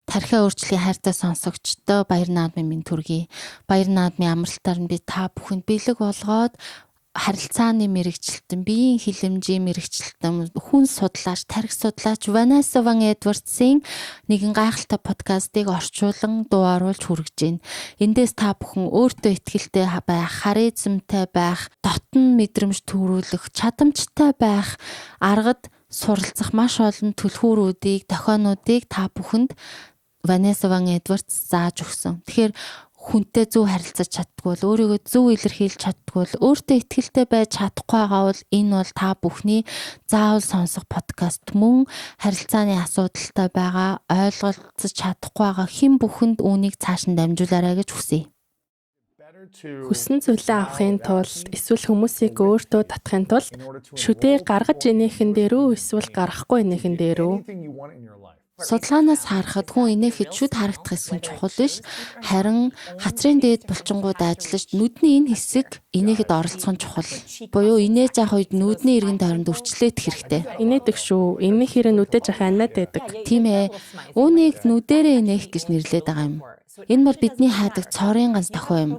Тархиа өөрчлөлийн хайртай сонсогчдоо баяр наадмын минь төргий. Баяр наадмын амралтаар нь би та бүхэнд бэлэг болгоод харилцааны мэрэгчлэлтэн, биеийн хилэмжийн мэрэгчлэлтэн, хүн судлаач, тархи судлаач Vanessa Van Edwards-ийн нэгэн гайхалтай подкастыг орчуулан дуу оруулж хүргэж байна. Эндээс та бүхэн өөртөө ихтэй байх, харизмтай байх, дотн мэдрэмж төрүүлэх, чадамжтай байх аргад суралцах маш олон түлхүүрүүдийг, дохионуудыг та бүхэнд Vanessa Van Edwards зааж өгсөн. Тэгэхээр хүнтэй зөв харилцаж чаддгүй бол, өөрийгөө зөв илэрхийлж чаддгүй бол, өөртөө ихтэй байж чадахгүй байгаа бол энэ бол та бүхний заавал сонсох подкаст мөн харилцааны асуудалтай байгаа, ойлголцож чадахгүй байгаа хэн бүхэнд үүнийг цааш нь дамжуулаарай гэж хүсье. Хүссэн зүйлээ авахын тулд эсвэл хүмүүсийг өөртөө татахын тулд шүдээ гаргаж инээхэн дээр үү эсвэл гаргахгүй инээхэн дээр үү? Судалгаанаас харахад хүн инээхэд шүд харагдах хэсэг нь чухал биш. Харин хацрын дээд булчингууд ажиллаж нүдний энэ хэсэг инээхэд оролцох нь чухал. Буюу инээж явах үед нүдний эргэн тойронд үрчлээдэх хэрэгтэй. Инээдэг шүү. Инээхээр нүдэ жах аниад байдаг. Тийм ээ. Үүнийг нүдэрээ инээх гэж нэрлэдэг байгаа юм. Энэ бол бидний хайдаг цорын ганц дохио юм.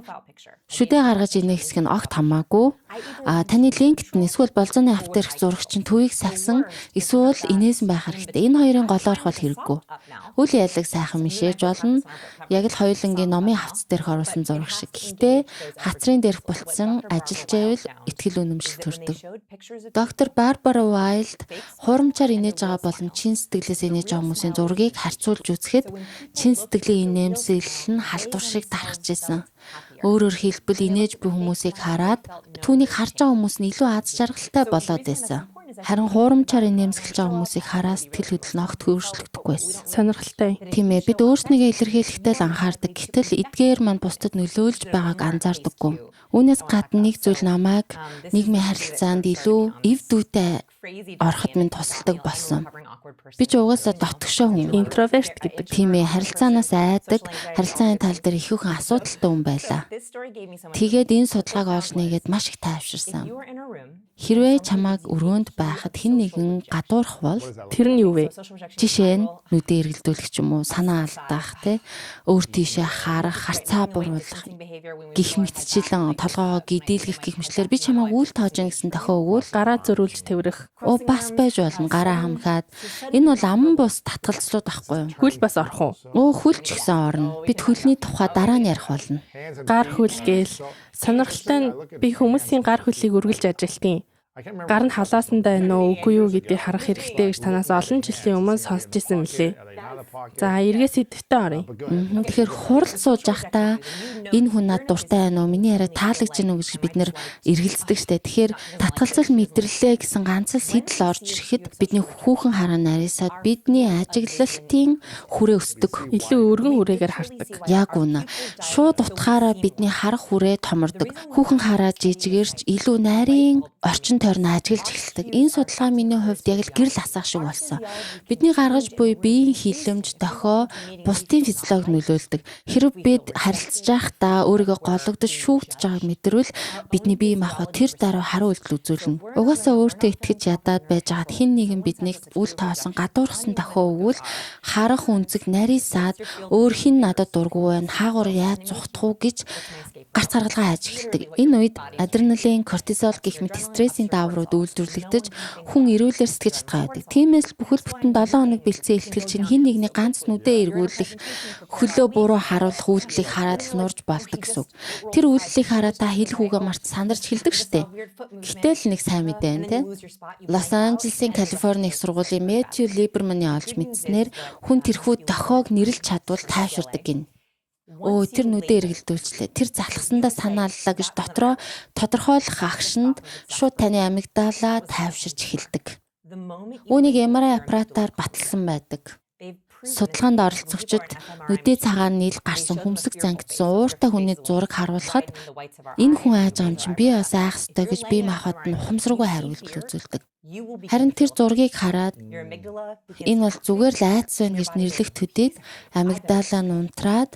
Шүдээ гаргаж инээх хэсэг нь огт хамаагүй. А таны LinkedIn эсвэл болзооны ав дээрх зураг чинь төвийг сахисан эсвэл инээсэн байх хэрэгтэй. Энэ хоёрын голоорох бол хэрэггүй. Үл ялаг сайхан мишээж болно. Яг л хоёулангийн номын хавцас дээрх оруулсан зураг шиг. Гэхдээ хацрын дээрх булцсан ажиллаж байвал итгэл үнэмшил төрдөг. Доктор Барбара Уайлд хуурамчаар инээж байгаа болон чин сэтгэлээс инээж байгаа хүмүүсийн зургийг харьцуулж үзэхэд чин сэтгэлийн инээмсэглэл нь халдвар шиг тархаж исэн. Өөрөөр хэлбэл инээж буй хүмүүсийг хараад түүнийг харж байгаа хүмүүс нь илүү аз жаргалтай болоод байсан. Харин хуурамчаар инээмсэглэж байгаа хүмүүсийг хараа сэтгэл хөдлөл нь огт өөрчлөгдөхгүй байсан. Сонирхолтой. Тийм ээ, бид өөрснийгөө илэрхийлэхдээ л анхаардаг. Гэтэл эдгээр маань бусдад нөлөөлж байгааг анзаардаггүй. Үүнээс гадна нэг зүйл намайг нийгмийн харилцаанд илүү эв дүүтэй ороход минь тусалдаг болсон. Би ч угаасаа дотгошоо хүн. Интроверт гэдэг. Тийм ээ, харилцаанаас айдаг, харилцааны тал дээр ихүүхэн асуудалтай хүн байлаа. Тэгээд энэ судалгааг олж нээгээд маш их тайвширсан. Хэрвээ чамайг өрөөнд байхад хэн нэгэн гадуурх бол тэр нь юу вэ? Жишээ нь нүдээ эргэлдүүлэх ч юм уу, санаа алдах, тэ, өөр тийшээ харах, харцаа буруулах гих мэтчилэн толгоогоо гидийлгэх гих мэтлэр би чамайг үйл тоож гин гэсэн дохио өгвөл гараа зөрүүлж тэврэх. Оо бас байж болно, гараа хамхаад. Энэ бол аман бус татгалзлууд байхгүй юу? Хөл бас орох уу? Оо хөл ч гэсэн орно. Бид хөлний тухай дараа нь ярих болно. Гар хөл гээл сонирхолтой нь би хүмүүсийн гар хөлийг үргэлж ажилтیں۔ Гар нь халаасандаа байна уу үгүй юу гэдгийг харах хэрэгтэй гэж танаас олон жилийн өмнө сонсч ирсэн мөлий. За эргээ сэдвтэ оръё. Тэгэхээр хуралд сууж байхдаа энэ хүн над дуртай байна уу? Миний яриа таалагдж байна уу гэж бид нэр эргэлздэг штэ. Тэгэхээр татгалзал мэдрэлээ гэсэн ганц л сэдэл орж ирэхэд бидний хүүхэн хараа нарийсаад бидний ажиглалтын хүрээ өсдөг. Илүү өргөн хүрээгээр хардаг. Яг үнэ. Шууд утгаараа бидний харах хүрээ томордог. Хүүхэн хараа жижигэрч илүү нарийн орчин тойрон ажиглаж эхэлдэг. Энэ судалгаа миний хувьд яг л гэрэл асаах шиг болсон. Бидний гаргаж буй биеийн хилэмж, дохио бусдын физиологи нөлөөлдөг. Хэрв бид харилцаж байхдаа өөрийгөө гологдож шүүгдэж байгааг мэдэрвэл бидний бие махбод тэр даруй хариу үйлдэл үзүүлнэ. Угаасаа өөртөө итгэж ядаад байж байгаад хэн нэгэн биднийг үл тоосон гадуурхсан дохио өгвөл харах үнцэг нарийсаад өөр хэн надад дургүй байна, хаагур яаж зугтах уу гэж гарц гаргалгаа хайж эхэлдэг. Энэ үед адреналин, кортизол гэх мэт стрессийн дааврууд үйлдвэрлэгдэж хүн эрүүлэр сэтгэж чадгаа байдаг. Тиймээс л бүхэл бүтэн 7 хоног бэлдсэн ихтгэл чинь хэн нэгний ганц нүдэ эргүүлэх, хөлөө буруу харуулах үйлдэлийг хараад л нурж болдог гэсэн үг. Тэр үйлдэлийг хараад та хэлэх үгээ март сандарч хэлдэг штэ. Гэтэл нэг сайн мэдээ байна те. Лос Анжелесийн Калифорни их сургуулийн Мэтью Либерманы олж мэдснээр хүн тэрхүү дохиог нэрлж чадвал тайвширдаг гин. Өө тэр нүдэ эргэлдүүлчлээ. Тэр залхсандаа санааллаа гэж дотроо тодорхойлох агшинд шууд таны амигдалаа тайвширч эхэлдэг. Үүнийг MRI аппаратаар баталсан байдаг. Судалгаанд оролцогчид нүдээ цагаан нийл гарсан хүмсэг зангидсан ууртай хүний зураг харуулхад энэ хүн айж байгаа юм чинь би бас айх ёстой гэж бие махбод нь ухамсаргүй хариу үйлдэл үзүүлдэг. Харин тэр зургийг хараад энэ бол зүгээр л айдас байна гэж нэрлэх төдийд амигдалаа нь унтраад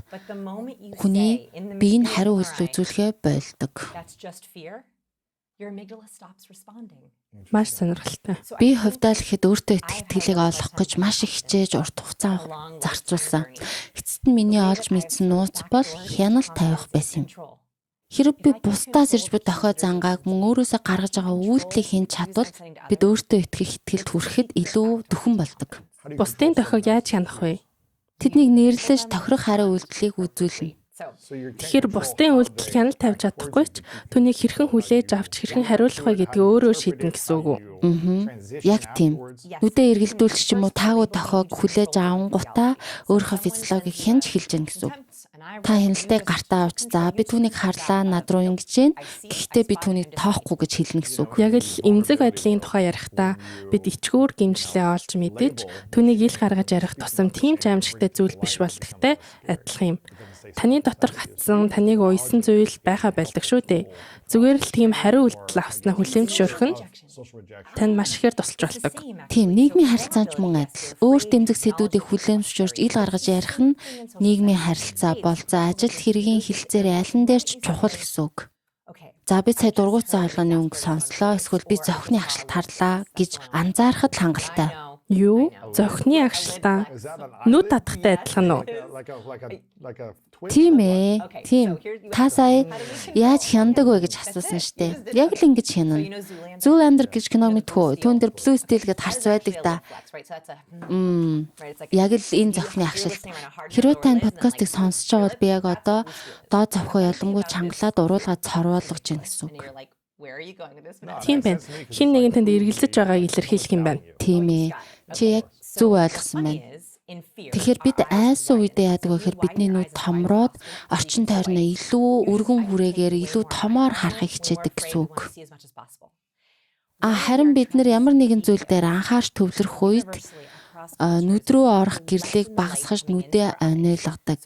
хүний бие нь хариу үйлдэл үзүүлэхээ болдог. Маш сонирхолтой. Би хувьдаа л гэхэд өөртөө итгэх итгэлийг олох гэж маш их хичээж урт хугацаа зарцуулсан. Эцэст нь миний олж мэдсэн нууц бол хяналт тавих байсан юм. Хэрэг би бусдаас ирж буй дохио зангааг мөн өөрөөсөө гаргаж байгаа үйлдэлийг хянаж чадвал бид өөртөө итгэх итгэлд хүрэхэд илүү дөхөн болдог. Бусдын дохиог яаж хянах вэ? Тэднийг нэрлэж тохирох хариу үйлдэлийг үзүүлнэ. Тэгэхээр бусдын үйлдэл хяналт тавьж чадахгүй ч түүнийг хэрхэн хүлээж авч хэрхэн хариулах вэ гэдгийг өөрөө шийднэ гэсэн үг үү? Яг тийм. Нүдээ эргэлдүүлж ч юм уу таагүй дохиог хүлээж авангуудаа өөрийнхөө физиологийг хянаж эхэлж гэн гэсэн үг. Та хяналтыг гартаа авч за би түүнийг харлаа над руу ингэж гэн. Гэхдээ би түүнийг тоохгүй гэж хэлнэ гэсэн үг. Яг л эмзэг байдлын тухай ярихдаа бид ичгүүр гэмшлээ олж мэдэж түүнийг ил гаргаж ярих тусам тийм ч аимшигтай зүйл биш болдогтой адилхан юм. Таны дотор гатсан, таныг уйсан зүйл байха байлдаг шүү дээ. Зүгээр л тийм хариу үйлдэл авснаа хүлээн зөвшөөрөх нь танд маш ихээр тусалж болдог. Тийм, нийгмийн харилцаач мөн адил. Өөр тэмцэх сэдвүүдийг хүлээн зөвшөөрч ил гаргаж ярих нь нийгмийн харилцаа болцоо ажил хэргийн хэлцээр аль нь дээр ч чухал гэсэн үг. За би сая дургуутсан хоолойны өнгө сонслоо эсвэл би зохины агшилт харлаа гэж анзаарахад л хангалттай. Юу? Зохины агшилтаа нүд татахтай адилхан уу? Тийм ээ. Тийм. Та сая яаж хяндаг вэ гэж асуусан штэ. Яг л ингэж хянана. Zoolander гэж киног мэдэх үү? Түүн дээр Blue Steel гэд харц байдаг да. Яг л энэ зохины агшилт. Хэрвээ та энэ подкастыг сонсож байгаа бол би яг одоо доод зовхоо ялангуй чангалаад уруулгаа цорвоолгож байна гэсэн үг. Тийм байна. Хин нэгэн танд эргэлзэж байгааг илэрхийлэх юм байна. Тийм ээ. Чи яг зөв ойлгосон байна. Тэгэхээр бид айсан үедээ яадаг вэ гэхээр бидний нүд томроод орчин тойрноо илүү өргөн хүрээгээр илүү томоор харахыг хичээдэг гэсэн үг. Харин бид нар ямар нэгэн зүйл дээр анхаарч төвлөрөх үед нүд рүү орох гэрлийг багасгаж нүдээ онийлгадаг.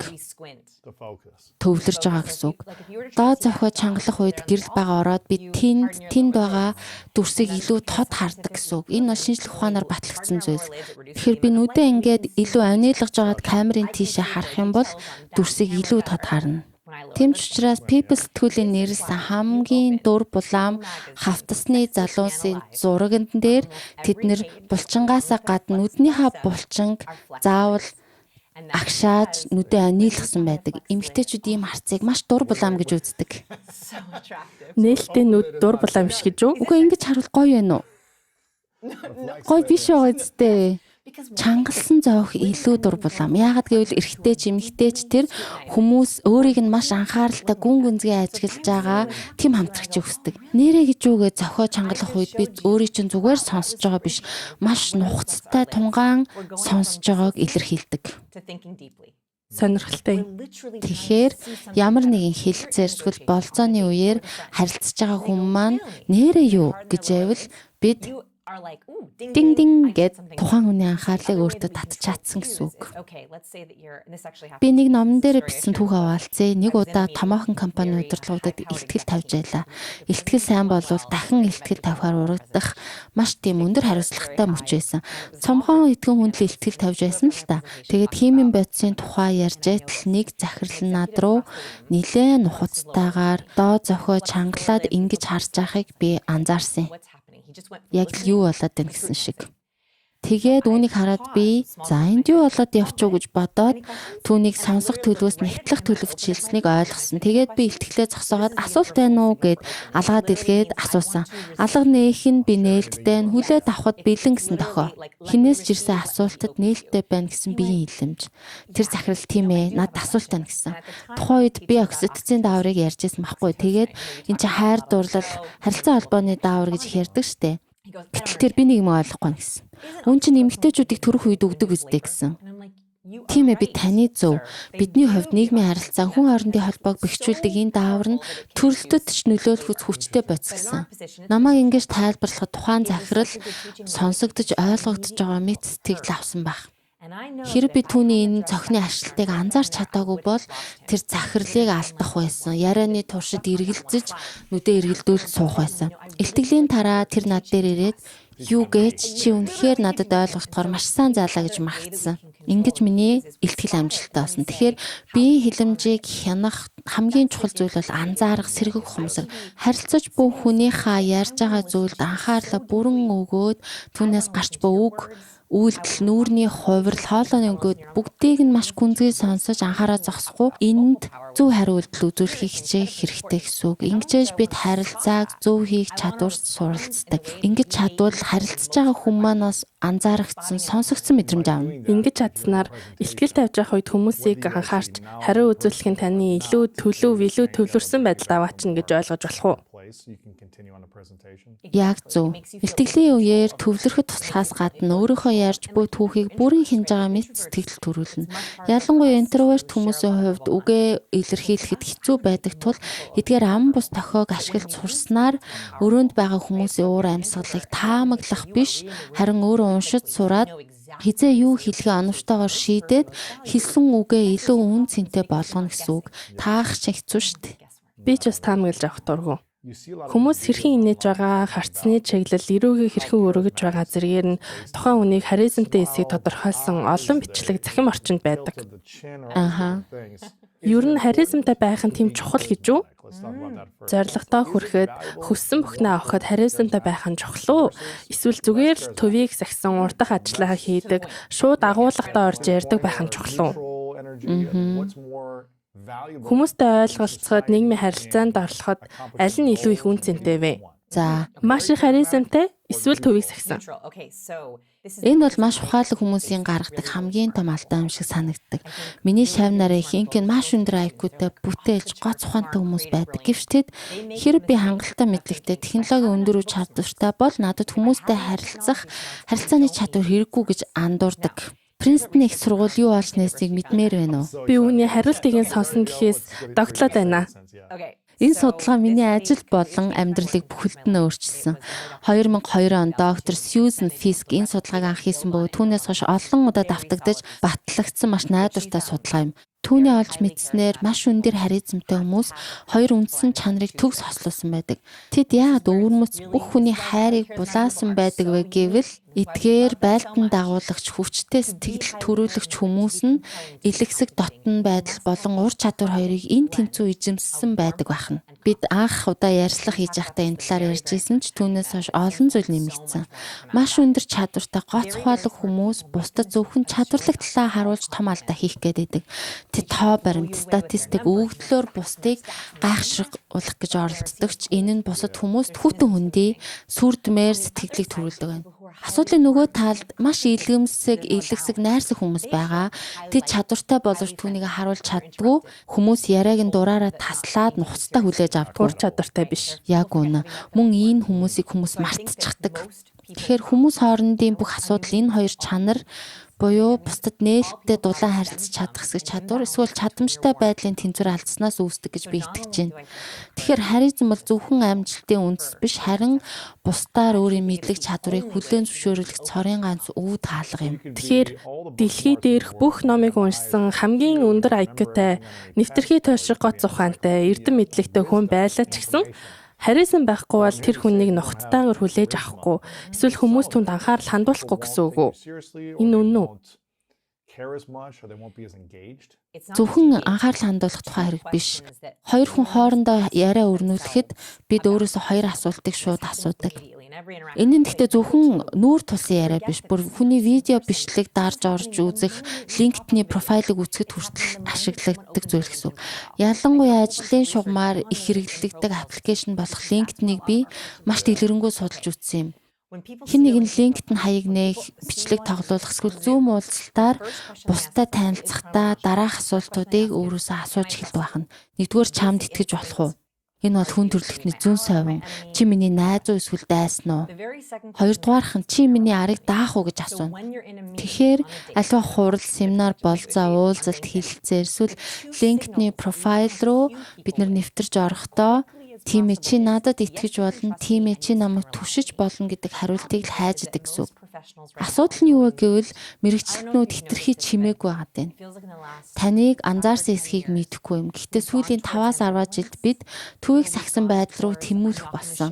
Төвлөрж байгаа гэсэн үг. Доод зовхой чангалах үед гэрэл бага ороод бид тэнд байгаа дүрсийг илүү тод хардаг гэсэн үг. Энэ бол шинжлэх ухаанаар батлагдсан зүйл. Тэгэхээр би нүдээ ингээд илүү онийлгаж байгаад камерын тийшээ харах юм бол дүрсийг илүү тод харна. Тийм ч учраас People сэтгүүлийн нэрлсэн хамгийн дур булаам хавтасны залуусын зурагнд дээр тэд нэр булчингаасаа гадна нүднийхээ булчинг заавал агшааж нүдээ онийлгсан байдаг. Эмэгтэйчүүд ийм харцыг маш дур булаам гэж үздэг. Нээлттэй нүд дур булаам биш гэж үү? Үгүй, ингэж харуул гоё байна уу? Гоё биш байгаа зү. Чангалсан зовх илүү дур булаам. Яагаад гэвэл эрэгтэй ч эмэгтэй ч тэр хүмүүс өөрийг нь маш анхааралтай гүн гүнзгий ажиглаж байгаа тийм хамтрагчийг хүсдэг. Нэрээ гэж үгээ зохио чангалах үед би өөрийг чинь зүгээр сонсож байгаа биш, маш нухацтай тунгаан сонсож байгааг илэрхийлдэг. Сонирхолтой. Тэгэхээр ямар нэгэн хэлцээр эсвэл болзооны үеэр харилцаж байгаа хүн маань нэрээ юу гэж байвал бид динг динг гэд тухайн хүний анхаарлыг өөртөө татж чадсан гэсэн үг. Би нэг номон дээр бичсэн түүх хаваалцъя. Нэг удаа томоохон компани удирдлагуудад илтгэл тавьж байлаа. Илтгэл сайн болвол дахин илтгэл тавихаар урагдах маш тийм өндөр хариуцлагатай мөч байсан. Цомхон итгэн хүнд л илтгэл тавьж байсан л та. Тэгээд химийн бодисын тухай ярьж байтал нэг захирал над руу нилээн нухацтайгаар доод зохио чангалаад ингэж харж байхыг би анзаарсан. Яг л юу болоод байна гэсэн шиг. Тэгээд үүнийг хараад би за энд юу болоод явчих уу гэж бодоод түүнийг сонсох төлөвөөс нэгтлэх төлөвт шилжсэнийг ойлгосон. Тэгээд би илтгэлээ зогсоогоод асуулт байна уу гэд алгаа дэлгээд асуусан. Алга нээх нь би нээлттэй нь хүлээд авахд бэлэн гэсэн дохио. Хинээс ч ирсэн асуултад нээлттэй байна гэсэн биеийн хэлэмж. Тэр захирал тийм ээ надад асуулт байна гэсэн. Тухайн үед би окситоцин дааврыг ярьж байсан байхгүй. Тэгээд эн чинь хайр дурлал, харилцаа холбооны даавар гэж их ярьдаг штэ. Гэтэл тэр би нэг юм ойлгохгүй гэсэн. Үн чинь эмэгтэйчүүдийг төрөх үед өгдөг үстэй гэсэн. Тийм ээ, би таны зөв. Бидний хувьд нийгмийн харилцаа, хүн хоорондын холбоог бэхжүүлдэг энэ даавар нь төрөлтөд ч нөлөөлөх үз хүчтэй бодис гэсэн. Намайг ингэж тайлбарлахад тухайн захирал сонсогдож ойлгогдож байгаа мэт сэтгэл авсан байх. Хэрэг би түүний энэ цохины ашлтыг анзаарч чадаагүй бол тэр захирлыг алдах байсан. Ярианы туршид эргэлзэж нүдээ эргэлдүүлж суух байсан. Илтгэлийн дараа тэр над дээр ирээд юу гэж чи үнэхээр надад ойлгохдохоор маш сайн заалаа гэж магтсан. Ингэж миний илтгэл амжилттай болсон. Тэгэхээр биеийн хилэмжийг хянах хамгийн чухал зүйл бол анзаарах, сэргэг ухамсар. Харилцаж буй хүнийхээ ярьж байгаа зүйлд анхаарлаа бүрэн өгөөд түүнээс гарч буй үг, үйлдэл, нүүрний хувирал, хоолойны өгөөд бүгдийг нь маш гүнзгий сонсож анхаараа зогсохгүй энд зөв хариу үйлдэл үзүүлэхийг хичээх хэрэгтэй гэсэн үг. Ингэжээж бид харилцааг зөв хийх чадварт суралцдаг. Ингэж чадвал харилцаж байгаа хүн манаас анзаарагдсан, сонсогдсон мэдрэмж авна. Ингэж чадсанаар илтгэл тавьж явах үед хүмүүсийг анхаарч хариу үзүүлэх нь таны илүү төлөв, илүү төвлөрсөн байдалд аваачна гэж ойлгож болох уу? Яг зөв. Илтгэлийн үеэр төвлөрөхөд туслахаас гадна өөрийнхөө ярьж буй түүхийг бүрэн хянаж байгаа мэт сэтгэл төрүүлнэ. Ялангуяа интроверт хүмүүсийн хувьд үгээ илэрхийлэхэд хэцүү байдаг тул эдгээр ам бус тохиог ашиглаж сурснаар өрөөнд байгаа хүмүүсийн уур амьсгалыг таамаглах биш, харин өөрөө уншиж сураад хэзээ юу хэлэхээ оновчтойгоор шийдээд хэлсэн үгээ илүү үн цэнтэй болгоно гэсэн үг. Таах чинь хэцүү шүү дээ. Би ч бас таамаглаж авах дургүй. Хүмүүс хэрхэн инээж байгаа, харцны чиглэл, эрүүгийг хэрхэн өргөж байгаа зэрэгээр нь тухайн хүнийг харизмтай эсэхийг тодорхойлсон олон бичлэг цахим орчинд байдаг. Аха. Ер нь харизмтай байх нь тийм чухал гэж үү? Зорилготой хүрэхэд, хүссэн бүхнээ авахад харизмтай байх нь чухал уу? Эсвэл зүгээр л төвийг сахисан урдах ажлаа хийдэг, шууд агуулгатай орж ярьдаг байх нь чухал уу? Хүмүүстэй ойлголцоход, нийгмийн харилцаанд орлоход аль нь илүү их үн цэнтэй вэ? За, Маш их харизмтай эсвэл төвийг сахисан. Энэ бол маш ухаалаг хүмүүсийн гаргадаг хамгийн том алдаа юм шиг санагддаг. Миний шав нарын ихэнх нь маш өндөр IQ-тай, бүтээлч, гоц ухаантай хүмүүс байдаг. Гэвч тэд хэрэг би хангалттай мэдлэгтэй, технологийн өндөр үе чадвартай бол надад хүмүүстэй харилцах, харилцааны чадвар хэрэггүй гэж андуурдаг. Принстон их сургууль юу олж нээснийг мэдмээр байна уу? Би үүний хариултыг нь сонсно гэхээс догтлоод байна. Энэ судалгаа миний ажил болон амьдралыг бүхэлд нь өөрчилсөн. 2002 онд доктор Сьюзен Фиск энэ судалгааг анх хийсэн бөгөөд түүнээс хойш олон удаа давтагдаж батлагдсан маш найдвартай судалгаа юм. Түүний олж мэдснээр маш өндөр харизмтай хүмүүс хоёр үндсэн чанарыг төгс хослуулсан байдаг. Тэд яагаад өвөрмөц бүх хүний хайрыг булаасан байдаг вэ гэвэл эдгээр байлдан дагуулагч, хүчтэй сэтгэл төрүүлэгч хүмүүс нь элэгсэг дотн байдал болон ур чадвар хоёрыг эн тэнцүү эзэмссэн байдаг байна. Бид анх удаа ярьцлага хийж байхдаа энэ талаар ярьж исэн ч түүнээс хойш олон зүйл нэмэгдсэн. Маш өндөр чадвартай гоц ухаалаг хүмүүс бусдад зөвхөн чадварлаг талаа харуулж том алдаа хийх гээд байдаг. Тэд тоо баримт, статистик, өгөгдлөөр бусдыг гайхшруулах гэж оролддог ч энэ нь бусад хүмүүст хүтэн хөндий, сүрдмээр сэтгэлийг төрүүлдэг байна. Асуудлын нөгөө талд маш илгэмсэг, элэгсэг, найрсаг хүмүүс байгаа. Тэд чадвартай боловч түүнийг харуулж чаддгүй. Хүмүүс яриаг нь дураараа таслаад нухацтай хүлээж авдаг. Ур чадвартай биш. Яг үнэ. Мөн энэ хүмүүсийг хүмүүс мартчихдаг. Тэгэхээр хүмүүс хоорондын бүх асуудал энэ хоёр чанар буюу бусдад нээлттэй дулаан харилцаж чадах хэсэг чадвар эсвэл чадамжтай байдлын тэнцвэр алдснаас үүсдэг гэж би итгэж байна. Тэгэхээр харизм бол зөвхөн амжилтын үндэс биш, харин бусдаар өөрийн мэдлэг чадварыг хүлээн зөвшөөрөх цорын ганц өв таалга юм. Тэгэхээр дэлхий дээрх бүх номыг уншсан хамгийн өндөр IQ-тай, нэвтрхий тойршиг гоц ухаантай, эрдэм мэдлэгтэй хүн байлаа ч гэсэн харизм байхгүй бол тэр хүнийг нухацтайгаар хүлээж авахгүй эсвэл хүмүүс түнд анхаарал хандуулахгүй гэсэн үг үү? Энэ үнэн үү? Зөвхөн анхаарал хандуулах тухай хэрэг биш. Хоёр хүн хоорондоо яриа өрнүүлэхэд бид өөрөөсөө хоёр асуултыг шууд асуудаг. Энэ нь гэхдээ зөвхөн нүүр тулсан яриа биш. Бүр хүний видео бичлэг дарж орж үзэх, LinkedIn-ий профайлыг үзэхэд хүртэл ашиглагддаг зүйл гэсэн үг. Ялангуяа ажлын шугамар их хэрэглэгддэг аппликейшн болох LinkedIn-ийг би маш дэлгэрэнгүй судалж үзсэн юм. Хэн нэгэн LinkedIn хаяг нээх, бичлэг тоглуулах эсвэл Zoom уулзалтаар бусдад танилцахдаа дараах асуултуудыг өөрөөсөө асууж эхэлдэг байна. Нэгдүгээр, чамд итгэж болох уу? Энэ бол хүн төрөлхтний зүүн совин. Чи миний найз уу эсвэл дайсан уу? Хоёрдугаарх нь чи миний арыг даах уу гэж асууна. Тэгэхээр альва хурал, семинар, болзоо, уулзалт, хэлэлцээр эсвэл LinkedIn-ий профайл руу бид нар нэвтэрч орохдоо тийм ээ чи надад итгэж болно, тийм ээ чи намайг түшиж болно гэдэг хариултыг л хайж идэг гэсэн үг. Асуудал нь юу вэ гэвэл мэрэгчлэтнүүд хитрхи чимээгүй байгаад байна. Таныг анзаарсан эсхийг мэдэхгүй юм. Гэхдээ сүүлийн 5-аас 10 жилд бид төвийг сахисан байдал руу тэмүүлэх болсон.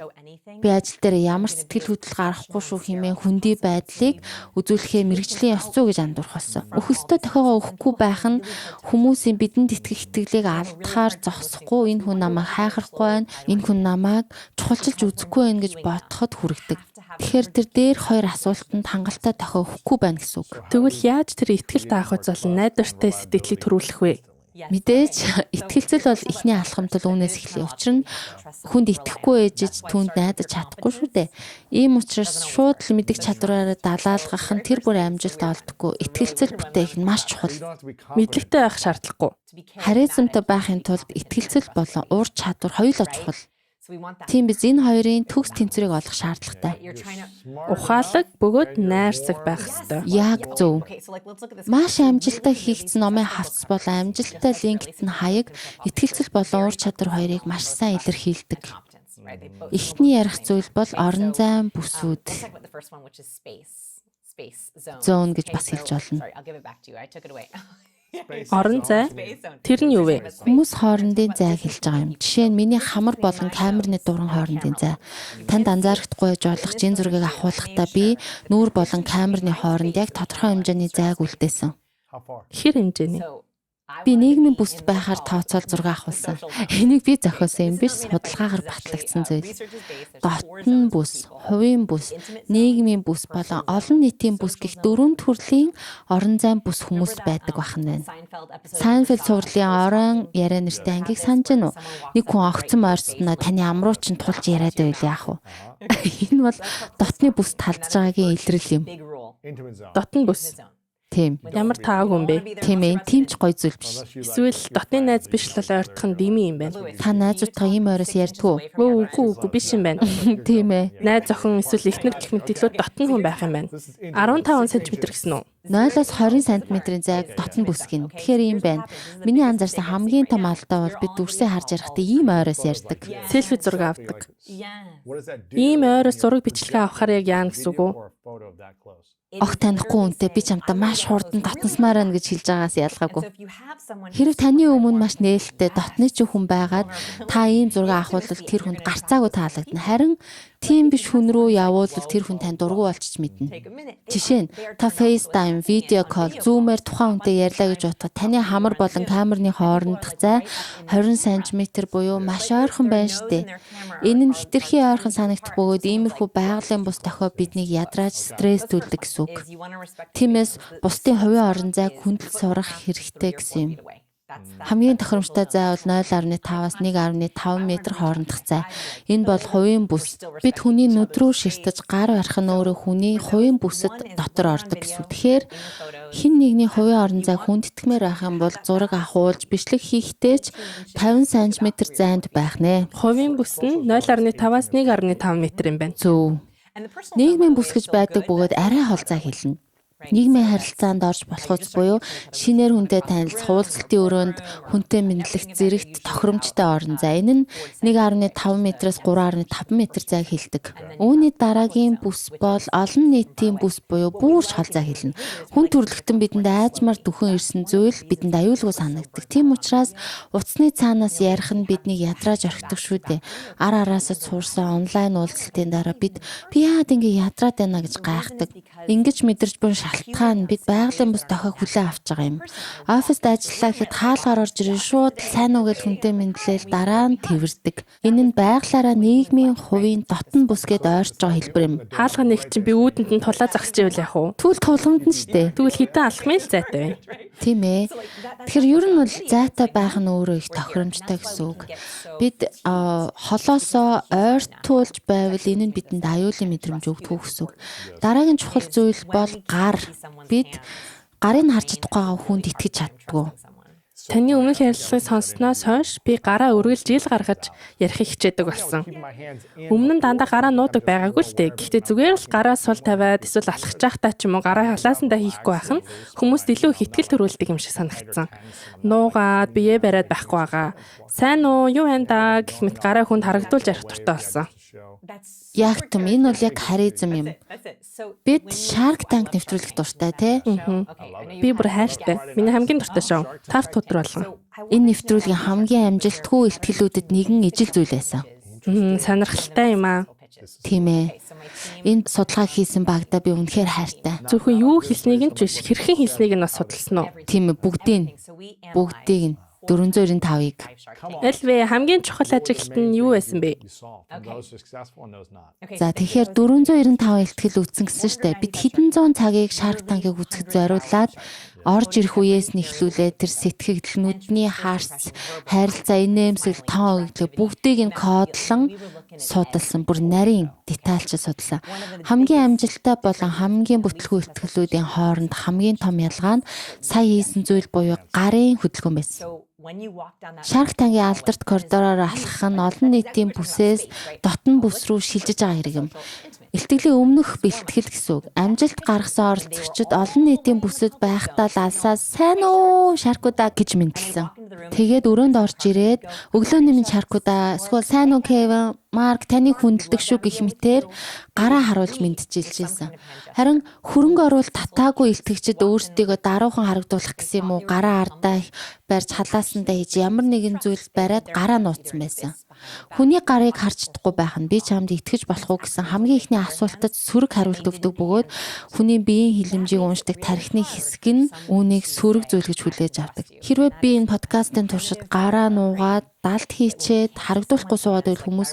Би ажил дээр ямар сэтгэл хөдлөл гаргахгүй шүү хэмээн хүндий байдлыг үзүүлэхээ мэргэжлийн ёс зүй гэж андуурах болсон. Өөх ёстой дохиогоо өгөхгүй байх нь хүмүүсийн бидэнд итгэх итгэлийг алдахаар зогсохгүй, энэ хүн намайг хайхрахгүй байна, энэ хүн намайг чухалчилж үзэхгүй байна гэж бодоход хүргэдэг. Тэгэхээр тэр дээр хоёр асуултанд хангалттай дохио өгөхгүй байна гэсэн үг. Тэгвэл яаж тэр итгэл таахуйц болон найдвартай сэтгэлийг төрүүлэх вэ? Мэдээж итгэлцэл бол эхний алхам тул үүнээс эхлэв. Учир нь хүнд итгэхгүй ээжиж түүнд найдаж чадахгүй шүү дээ. Ийм учраас шууд л мэдих чадвараараа далаалгах нь тэр бүр амжилт олдохгүй. Итгэлцэл бүтээх нь маш чухал. Мэдлэгтэй байх шаардлагагүй. Харизмтай байхын тулд итгэлцэл болон ур чадвар хоёулаа чухал. Тийм биз, энэ хоёрын төгс тэнцвэрийг олох шаардлагатай. Ухаалаг бөгөөд найрсаг байх ёстой. Яг зөв. Маш амжилттай хийгдсэн номын хавтас болон амжилттай LinkedIn хаяг итгэлцэл болон ур чадвар хоёрыг маш сайн илэрхийлдэг. Эхний ярих зүйл бол орон зайн бүсүүд. Zone гэж бас хэлж болно. Орон зай? Тэр нь юу вэ? Хүмүүс хоорондын зайг хэлж байгаа юм. Жишээ нь миний хамар болон камерны дуран хоорондын зай. Танд анзаарахдаггүй байж болох жин зургийг авахулахдаа би нүүр болон камерны хооронд яг тодорхой хэмжээний зайг үлдээсэн. Хэр хэмжээний? Би нийгмийн бүсд байхаар тооцоол зураг авахулсан. Энийг би зохиосон юм биш, судалгаагаар батлагдсан зүйл. Дотн бүс, хувийн бүс, нийгмийн бүс болон олон нийтийн бүс гэх дөрвөн төрлийн орон зайн бүс хүмүүст байдаг байх нь байна. Сайнфелд цувралын орон яриа нэртэй ангийг санаж байна уу? Нэг хүн огцон ойрцсноо таны амруу чинь тулж яриад байвал яах вэ? Энэ бол дотны бүс талдж байгаагийн илрэл юм. Дотн бүс. Тийм. Ямар таагүй юм бэ? Тийм ээ, тийм ч гоё зүйл биш. Эсвэл дотны найз биш л ойртох нь дими юм байна. Та найзуудтайгаа ийм ойроос ярьдгүй үү? Үгүй биш юм байна. Тийм ээ. Найз охин эсвэл эхнэр гэх мэт илүү дотн хүн байх юм байна. 15 см гэсэн үү? 0-оос 20 см-ийн зайг дотн бүс гинэ. Тэгэхээр ийм байна. Миний анзаарсан хамгийн том алдаа бол бид дүрсээ харж ярихдаа ийм ойроос ярьдаг. Селфи зураг авдаг. Ийм ойроос зураг бичлэгээ авахаар яг яана гэсэн үг үү? Огт танихгүй хүнтэй би чамтай маш хурдан дотносмаар байна гэж хэлж байгаас ялгаагүй. Хэрв таны өмнө маш нээлттэй дотны ч хүн байгаад та ийм зураг авахвал тэр хүнд гарцаагүй таалагдана. Харин тийм биш хүн рүү явуулвал тэр хүн тань дургүй болчих мэднэ. Жишээ нь та FaceTime, видео кол, Zoom-ээр тухайн хүнтэй ярьлаа гэж бодоход таны хамар болон камерны хоорондох зай 20 см буюу маш ойрхон байна штэ. Энэ нь хэтэрхий ойрхон санагдах бөгөөд иймэрхүү байгалийн бус дохио биднийг ядрааж стресстүүлдэг гэсэн үг. Тиймээс бусдын хувийн орон зайг хүндэлж сурах хэрэгтэй гэсэн юм. Хамгийн тохиромжтой зай бол 0.5-аас 1.5 м хоорондох зай. Энэ бол хувийн бүс. Бид хүний нүд рүү ширтэж гар барих нь өөрөө хүний хувийн бүсэд дотор ордог гэсэн үг. Тэгэхээр хэн нэгний хувийн орон зайг хүндэтгэмээр байх юм бол зураг авахуулж бичлэг хийхдээ ч 50 см зайд байх нэ. Хувийн бүс нь 0.5-аас 1.5 м юм байна. Зөв. Нийгмийн бүс гэж байдаг бөгөөд арай хол зай хэлнэ. Нийгмийн харилцаанд орж болох үс буюу шинээр хүнтэй танилцах, уулзалтын өрөөнд хүнтэй мэдлэх зэрэгт тохиромжтой орон зай. Энэ нь 1.5 м-ээс 3.5 м зайг хэлдэг. Үүний дараагийн бүс бол олон нийтийн бүс буюу бүр хол зай хэлнэ. Хүн төрөлхтөн бидэнд айжмаар дөхөн ирсэн зүйл бидэнд аюулгүй санагддаг. Тийм учраас утасны цаанаас ярих нь биднийг ядрааж орхидог шүү дээ. Ар араасаа суурсан онлайн уулзалтын дараа бид би яагаад ингэ ядраад байна гэж гайхдаг. Ингэж мэдэрч буй шалтгаан бид байгалийн бус дохиог хүлээн авч байгаа юм. Оффист ажиллаа гэхэд хаалгаар орж ирээ шууд сайн уу гэж хүнтэй мэдлээл дараа нь тэрвэрдэг. Энэ нь байглаараа нийгмийн хувийн дотн бус гэд ойрч байгаа хэлбэр юм. Хаалга нэг чинь би үүдэнд нь тулаа зогсож ивэл яах вэ? Тэгвэл тулгамд нь штэ. Тэгвэл хэдэн алхмын л зайтай байна. Тийм ээ. Тэгэхээр ер нь бол зайтай байх нь өөрөө их тохиромжтой гэсэн үг. Бид холоосоо ойртуулж байвал энэ нь бидэнд аюулын мэдрэмж өгдөг гэсэн үг. Дараагийн чухал зүйл бол гар. Бид гарыг харж чадахгүй байгаа хүнд итгэж чаддгүй. Таны өмнөх ярилцлагыг сонсноос хойш би гараа үргэлж ил гаргаж ярихыг хичээдэг болсон. Өмнө нь дандаа гараа нуудаг байгаагүй л дээ. Гэхдээ зүгээр л гараа сул тавиад эсвэл алхаж байхдаа ч юм уу гараа халаасандаа хийхгүй байх нь хүмүүст илүү их итгэл төрүүлдэг юм шиг санагдсан. Нуугаад бие бариад байхгүй байгаа. Сайн уу, юу байна даа гэх мэт гараа хүнд харагдуулж ярих дуртай болсон. Яг түм энэ бол яг харизм юм. Бид Shark Tank нэвтрүүлэх дуртай тий. Би бүр хайртай. Миний хамгийн дуртай шоу. 5 өдөр болгон. Энэ нэвтрүүлгийн хамгийн амжилтгүй ихтгэлүүдэд нэгэн ижил зүйл байсан. Сонирхолтой юм аа. Тийм ээ. Энэ судалгаа хийсэн багада би үнэхээр хайртай. Зөвхөн юу хэлснийг нь ч биш, хэрхэн хэлснийг нь бас судалсан уу? Тийм ээ, бүгдийг нь 495-ыг. Аль вэ? Хамгийн чухал ажиглалт нь юу байсан бэ? За, тэгэхээр 495 илтгэл үзсэн гэсэн штэ. Бид хэдэн зуун цагийг Shark Tank-ыг үзэхэд зориулаад орж ирэх үеэс нь эхлүүлээд тэр сэтгэгдэл, нүдний харц, харилцаа, инээмсэл, тон өгдлөө бүгдийг нь кодлон судалсан. Бүр нарийн детальч судалсан. Хамгийн амжилттай болон хамгийн бүтлгүй илтгэлүүдийн хооронд хамгийн том ялгаа нь сая хийсэн зүйл буюу гарын хөдөлгөөн байсан. Shark Tank-ийн алдарт коридороор алхах нь олон нийтийн бүсээс дотн бүс рүү шилжиж байгаа хэрэг юм. Илтгэлийн өмнөх бэлтгэл гэсэн үг. Амжилт гаргасан оролцогчид олон нийтийн бүсэд байхдаа л алсаас "Сайн уу, Shark-уудаа" гэж мэндэлсэн. Тэгээд өрөөнд орж ирээд "Өглөөний минь, Shark-уудаа" эсвэл "Сайн уу, Кевин, Марк, таныг хүндэлдэг шүү" гэх мэтээр гараа харуулж мэдчилжсэн. Харин хөрөнгө оруулалт татаагүй илтгэгчид өөрсдийгөө даруухан харагдуулах гэсэн юм уу, гараа ардаа барьж, халаасандаа хийж, ямар нэгэн зүйл бариад гараа нууцсан байсан. Хүний гарыг харж чадахгүй байх нь би чамд итгэж болох уу гэсэн хамгийн эхний асуултад сөрөг хариулт өгдөг бөгөөд хүний биеийн хэлэмжийг уншдаг тархины хэсэг нь үүнийг сөрөг зүйл гэж хүлээж авдаг. Хэрвээ би энэ подкастын туршид гараа нуугаад, далд хийчээд, харагдуулахгүй суугаад байвал хүмүүс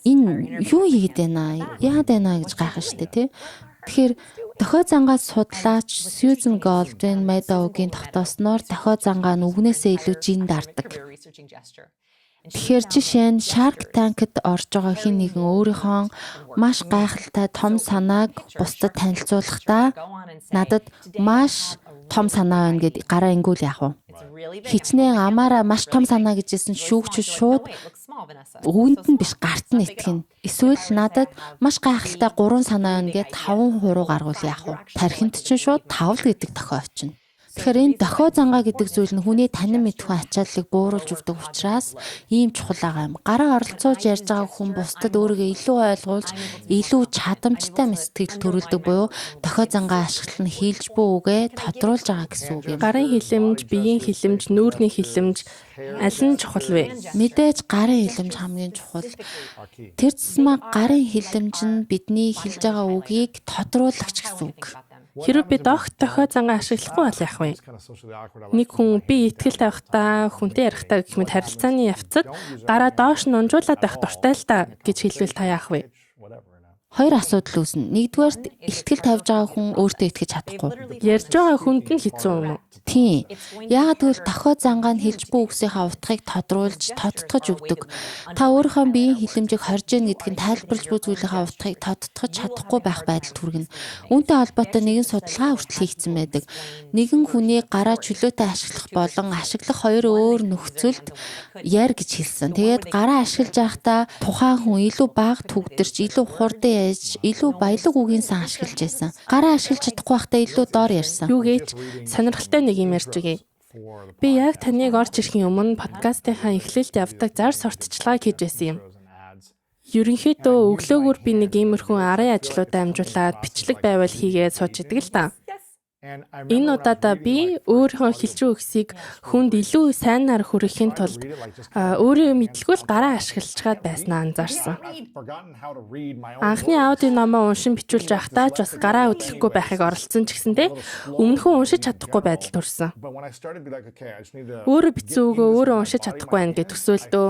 энэ юу хийгээд байна, яагаад байна гэж гайхна штэ, тий. Тэгэхээр дохио зангаа судлаач Сьюзен Голдвин Медоугийн тогтоосноор дохио зангаа нь үгнээсээ илүү жин дарддаг. Тэгэхээр жишээ нь Shark Tank-д орж байгаа хэн нэгэн өөрийнхөө маш гайхалтай том санааг бусдад танилцуулахдаа "Надад маш том санаа байна" гэд гараа ингүүл яах вэ? Хичнээн амаараа маш том санаа гэж хэлсэн шүүгч шууд үгэнд нь биш, гарт нь итгэнэ. Эсвэл "Надад маш гайхалтай гурван санаа байна" гэд таван хуруу гаргуул яах вэ? Тархинд чинь шууд тав л гэдэг дохио очино. Тэгэхээр энэ дохио зангаа гэдэг зүйл нь хүний танин мэдэхүй ачааллыг бууруулж өгдөг учраас ийм чухал байгаа юм. Гараа оролцуулж ярьж байгаа хүн бусдад өөрийгөө илүү ойлгуулж, илүү чадамжтай сэтгэл төрүүлдэг буюу дохио зангаа ашиглан хэлж буй үгээ тодруулж байгаа гэсэн үг юм. Гарын хэлэмж, биеийн хэлэмж, нүүрний хэлэмж аль нь чухал вэ? Мэдээж гарын хэлэмж хамгийн чухал. Тэр тусмаа гарын хэлэмж нь бидний хэлж байгаа үгийг тодруулагч гэсэн үг. Хэрвээ би догт дохио зангаа ашиглахгүй бол яах вэ? Нэг хүн би итгэл тавихтаа, хүнтэй ярихдаа гэх мэт харилцааны явцад гараа доош нь унжуулаад байх дуртай л да гэж хэлвэл та яах вэ? Хоёр асуудал үүснэ. Нэгдүгээрт, илтгэл тавьж байгаа хүн өөртөө итгэж чадахгүй. Ярьж байгаа хүнд нь хэцүү юм уу? Тийм. Яагаад гэвэл дохио зангаа нь хэлж буй үгсийнхаа утгыг тодруулж, тодтогч өгдөг. Та өөрийнхөө биеийн хэлэмжийг хорж гин гэдг нь тайлбарлаж буй зүйлийнхаа утгыг тодтогч чадахгүй байх байдалд хүргэнэ. Үүнтэй холбоотой нэгэн судалгаа хүртэл хийгдсэн байдаг. Нэгэн хүний гараа чөлөөтэй ашиглах болон ашиглах хоёр өөр нөхцөлд яар гэж хэлсэн. Тэгээд гараа ашиглаж байхдаа тухайн хүн илүү бага түгдэрч, илүү хурдан ярьж, илүү баялаг үгийн сан ашиглаж байсан. Гараа ашиглаж чадахгүй байхдаа илүү доор ярьсан. Юу гэж сонирхолтой нэг юм ярьж өгье. Би яг таныг орж ирэхийн өмнө подкастынхаа эхлэлд явдаг зар сурталчилгааг хийж байсан юм. Ерөнхийдөө өглөөгөр би нэг иймэрхүү арын ажлуудаа амжуулаад, бичлэг байвал хийгээд сууж идэг л та. Энэ удаадаа би өөрийнхөө хэлж буй үгсийг хүнд илүү сайнаар хүргэхийн тулд өөрөө мэдлгүй л гараа ашиглажгаад байснаа анзаарсан. Анхны аудио номоо уншин бичүүлж байхдаа ч бас гараа хөдлөхгүй байхыг оролдсон ч гэсэндээ өмнөхөн уншиж чадахгүй байдал төрсөн. Өөрөө бичсэн үгөө өөрөө уншиж чадахгүй байна гэж төсөөлдөө.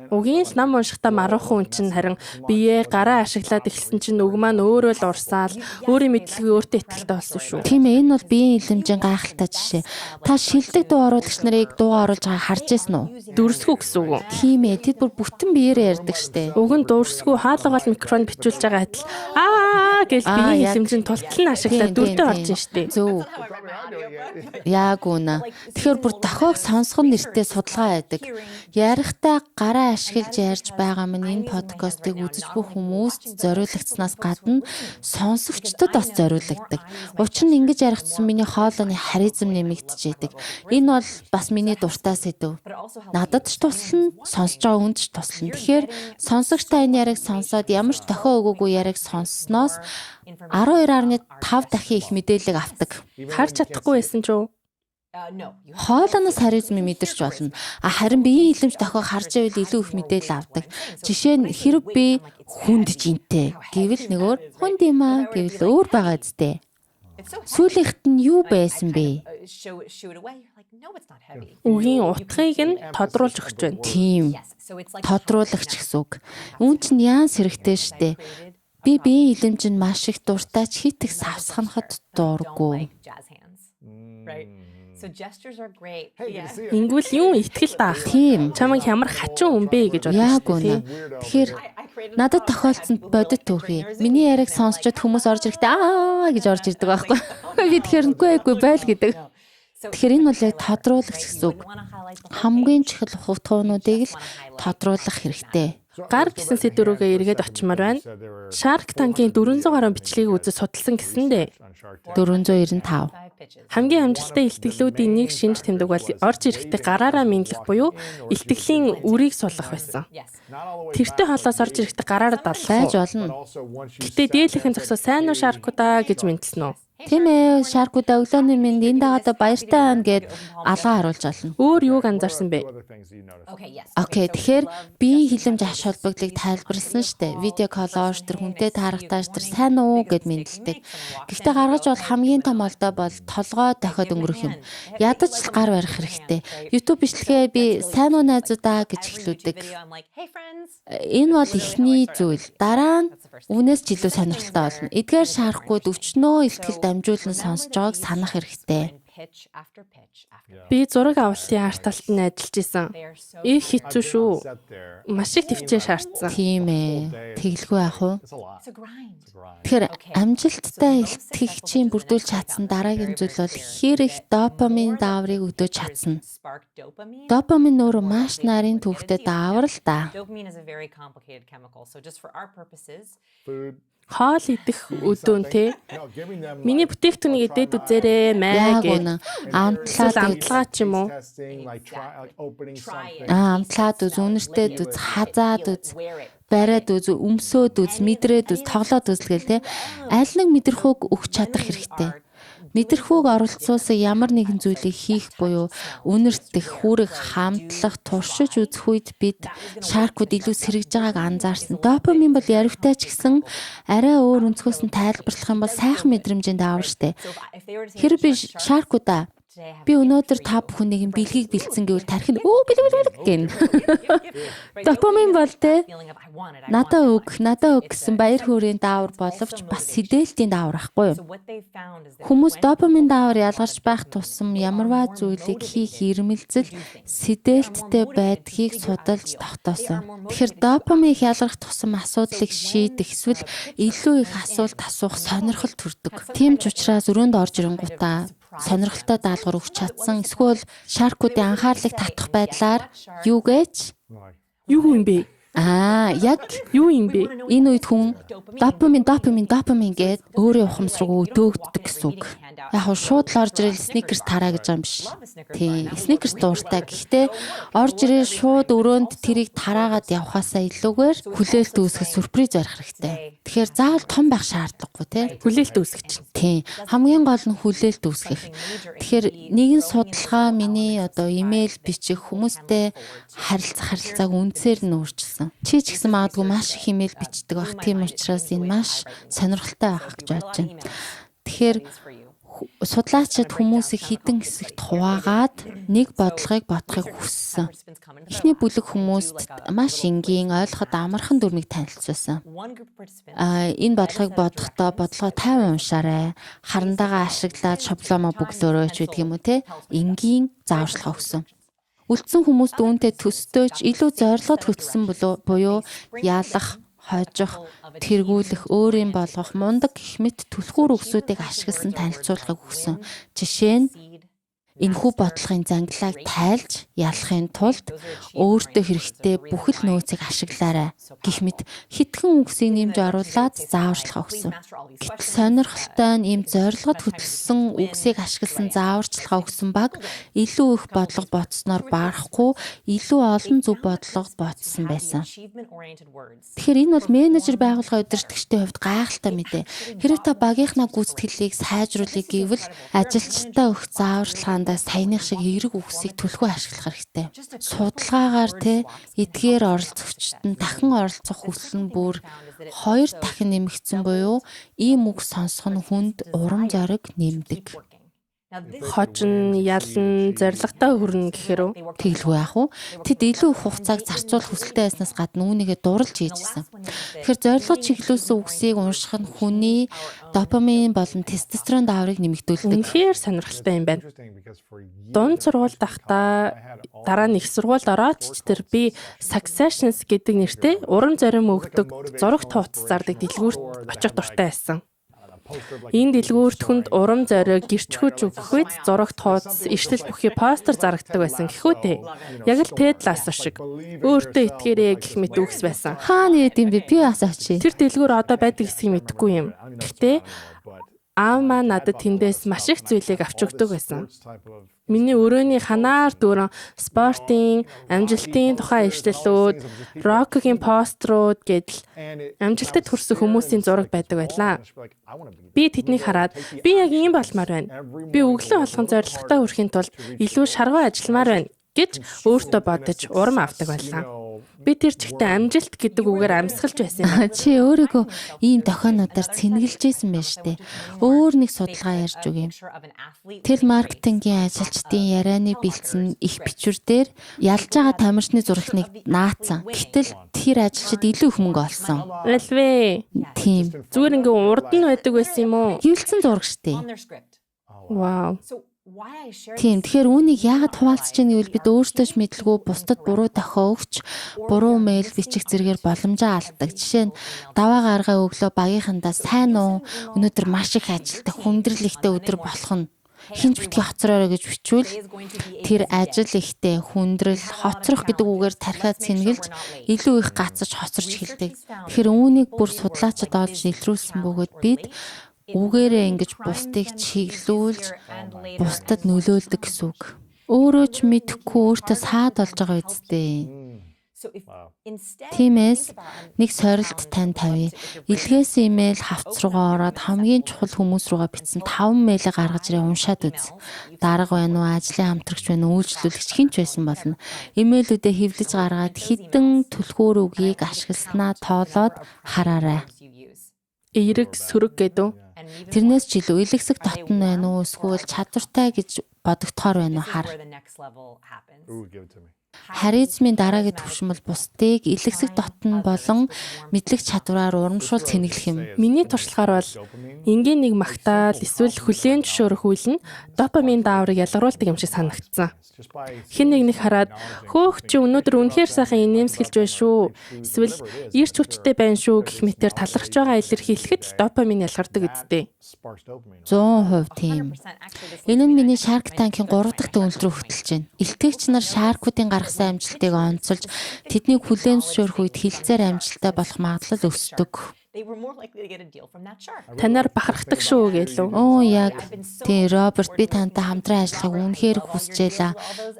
Угийн л ном уншихдаа маруухан хүн чинь харин биеэ гараа ашиглаад эхэлсэн чинь үг маань өөрөө л урсаал, өөрийн мэдлэгийг өөртөө итгэлтэй болсон шүү. Тийм ээ, энэ бол биеийн хэлэмжийн гайхалтай жишээ. Та шилдэг дуу оруулагч нарыг дуугаа оруулж байгааг харж байсан уу? Дүрсгүй гэсэн үг үү? Тийм ээ, тэд бүр бүтэн биеэрээ ярьдаг штэ. Уг нь дүрсгүй, хаалгаал микрофон бичүүлж байгаа адил аа гэж биеийн хэлэмжийн тултал нь ашиглаад дүрдээ орж ин штэ. Зөв. Яг үнэ. Тэгэхээр бүр дохиог сонсох нь нэртэй судалгаа байдаг. Ярихдаа гараа ашиглаж ярьж байгаа минь энэ подкастыг үзэж буй хүмүүст зориулагдсанаас гадна сонсогчдод бас зориулагддаг. Учир нь ингэж ярих тусам миний хоолойны харизм нэмэгдэж идэг. Энэ бол бас миний дуртай сэдэв. Надад ч туслана, сонсож байгаа хүнд ч туслана. Тэгэхээр сонсогч та энэ яриаг сонсоод ямар ч дохио өгөөгүй яриаг сонссоноос 12.5 дахин их мэдээлэл авдаг. Харж чадахгүй байсан ч юу? Хоолоноос харизмыг мэдэрч болно. А харин биеийн хэлэмж дохиог харж байвал илүү их мэдээлэл авдаг. Жишээ нь хэрв би хүнд жинтэй гэвэл нөгөөр хүнд юм аа гэвэл өөр байгаа зү. Сүүлийнхэд нь юу байсан бэ? Үгийн утгыг нь тодруулж өгч байна. Тийм. Тодруулагч гэсэн үг. Үүн чинь яан сэрэгтэй штэ. Би биеийн хэлэмж нь маш их дуртай ч хит их савсханахад дургүй. Ингүүл юм итгэл даах. Тийм. Чамайг ямар хачин хүн бэ гэж бодно Яг шүү дээ. үнэ. Тэгэхээр надад тохиолдсон бодит түүхий. Миний яриаг сонсчод хүмүүс орж ирэхдээ аа гэж орж ирдэг байхгүй. Би тэгэхээр үгүй эгүй байл гэдэг. Тэгэхээр энэ бол яг тодруулагч гэсэн үг. Хамгийн чухал хувьтуунуудыг л тодруулах хэрэгтэй. Гар гэсэн сэдв рүүгээ эргээд очимоор байна. Shark Tank-ийн 400 гаруй бичлэгийг үзэж судалсан гэсэндээ 495. хамгийн амжилттай илтгэлүүдийн нэг шинж тэмдэг бол орж ирэхдээ гараараа мэдлэх буюу илтгэлийн үрийг сулгах байсан. Тэртээ хоолоос орж ирэхдээ гараараа даллах. Байж болно. Гэтэ дээлийнхэн зогсоо сайн уу Shark-удаа гэж мэдлсэн үү? Тийм ээ, Shark-удаа өглөөний мэнд энэ дагаадаа баяртай байна гэд алгаа харуулж болно. Өөр юуг анзаарсан бэ? Окей, тэгэхээр биеийн хэлэмж ач холбогдлыг тайлбарласан штэ. Видео коллоор тэр хүнтэй таарахтааш тэр сайн уу гэд мэндэлдэг. Гэхдээ гаргаж бол хамгийн том олдоо бол толгой дохиод өнгөрөх юм. Ядаж л гар барих хэрэгтэй. YouTube бичлэгээ би сайн уу найзуудаа гэж эхлүүлдэг. Энэ бол эхний зүйл. Дараа нь үүнээс ч илүү сонирхолтой болно. Эдгээр шаархгүйд өчнөө ихтгэл дамжуулан сонсож байгааг санах хэрэгтэй. Би зураг авалтын арт талд нь ажиллаж исэн. Их хэцүү шүү. Маш их төвчээ шаардсан. Тийм ээ. Тэглгүй яах вэ? Тэгэхээр амжилттай илтгэгчийн бүрдүүлж чадсан дараагийн зүйл бол хэр их допамин дааврыг өдөөж чадсан. Допамин өөрөө маш нарийн түүхтэй даавар л да. Хоол идэх өдөөн те. Миний бүтээгдэхүүнийг идээд үзээрэй маа Яг гэд. үнэ. Амтлаад Эсвэл амталгаа ч юм уу. Амтлаад үз, үнэртэй үз, хазаад үз, бариад үз, өмсөөд үз, мэдрээд үз, тоглоод үз гэл те. Аль нэг мэдрэхүйг өгч чадах хэрэгтэй. Мэдрэхүйг оролцуулсан ямар нэгэн зүйлийг хийх буюу үнэртэх, хүрэх, хамтлах, туршиж үзэх үед бид шаркууд илүү сэргэж байгааг анзаарсан. Допамин бол яривтай ч гэсэн арай өөр өнцгөөс нь тайлбарлах юм бол сайхан мэдрэмжийн даавар штэ. Хэрэг би шаркуудаа би өнөөдөр та бүхэн нэгэн бэлгийг бэлдсэн гэвэл тархи нь өө бэлэг бэлэг гэнэ. Допамин бол те надаа өг, надаа өг гэсэн баяр хөөрийн даавар боловч бас сэдээлтийн даавар ахгүй юу? Хүмүүс допамин даавар ялгарч байх тусам ямарваа зүйлийг хийх ирмэлзэл сэдээлттэй байдгийг судалж тогтоосон. Тэгэхээр допамин их ялгарх тусам асуудлыг шийдэх эсвэл илүү их асуулт асуух сонирхол төрдөг. Тийм ч учраас өрөөнд орж ирэнгуутаа сонирхолтой даалгавар өгч чадсан эсвэл шаркуудын анхаарлыг татах байдлаар юу гэж Юу юм бэ? Аа, яг Юу юм бэ? энэ үед хүн допамин, допамин, допамин гэд өөрийн ухамс руу өдөөгддөг гэсэн үг. Яг хөө шууд л орж ирэл сникерс тараа гэж байгаа юм биш. Тий, сникерс дуртай. Гэхдээ орж ирэл шууд өрөөнд тэрийг тараагаад явхаасаа илүүгээр хүлээлт үүсгэх сюрприз барих хэрэгтэй. Тэгэхээр заавал том байх шаардлагагүй тий. Хүлээлт үүсгэж чинь. Тийм. Хамгийн гол нь хүлээлт үүсгэх. Тэгэхээр нэгэн судалгаа миний одоо имэйл бичих хүмүүстэй харилцах харилцааг үндсээр нь өөрчилсөн. Чи ч гэсэн магадгүй маш их имэйл бичдэг байх. Тийм учраас энэ маш сонирхолтой байх гэж бодож байна. Тэгэхээр судлаачид хүмүүсийг хідэн хэсэгт хуваагаад нэг бодлогыг бодохыг хүссэн. Эхний бүлэг хүмүүст маш энгийн, ойлгоход амархан дүрмийг танилцуулсан. Энэ бодлогыг бодохдоо бодлогоо 50 уншаарай. Харандагаа ашиглаад шаблоноо бөглөөрэй ч гэдэг юм уу те. Энгийн зааварчилгаа өгсөн. Үлдсэн хүмүүст үүнтэй төстэй ч илүү зорилгод хөтлсөн буюу ялах, хожих, тэргүүлэх, өөрийн болгох, мундаг гэх мэт түлхүүр үгсүүдийг ашигласан танилцуулгыг өгсөн. Жишээ нь энэхүү бодлогын зангилааг тайлж ялахын тулд өөртөө хэрэгтэй бүхэл нөөцийг ашиглаарай гэх мэт хитгэн үгсийг нэмж оруулаад зааварчилгаа өгсөн. Гэтэл сонирхолтой нь ийм зорилгод хөтлсөн үгсийг ашигласан зааварчилгаа өгсөн баг илүү их бодлого ботсноор баарахгүй илүү олон зөв бодлого ботсон байсан. Тэгэхээр энэ бол менежер байгууллагын удирдагчдын хувьд гайхалтай мэдээ. Хэрэг та багийнхнаа гүйцэтгэлийг сайжруулъя гэвэл ажилчдаа өгөх зааварчилгаан дандаа саяных шиг эерэг үгсийг түлхүү ашиглах хэрэгтэй. Судалгаагаар те эдгээр оролцогчид нь дахин оролцох хүсэл нь бүр 2 дахин нэмэгдсэн буюу ийм үг сонсох нь хүнд урам зориг нэмдэг. Хожин, ялна, зоригтой хүрнэ гэхээр үү? Тэгэлгүй яах вэ? Тэд илүү их хугацааг зарцуулах хүсэлтэй байснаас гадна үүнийгээ дурлж хийжсэн. Тэгэхээр зорилго чиглүүлсэн үгсийг унших нь хүний допамин болон тестостерон дааврыг нэмэгдүүлдэг. Үнэхээр сонирхолтой юм байна. Дунд сургуульд байхдаа дараа нь их сургуульд ороод ч тэр би Successions гэдэг нэртэй урам зориг өгдөг зурагт хуудас зардаг дэлгүүрт очих дуртай байсан. Энэ дэлгүүрт хүнд урам зориг, гэрч хүч өгөх үед зурагт хуудас, ишлэл бүхий постэр зарагддаг байсан гэхүү дээ. Яг л Ted Lasso шиг. Өөртөө итгээрэй гэх мэт үгс байсан. Хаана яд юм бэ? Би бас очие. Тэр дэлгүүр одоо байдаг хэсгийг мэдэхгүй юм. Гэхдээ аав маань надад тэндээс маш их зүйлийг авч өгдөг байсан. Миний өрөөний ханаар дүүрэн спортын, амжилтын тухай ишлэлүүд, рокгийн постерууд гэдэл амжилтад хүрсэн хүмүүсийн зураг байдаг байлаа. Би тэднийг хараад би яг ийм болмоор байна. Би өглөө болгон зорилготой хүрэхин тулд илүү шаргуу ажилламаар байна гэж өөртөө бодож урам авдаг байлаа. Би тэр чигтээ амжилт гэдэг үгээр амьсгалж байсан юм. Чи өөрийгөө ийм дохионуудаар цэнгэлж исэн байж тээ. Өөр нэг судалгаа ярьж өгье. Телемаркетингийн ажилчдын ярианы бэлдсэн их бичвэр дээр ялж байгаа тамирчны зурагтныг наацсан. Гэтэл тэр ажилчид илүү их мөнгө олсон. Альвэ. Тийм. Зүгээр ингээ урд нь байдаг байсан юм уу? Хэвлэлсэн зураг штэ. Вау. Тийм. Тэгэхээр үүнийг яагаад хуваалцаж байна гэвэл бид өөрсдөө ч мэдлгүй бусдад буруу дохио өгч, буруу мэйл бичих зэрэгээр боломжоо алддаг. Жишээ нь даваа гаргаа өглөө багийнхандаа сайн уу? Өнөөдөр маш их ажилтай, хүндрэл ихтэй өдөр болох нь хинч битгий хоцроорой гэж бичвэл тэр ажил ихтэй, хүндрэл, хоцрох гэдэг үгээр тархиад цэнгэлж илүү их гацаж хоцорч эхэлдэг. Тэгэхээр үүнийг бүр судлаачид олж илрүүлсэн бөгөөд бид үгээрээ ингэж бусдыг чиглүүлж бусдад нөлөөлдөг гэсэн үг. Өөрөө ч мэдэхгүй өөртөө саад болж байгаа үсттэй. Тиймээс нэг сорилт тань тавья. Илгээсэн имэйл хавц руугаа ороод хамгийн чухал хүмүүс руугаа бичсэн 5 мэйлийг гаргаж ирээ уншаад үз. Дарга байна уу, ажлын хамтрагч байна уу, үйлчлүүлэгч хэн ч байсан болно. Имэйлүүдээ хэвлэж гаргаад хэдэн түлхүүр үгийг ашигласнаа тоолоод хараарай. Эерэг сөрөг гэдэг үү? Тэрнээс ч илүү илгэсэг дотн байна уу эсвэл чадвартай гэж бодогдохоор байна уу хар. Харизмын дараагийн түвшин бол бусдыг илгэсэг дотн болон мэдлэг чадвараар урамшуул цэнэглэх юм. Миний туршлагаар бол энгийн нэг магтаал эсвэл хүлээн зөвшөөрөх үйл нь допамин дааврыг ялгаруулдаг юм шиг санагдсан. Хэн нэг нэг хараад хөөх чи өнөөдөр үнэхээр сайхан инээмсэглэж байна шүү. Эсвэл ирч хүчтэй байна шүү гэх мэтээр талархаж байгаа илэрхийлэхэд л допамин ялгардаг үсттэй. 100% тийм. Энэ нь миний Shark Tank-ийн 3 дахь төгнөлт рүү хөтөлж байна. Илтгэгч нар Shark-уудын гаргасан амжилтыг онцолж тэднийг хүлээн зөвшөөрөх үед хилцээр амжилттай болох магадлал өсдөг. Танаар бахархдаг шүү гэлүү. Оо яг. Тийм Роберт би тантай хамтран ажиллахыг үнэхээр хүсэж байлаа.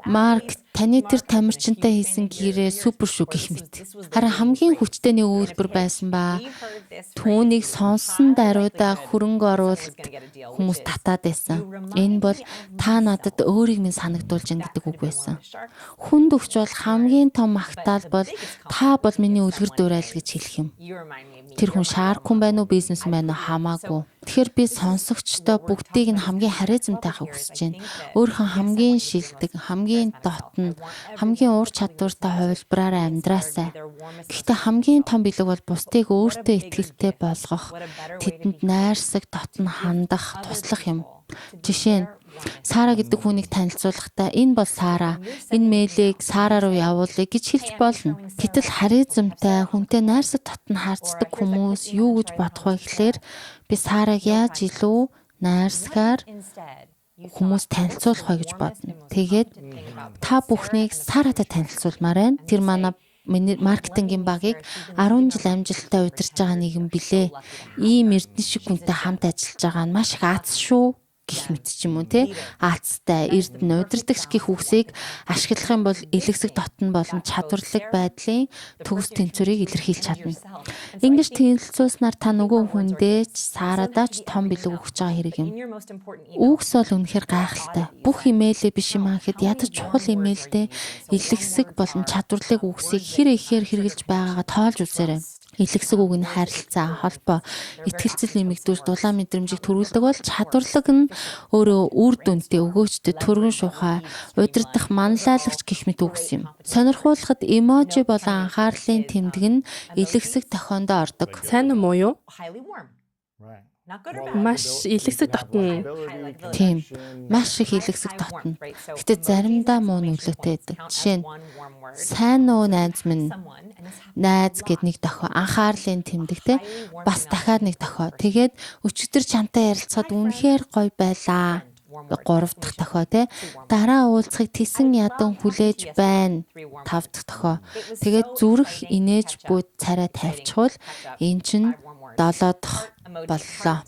Марк таны тэр тамирчинтай хийсэн гэрээ супер шүү гэх мэт. Харин хамгийн хүчтэй нэг үйлдвэр байсан ба түүнийг сонссон даруйдаа хөрөнгө оруулалт хүмүүс татаад байсан. Энэ бол та надад өөрийг минь санагдуулж байна гэдэг үг байсан. Хүнд өгч бол хамгийн том магтаал бол та бол миний үлгэр дуурайл гэж хэлэх юм. Тэр хүн шаарк хүн байна уу, бизнес байна уу хамаагүй. Тэгэхээр би сонсогчдоо бүгдийг нь хамгийн харизмтай байхыг хүсэж байна. Өөрийнхөө хамгийн шилдэг, хамгийн дотно, хамгийн ур чадвартай хувилбараараа амьдраасай. Гэхдээ хамгийн том бэлэг бол бусдыг өөртөө итгэлтэй болгох, тэдэнд найрсаг, дотно хандах, туслах юм. Жишээ нь Сара гэдэг хүнийг танилцуулахдаа энэ бол Сара, энэ мэйлийг Сара руу явуулъя гэж хэлж болно. Гэтэл харизмтай, хүнтэй найрсаг дотно харцдаг хүмүүс юу гэж бодох вэ гэхлээр би Сараг яаж илүү найрсгаар хүмүүс танилцуулах вэ гэж бодно. Тэгээд та бүхнийг Саратай танилцуулмаар байна. Тэр манай маркетингийн багийг 10 жил амжилттай удирж байгаа нэгэн билээ. Ийм эрдэнэ шиг хүнтэй хамт ажиллаж байгаа нь маш их аз шүү гэх мэт ч юм уу те, аацтай, эрдэнэ, удирдагч гэх үгсийг ашиглах юм бол илгэсэг дотн болон чадварлаг байдлын төгс тэнцвэрийг илэрхийлж чадна. Ингэж танилцуулснаар та нөгөө хүндээ ч Сарадаа ч том бэлэг өгч байгаа хэрэг юм. Үгс бол үнэхээр гайхалтай. Бүх имэйлээ биш юм аа гэхэд ядаж чухал имэйлдээ илгэсэг болон чадварлаг үгсийг хэр ихээр хэрэглэж байгаагаа тоолж үзээрэй. Илгэсэг үг нь харилцаа, холбоо, итгэлцэл нэмэгдүүлж дулаан мэдрэмжийг төрүүлдэг бол чадварлаг нь өөрөө үр дүнтэй, өгөөчтэй, түргэн шухай, удирдах, манлайлагч гэх мэт үгс юм. Сонирхуулахад эможи болон анхаарлын тэмдэг нь илгэсэг тохиондоо ордог. Сайн уу муу юу? Маш илгэсэг дотно. Тийм. Маш их илгэсэг дотно. Гэтэ заримдаа муу нөлөөтэй байдаг. Жишээ нь сайн уу найз минь, найз гэд нэг дохио, анхаарлын тэмдэг те, бас дахиад нэг дохио. Тэгээд өчигдөр чамтай ярилцахад үнэхээр гоё байлаа. 3 дахь дохио те. Дараа уулзахыг тэсэн ядан хүлээж байна. 5 дахь дохио. Тэгээд зүрх инээж бүгд царай тавьчихвал эн чинь 7 дахь боллоо.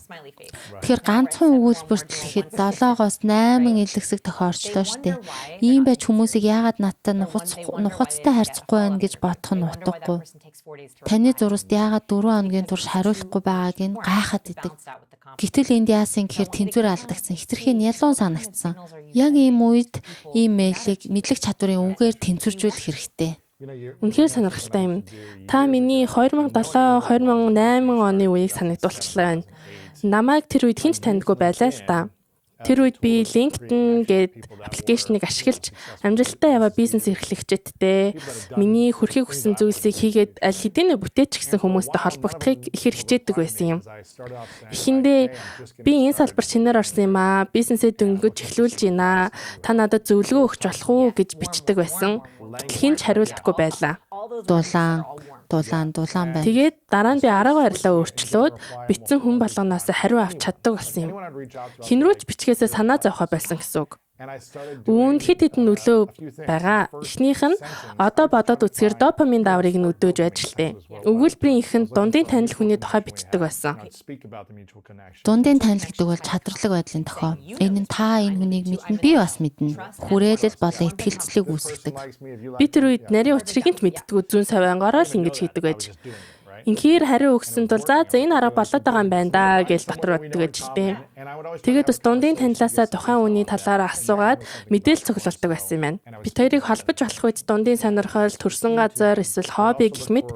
Тэгэхээр ганцхан өгүүлбэрт хэлэхэд 7-оос 8 илгэсэг дохио орчлоо штэ. Ийм байж хүмүүсийг яагаад надтай нухацтай харьцахгүй байна гэж бодох нь утгагүй. Таны зураст яагаад 4 хоногийн турш хариулахгүй байгааг нь гайхаад идэг. Гэтэл энд яасан гэхээр тэнцвэр алдагдсан, хэтэрхий нь ялуун санагдсан. Яг ийм үед ийм мэйлийг мэдлэг чадварын үгээр тэнцвэржүүлэх хэрэгтэй. Үнэхээр сонирхолтой юм. Та миний 2007, 2008 оны үеийг санагдуулчлаа байна. Намайг тэр үед хэн ч таньдаггүй байлаа л да. Тэр үед би LinkedIn гээд application ыг ашиглаж амжилттай яваа бизнес эрхлэгчидтэй миний хүрэхийг хүссэн зүйлсийг хийгээд аль хэдийнэ бүтээч гэсэн хүмүүстэй холбогдохыг ихээр хичээдэг байсан юм. Эхэндээ би энэ салбар шинээр орсон юм аа, бизнесээ дөнгөж эхлүүлж байна. Та надад зөвлөгөө өгч болох уу гэж бичдэг байсан. Гэтэл хэн ч хариулдаггүй байлаа. Дулаан, дулаан, дулаан байна. Тэгээд дараа нь би арга барилаа өөрчлөөд бичсэн хүн болгоноос хариу авч чаддаг болсон юм. Хэн рүү ч бичгээсээ санаа зовхоо болсон гэсэн үг. Үүнд хэд хэдэн нөлөө байгаа. Эхнийх нь одоо бодоод үзэхээр допамин даврыг нь өдөөж байж л тээ. Өгүүлбэрийн эхэнд дундын танил хүний тухай бичдэг байсан. Дундын танил гэдэг бол чадварлаг байдлын дохио. Энэ нь та энэ хүнийг мэднэ, би бас мэднэ. Хүрээлэл болон итгэлцлийг үүсгэдэг. Би тэр үед нарийн учрыг нь ч мэддэггүй, зүүн савиангаараа л ингэж хийдэг байж. Инхээр хариу өгсөн тул за энэ арга болоод байгаа юм байна да гэж дотор боддог байж л тээ. Тэгээд бас дундын танилаасаа тухайн үний талаар асуугаад мэдээлэл цуглуулдаг байсан юм байна. Бид хоёрыг холбож болох үед дундын сонирхол, төрсөн газар, эсвэл хобби гэх мэт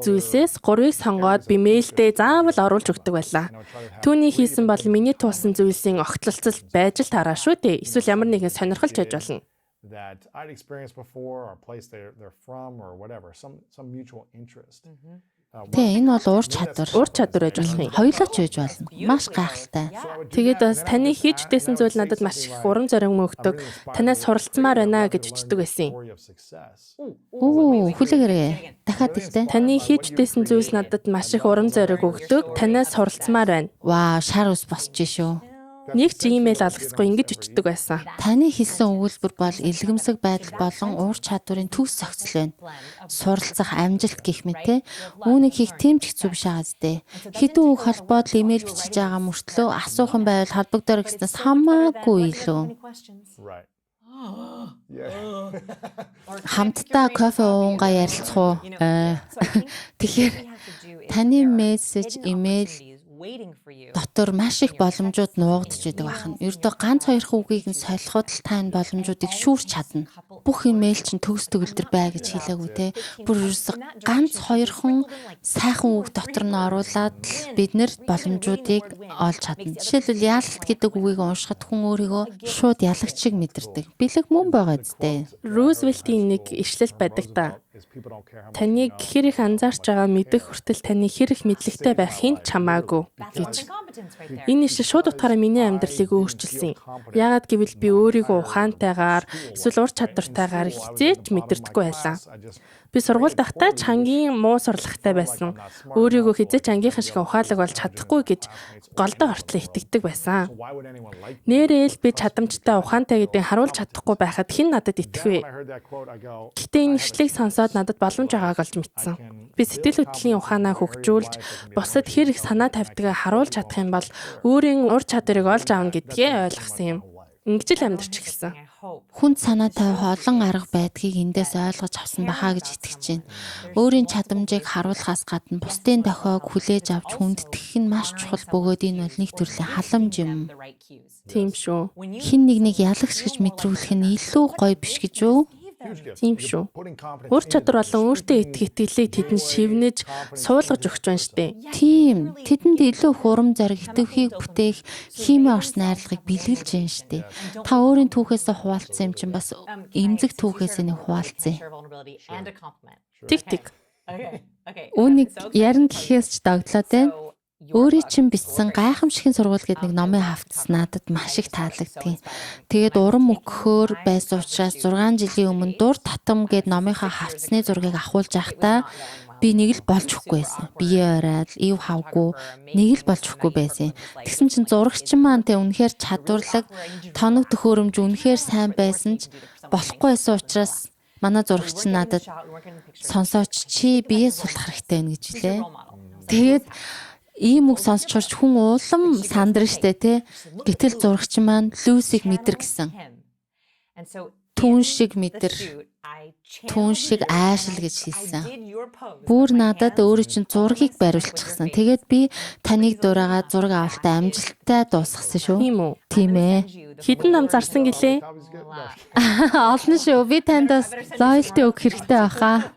зүйлсээс 3-ыг сонгоод би мэйлдээ заавал оруулж өгдөг байлаа. Түүний хийсэн бол миний туулсан зүйлсийн огтлолцол байж л тараа шүү дээ. Эсвэл ямар нэгэн сонирхол ч байж болно. That I'd experienced before or place they're from or whatever, some mutual interest. Тэ, энэ бол уур чадвар. Уур чадвар байж болох юм. Хоёулаа ч байж болно. Маш гайхалтай. Тэгээд бас таны хийж бүтээсэн зүйл надад маш их урам зориг өгдөг. Танаас суралцмаар байна гэж бичдэг байсан юм. Оо, хүлээгээрэй. Дахиад хэлдэ. Таны хийж бүтээсэн зүйлс надад маш их урам зориг өгдөг. Танаас суралцмаар байна. Вау, шар ус босч шүү. Нэг ч имэйл алгасгүй ингэж өчтдөг байсан. Таны хэлсэн өгүүлбэр бол илгэмсэг байдал болон уур чадварын төгс зохицол байна. Суралцах, амжилт гэх мэт те. Үүнийг хийх тийм ч хэцүү биш байгаа зү. Хэдэн үг холбоод л имэйл бичиж байгаа мөртлөө асуух юм байвал холбогдорой гэснээс хамаагүй илүү. Хамтдаа кофе уунгаа ярилцах уу? Тэгэхээр таны мессеж, имэйл дотор маш их боломжууд нуугдж идэг байна. Ердөө ганц хоёрхан үгийг нь солиход л та энэ боломжуудыг шүүрч чадна. Бүх имэйл чинь төгс төгөлдөр бай гэж хэлээгүй те. Бүр ерөөсөө ганц хоёрхан сайхан үг дотор нь оруулаад л бид нэр боломжуудыг олж чадна. Жишээлбэл яалт гэдэг үгийг уншихад хүн өөрийгөө шууд ялагч шиг мэдэрдэг. Бэлэг мөн байгаа зү. Рузвельтийн нэг ишлэл байдаг та. Таныг хэр их анзаарч байгаа мэдэх хүртэл таны хэр их мэдлэгтэй байх хэн ч хамаагүй гэж. Энэ ишлэл шууд утгаараа миний амьдралыг өөрчилсөн юм. Яагаад гэвэл би өөрийгөө ухаантайгаар эсвэл ур чадвартайгаар хизээч мэдэрдэггүй байлаа. Би сургуульд байхдаа ч хамгийн муу сурлагатай байсан. Өөрийгөө хэзээ ч ангийнхан шиг ухаалаг болж чадахгүй гэж голдоо хортлоо итгэдэг байсан. Нээрээ л би чадамжтай, ухаантай гэдгийг харуулж чадахгүй байхад хэн надад итгэх вэ? Гэхдээ энэ ишлэгийг сонсоод надад боломж байгааг олж мэдсэн. Би сэтгэл хөдлөлийн ухаанаа хөгжүүлж, бусад хэр их санаа тавьдгаа харуулж чадах юм бол өөрийн ур чадварыг олж аавна гэдгээ ойлгосон юм. Ингэж л амьдарч эхэлсэн. Хүнд санаа тавих олон арга байдгийг эндээс ойлгож авсан бахаа гэж итгэж байна. Өөрийн чадамжийг харуулахаас гадна бусдын дохиог хүлээж авч хүндэтгэх нь маш чухал бөгөөд энэ бол нэг төрлийн халамж юм. Тийм шүү. Хэн нэгнийг ялагч гэж мэдрүүлэх нь илүү гоё биш гэж үү? Тийм шүү. Ур чадвар болон өөртөө итгэх итгэлийг тэдэнд шивнэж, суулгаж өгч байна штэ. Тийм. Тэдэнд илүү их урам зориг, идэвхийг бүтээх, химийн орс найрлагыг бэлгэлж байна штэ. Та өөрийн түүхээсээ хуваалцсан юм чинь бас эмзэг түүхээсээ нэг хуваалцъя. Тэг тэг. Үүнийг ярина гэхээс ч догдлоод байна. Өөрийн чинь бичсэн гайхамшигын сургууль гэдэг нэг номын хавтас надад маш их таалагддаг. Тэгээд урам өгөхөөр байсан учраас 6 жилийн өмнө Дур татам гээд номынхаа хавтсны зургийг авахулж байхдаа би нэг л болж өгөхгүй байсан. Бие оройд, ив хавгүй нэг л болж өгөхгүй байсан. Тэгсэн чинь зурагч маань тэ үнэхээр чадварлаг, тоног төхөөрөмж үнэхээр сайн байсан ч болохгүй байсан учраас манай зурагч надад сонсооч чи бие сулах хэрэгтэй байна гэж хэлээ. Тэгээд ийм үг сонсчорч хүн улам сандрна штэ тий. Гэтэл зурагч маань Люсиг мэдэр гэсэн. Түн шиг мэдэр, түн шиг аашил гэж хэлсэн. Бүр надад өөрөө чинь зургийг бариулчихсан. Тэгээд би таныг дураагаа зураг авалтаа амжилттай дуусгасан шүү. Тийм үү? Тийм ээ. Хэдэн нам зарсан гэлээ? Олон шүү. Би танд бас лоялти өгөх хэрэгтэй байхаа.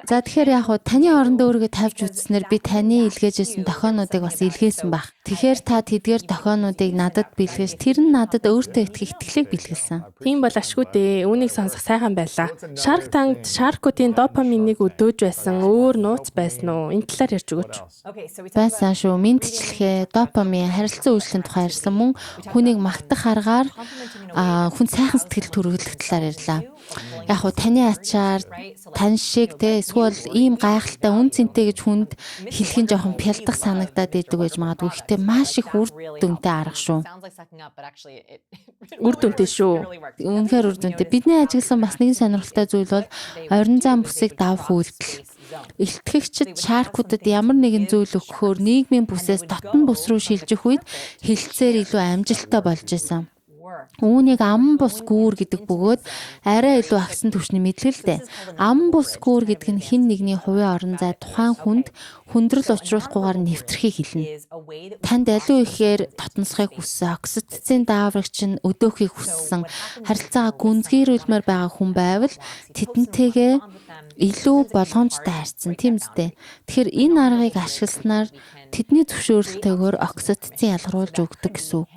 За тэгэхээр яг хуу таны оронд өөрийгөө тавьж үзснээр би таны илгээжсэн дохионуудыг бас илгээсэн байх. Тэгэхээр та тэдгээр дохионуудыг надад бэлгэж тэр нь надад өөртөө итгэх итгэлийг бэлгэлсэн. Тийм бол ашгүй дээ. Үүнийг сонсох сайхан байлаа. Shark Tank Shark-уудын допаминыг өдөөж байсан өөр нууц байсан уу? Энэ талаар ярьж өгөөч. Байсан шүү. Мэдчлэхээ, допамин, харилцан үйлчлэлийн тухай ярьсан мөн хүнийг магтах аргаар хүн сайхан сэтгэл төрүүлэх талаар ярьлаа. Яг хуу таны ачаар тань шиг те эсвэл ийм гайхалтай үн цэнтэй гэж хүнд хэлэх нь жоохон пялдах санагдаад идэг байж магадгүй. Гэхдээ маш их үр дүнтэй арга шүү. Үр дүнтэй шүү. Үнэхээр үр дүнтэй. Бидний ажигласан бас нэгэн сонирхолтой зүйл бол орон зайн бүсийг давах үйлдэл. Илтгэгчид шаркуудад ямар нэгэн зүйл өгөхөөр нийгмийн бүсээс дотн бүс рүү шилжих үед хилцээр илүү амжилттай болж исэн. Үүнийг аман бус гүүр гэдэг бөгөөд арай илүү агсан түвшний мэдлэг л дээ. Аман бус гүүр гэдэг нь хэн нэгний хувийн орон зай тухайн хүнд хүндрэл учруулахгүйгээр нэвтрэхийг хэлнэ. Танд аливаа ихээр татансахыг хүссэн, окситоцин дааврыг чинь өдөөхийг хүссэн, харилцаагаа гүнзгийрүүлмээр байгаа хүн байвал тэдэнтэйгээ илүү болгоомжтой харьцсан, тийм үстэй. Тэгэхээр энэ аргыг ашигласнаар тэдний зөвшөөрөлтөөр окситоцин ялгаруулж өгдөг гэсэн үг.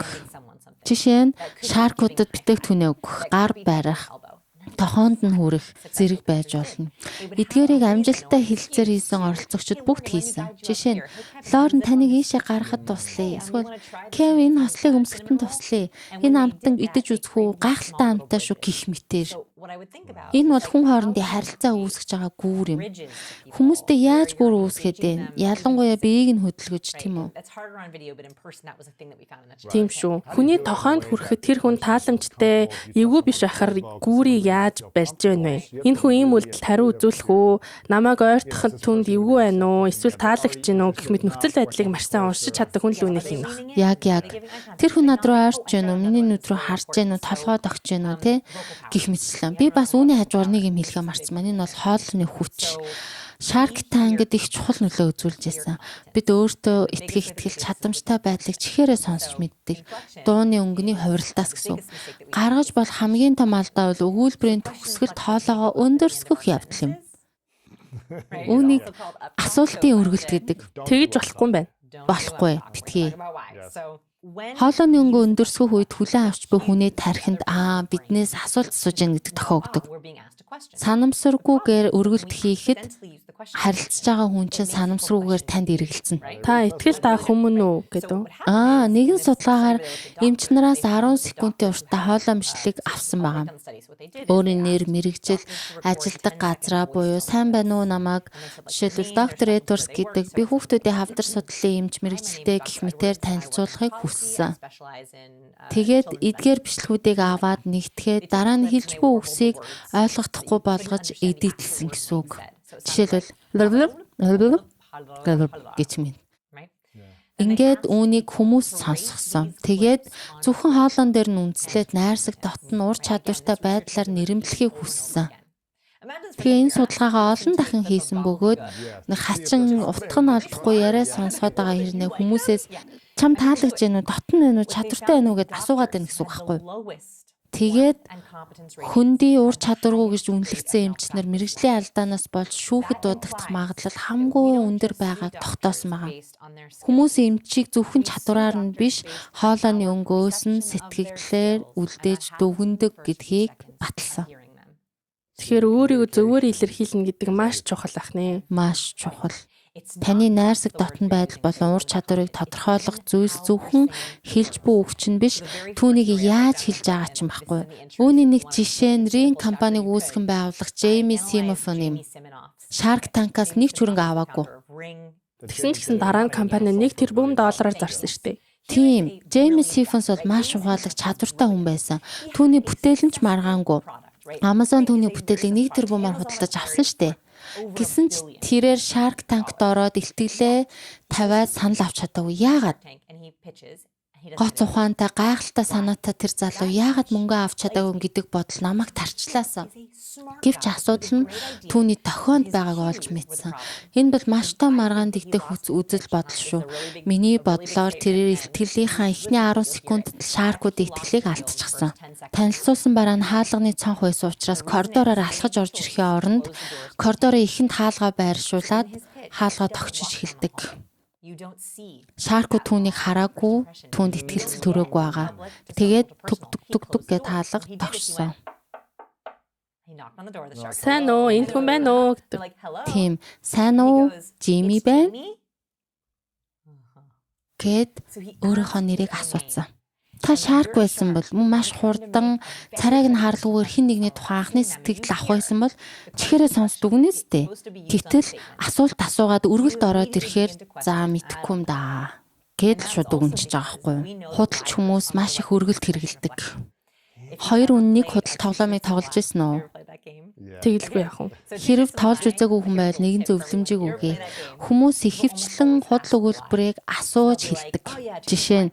Жишээ нь шаркуудад бүтээгдэхүүнээ өгөх, гар барих, тохоонд нь хүрэх зэрэг байж болно. Эдгээрийг амжилттай хилцээр хийсэн оролцогчид бүгд хийсэн. Жишээ нь Лорен таныг ийшээ гаргахад туслая. Эсвэл Кевин энэ хослыг өмсөхөд нь туслая. Энэ амтан идэж үзэх үү? Гайхалтай амттай шүү гих мэтэр. Энэ бол хүн хоорондын харилцаа үүсгэж байгаа гүүр юм. Хүмүүстэй яаж гүүр үүсгээд вэ? Ялангуяа биеийг нь хөдөлгөж, тийм үү? Тийм шүү. Хүний тохоонд хүрэхэд тэр хүн тааламжтай, эвгүй биш байхаар гүүрийг яаж барьж байна вэ? Энэ хүн ийм үйлдэлд хариу үзүүлэх үү? Намайг ойртоход түнд эвгүй байна уу? Эсвэл таалагч гин үү гэх мэт нөхцөл байдлыг маш сайн уншиж чаддаг хүн л үүнийг хийнэ. Яг. Тэр хүн над руу ойрч гин үү? Миний нүд рүү харж гин үү? Толгой догч гин үү? Тэ? Гэх мэтчлэн. Би бас үүний хажуугаар нэг юм хэлэхээ марцсан. Манай энэ бол хоолны хүч. Shark Tank-д их чухал нөлөө үзүүлж байсан. Бид өөртөө итгэх итгэл чадамжтай байдлыг чихээрээ сонсч мэддэг. Дууны өнгөний хувиралтаас гэсэн үг. Гаргаж бол хамгийн том алдаа бол өгүүлбэрийн төгсгөлд хоолойгоо өндөрсгөх явдал юм. Үүнийг асуултын өргөлт гэдэг. Тэгж болохгүй юм байна. Болохгүй, битгий. Хоолойны өнгө өндөрсгөх үед хүлээн авч буй хүний тархинд биднээс асуулт асууж яах гэдэг тохио өгдөг. Санамсаргүйгээр өргөлт хийхэд Харилцаж байгаа хүн чинь санамсаргүйгээр танд эргэлзэнэ. Та итгэл даах хүмүүн үү гэдэг. Нэгэн судалгаагаар эмч нараас 10 секундын уртаа хоолой бичлэг авсан байгаа. Өөрийн нэр, мэргэжил, ажилдаг газраа буюу сайн байна уу намайг жишээлбэл доктор Эдвардс гэдэг би хүүхдүүдийн хавдар судлалын эмч мэргэжилтэй гэх мэтээр танилцуулахыг хүссэн. Тэгээд эдгээр бичлэгүүдийг аваад нэгтгэхэд дараа нь хэлж буй үгсийг ойлгохдохгүй болгож эдитэлсэн гэсэн үг. Жишээлбэл гэж минь. Ингээд үүнийг хүмүүс сонсгосон. Тэгээд зөвхөн хоолон дээр нь үндэслээд найрсаг дотн ур чадвартай байдлаар нэрэмдлэхийг хүссэн. Тэгээ энэ судалгаагаа олон дахин хийсэн бөгөөд нэг хачин утга нь олдохгүй яриа сонсоод байгаа хэрнээ хүмүүсээс чам таалагдж гэнэ үү, дотн байна уу, чадвартай байна уу гэд асуугаад байна гэсэн үг байхгүй юу? Тэгээд хөндий ур чадваргүй гэж үнэлэгдсэн эмчнэр мэргэжлийн алдаанаас болж шүүхэд дуудагдах магадлал хамгүй өндөр байгааг тогтоосон байгаа. Хүмүүс эмчийг зөвхөн чадвараар нь биш, хоолойны өнгөөс нь сэтгэгдлээр үлдээж дүгнэдэг гэдгийг баталсан. Тэгэхээр өөрийгөө зөвөр илэрхийлнэ гэдэг маш чухал ах нэ. Маш чухал. Таны найрсаг дотн байдал болон ур чадварыг тодорхойлох зүйлс зөвхөн хэлж буй үг чинь биш, түүнийг яаж хэлж байгаа чинь байхгүй. Үүний нэг жишээ нь Ring компаниг үүсгэн байгуулагч Джейми Симофф юм. Shark Tank-аас нэг ч хөрөнгө аваагүй. Тэгсэн ч гэсэн дараа нь компани $1 тэрбум зарсан шүү дээ. Тийм, Джейми Симонс бол маш ухаалаг чадвартай хүн байсан. Түүний бүтээл нь ч маргаангүй. Amazon түүний бүтээлийг 1 тэрбумаар худалдаж авсан шүү дээ. Гэсэн ч тэрээр Shark Tank-д ороод илтгэлээ тавиад санал авч чадаагүй. Яагаад? Гоц ухаантай, гайхалтай санаатай тэр залуу яагаад мөнгө авч чадаагүй гэдэг бодол намайг тарчлаасан. Гэвч асуудал нь түүний тохионд байгааг олж мэдсэн. Энэ бол маш том маргаан дэгдэх үзэл бодол шүү. Миний бодлоор тэрээр илтгэлийнхаа эхний 10 секундэд л шаркуудын итгэлийг алдчихсан. Танилцуулсан бараа нь хаалганы цонх байсан учраас коридороор алхаж орж ирэхийн оронд коридорын эхэнд хаалгаа байршуулад хаалгаа тогтчиж эхэлдэг. Шаркууд түүнийг хараагүй, түүнд итгэлцэл төрөөгүй байгаа. Тэгээд түг түг түг түг гэд хаалга тогшсон. Сайн уу, энд хүн байна уу гэдэг. Тийм, сайн уу, Жими байна гэд өөрийнхөө нэрийг асуусан. Та шарк байсан бол мөн маш хурдан царайг нь харлгүйгээр хэн нэгний тухай анхны сэтгэгдэл авах байсан бол чихээрээ сонсдог үнэ зү. Гэтэл асуулт асуугаад өргөлд ороод ирэхээр за мэдэхгүй юм даа гэд л шууд өгөнчж байгаа байхгүй юу. Худалч хүмүүс маш их өргөлт хэрэгэлдэг. 2 үннийг худал тоглоомыг тоглож ирсэн үү? Тэгэлгүй яах вэ? Хэрв тоглож үзээгүй хүн байвал нэгэн зөвлөмжийг өгье. Хүмүүс ихэвчлэн худал өгүүлбэрийг асууж хэлдэг. Жишээ нь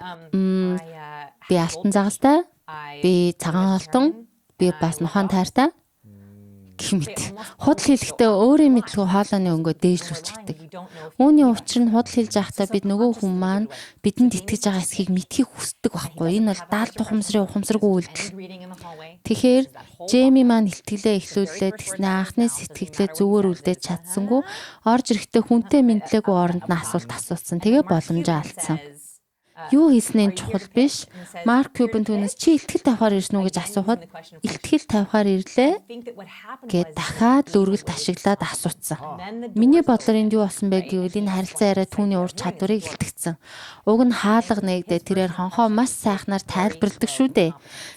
би алтан загастай, би цагаан хоолтон, би бас нухаан тайртай гэх мэт. Худал хэлэхдээ өөрийн мэдлгүй хоолойны өнгөө дээшлүүлчихдэг. Үүний учир нь худал хэлж байхдаа бид нөгөө хүн маань бидэнд итгэж байгаа эсхийг мэдхийг хүсдэг байхгүй. Энэ бол даалт ухамсарын ухамсаргүй үйлдэл. Тэгэхээр Джейми маань илтгэлээ эхлүүллээ тэгснэ анхны сэтгэлээ зүгээр үлдээж чадсангүй орж ирэхдээ хүнтэй мэдлээгүй оронд нь асуулт асуусан. Тэгээ боломжоо алдсан. Юу хийснээ чухал биш. Марк Кьюбан түүнээс чи илтгэл тавихаар ирсэн үү гэж асуухад илтгэл тавихаар ирлээ гэд дахиад л өргөлт ашиглаад асууцсан. Миний бодлоор энд юу болсон бэ гэвэл энэ харилцан яриа түүний ур чадварыг илтгэсэн. Уг нь хаалга нэгдээ тэрээр хонхоо маш сайхнаар тайлбарладаг шүү дээ.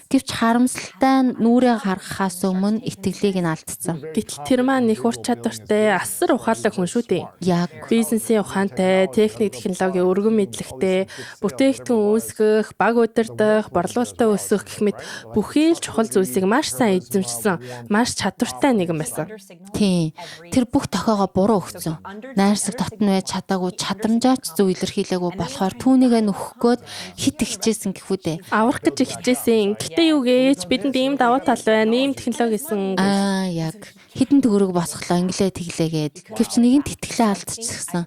Гэвч харамсалтай нь нүрээ гаргахаас өмнө итгэлийг нь алдсан. Гэтэл тэр маань их ур чадвартай, асар ухаалаг хүн шүү дээ. Яг бизнесийн ухаантай, техник технологийн өргөн мэдлэгтэй, бүтээгдэхүүн үүсгэх, баг удирдах, борлуулалтаа өсгөх гэх мэт бүхий л чухал зүйлсийг маш сайн эзэмшсэн, маш чадвартай нэгэн байсан. Тийм. Тэр бүх тохиогоо буруу өгсөн. Найрсаг дотн байж чадаагүй, чадамжаач зөв илэрхийлээгүй болохоор түүнийгээ нөхөх гээд хит хичээсэн гэхүү дээ. Аврах гэж хичээсэн. Гэтэ юу гээч бидэнд ийм давуу тал байна, ийм технологи гэсэн. Аа яг хідэн төгрөг босглоо инглээ тэглээгээд. Гэвч нэгэнт итгэлээ алдчихсан.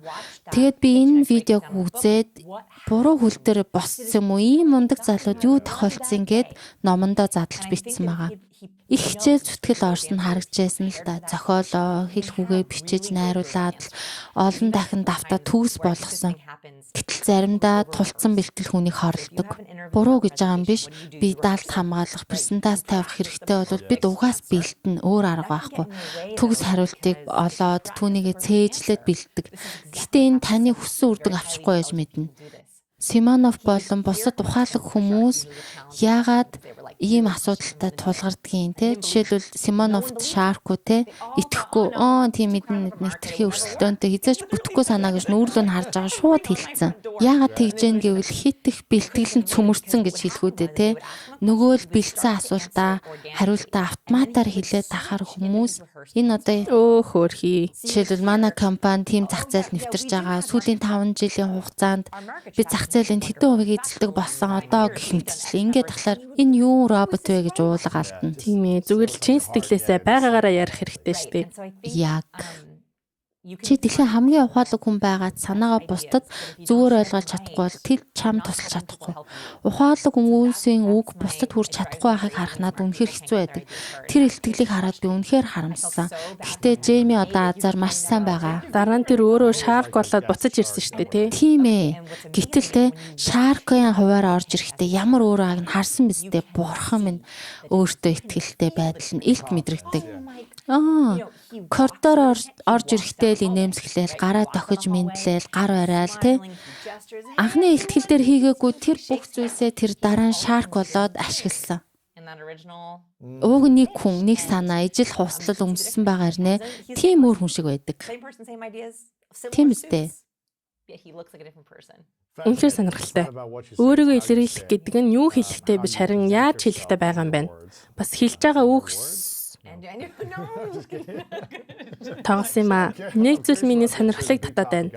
Тэгээд би энэ видеог үзээд буруу хөл дээр боссон юм уу? Ийм мундаг залууд юу тохиолдсон гэд номондоо задлж бичсэн байгаа. Их хичээл зүтгэл орсон нь харагдчихсан л да. Зохиолоо, хэл хүүгээ бичиж найруулад л олон дахин давтаа төгс болгосон. Гэтэл заримдаа тулцсан бэлтгэл хүнийг хорлодог. Буруу гэж байгаа юм биш. Би даалт хамгаалах, презентац тавих хэрэгтэй бол бид угаас бэлтэн, өөр арга байхгүй. Төгс хариултыг олоод түүнийгээ цээжлээд бэлддэг. Гэхдээ энэ таны хүссэн үр дүн авчрахгүй байж мэднэ. Симонов болон бусад ухаалаг хүмүүс яагаад ийм асуудалтай тулгардгийн те? Жишээлбэл, Симоновт shark уу те, итгэхгүй тийм мэдэн нэг тэрхий өрсөлдөөнтэй хизээч бүтэхгүй санаа гэж нүүрлөө нь харж байгаа шууд хэлсэн. Яагаад тэгж гэн гэвэл хит их бэлтгэл нь цөмөрцөн гэж хэлэхүү дээ те. Нөгөө л бэлдсэн асуултаа хариултаа автоматар хэлээд тахаар хүмүүс энэ одоо Өө хөөрхий. Жишээлбэл, манай компани тийм зах зээлд нэвтэрч байгаа. Сүүлийн 5 жилийн хугацаанд би зах зээлийн хэдэн хувийг эзэлдэг болсон одоо гэх мэтчлээ. Ингээд тахлаар энэ юу робот вэ гэж уулга алдна. Тийм ээ. Зүгээр л чин сэтгэлээсээ байгаагаараа ярих хэрэгтэй шүү дээ. Яг. Чи дэлхийн хамгийн ухаалаг хүн байгаад санаагаа бусдад зүгээр ойлгож чадахгүй бол тэд чам тусалж чадахгүй. Ухаалаг хүмүүсийн үг бусдад хүрч чадахгүй байхыг харах надад үнэхээр хэцүү байдаг. Тэр илтгэлийг хараад би үнэхээр харамссан. Гэхдээ Джейми одоо азар маш сайн байгаа. Дараа нь тэр өөрөө shark болоод буцаж ирсэн шүү дээ, тий? Тийм ээ. Гэтэл те, shark ын хуваараа орж ирэхдээ ямар өөр байгааг нь харсан биз дээ. Бурхан минь, өөртөө итгэлтэй байдал нь илт мэдрэгдэг. Коридор орж ирэхдээ л инээмсэглээл, гараа дохиж мэндлээл, гар бараал те. Анхны илтгэл дээр хийгээгүй тэр бүх зүйлсээ тэр дараа нь shark болоод ашигласан. Уг нэг хүн, нэг санаа, ижил хувцлал өмссөн байгаа хэрнээ тийм өөр хүн шиг байдаг. Тийм үстэй. Үнэхээр сонирхолтой. Өөрийгөө илэрхийлэх гэдэг нь юу хэлэхтэй биш, харин яаж хэлэхтэй байгаа юм байна. Бас хэлж байгаа үг тоглосон юм аа. Нэг зүйл миний сонирхлыг татаад байна.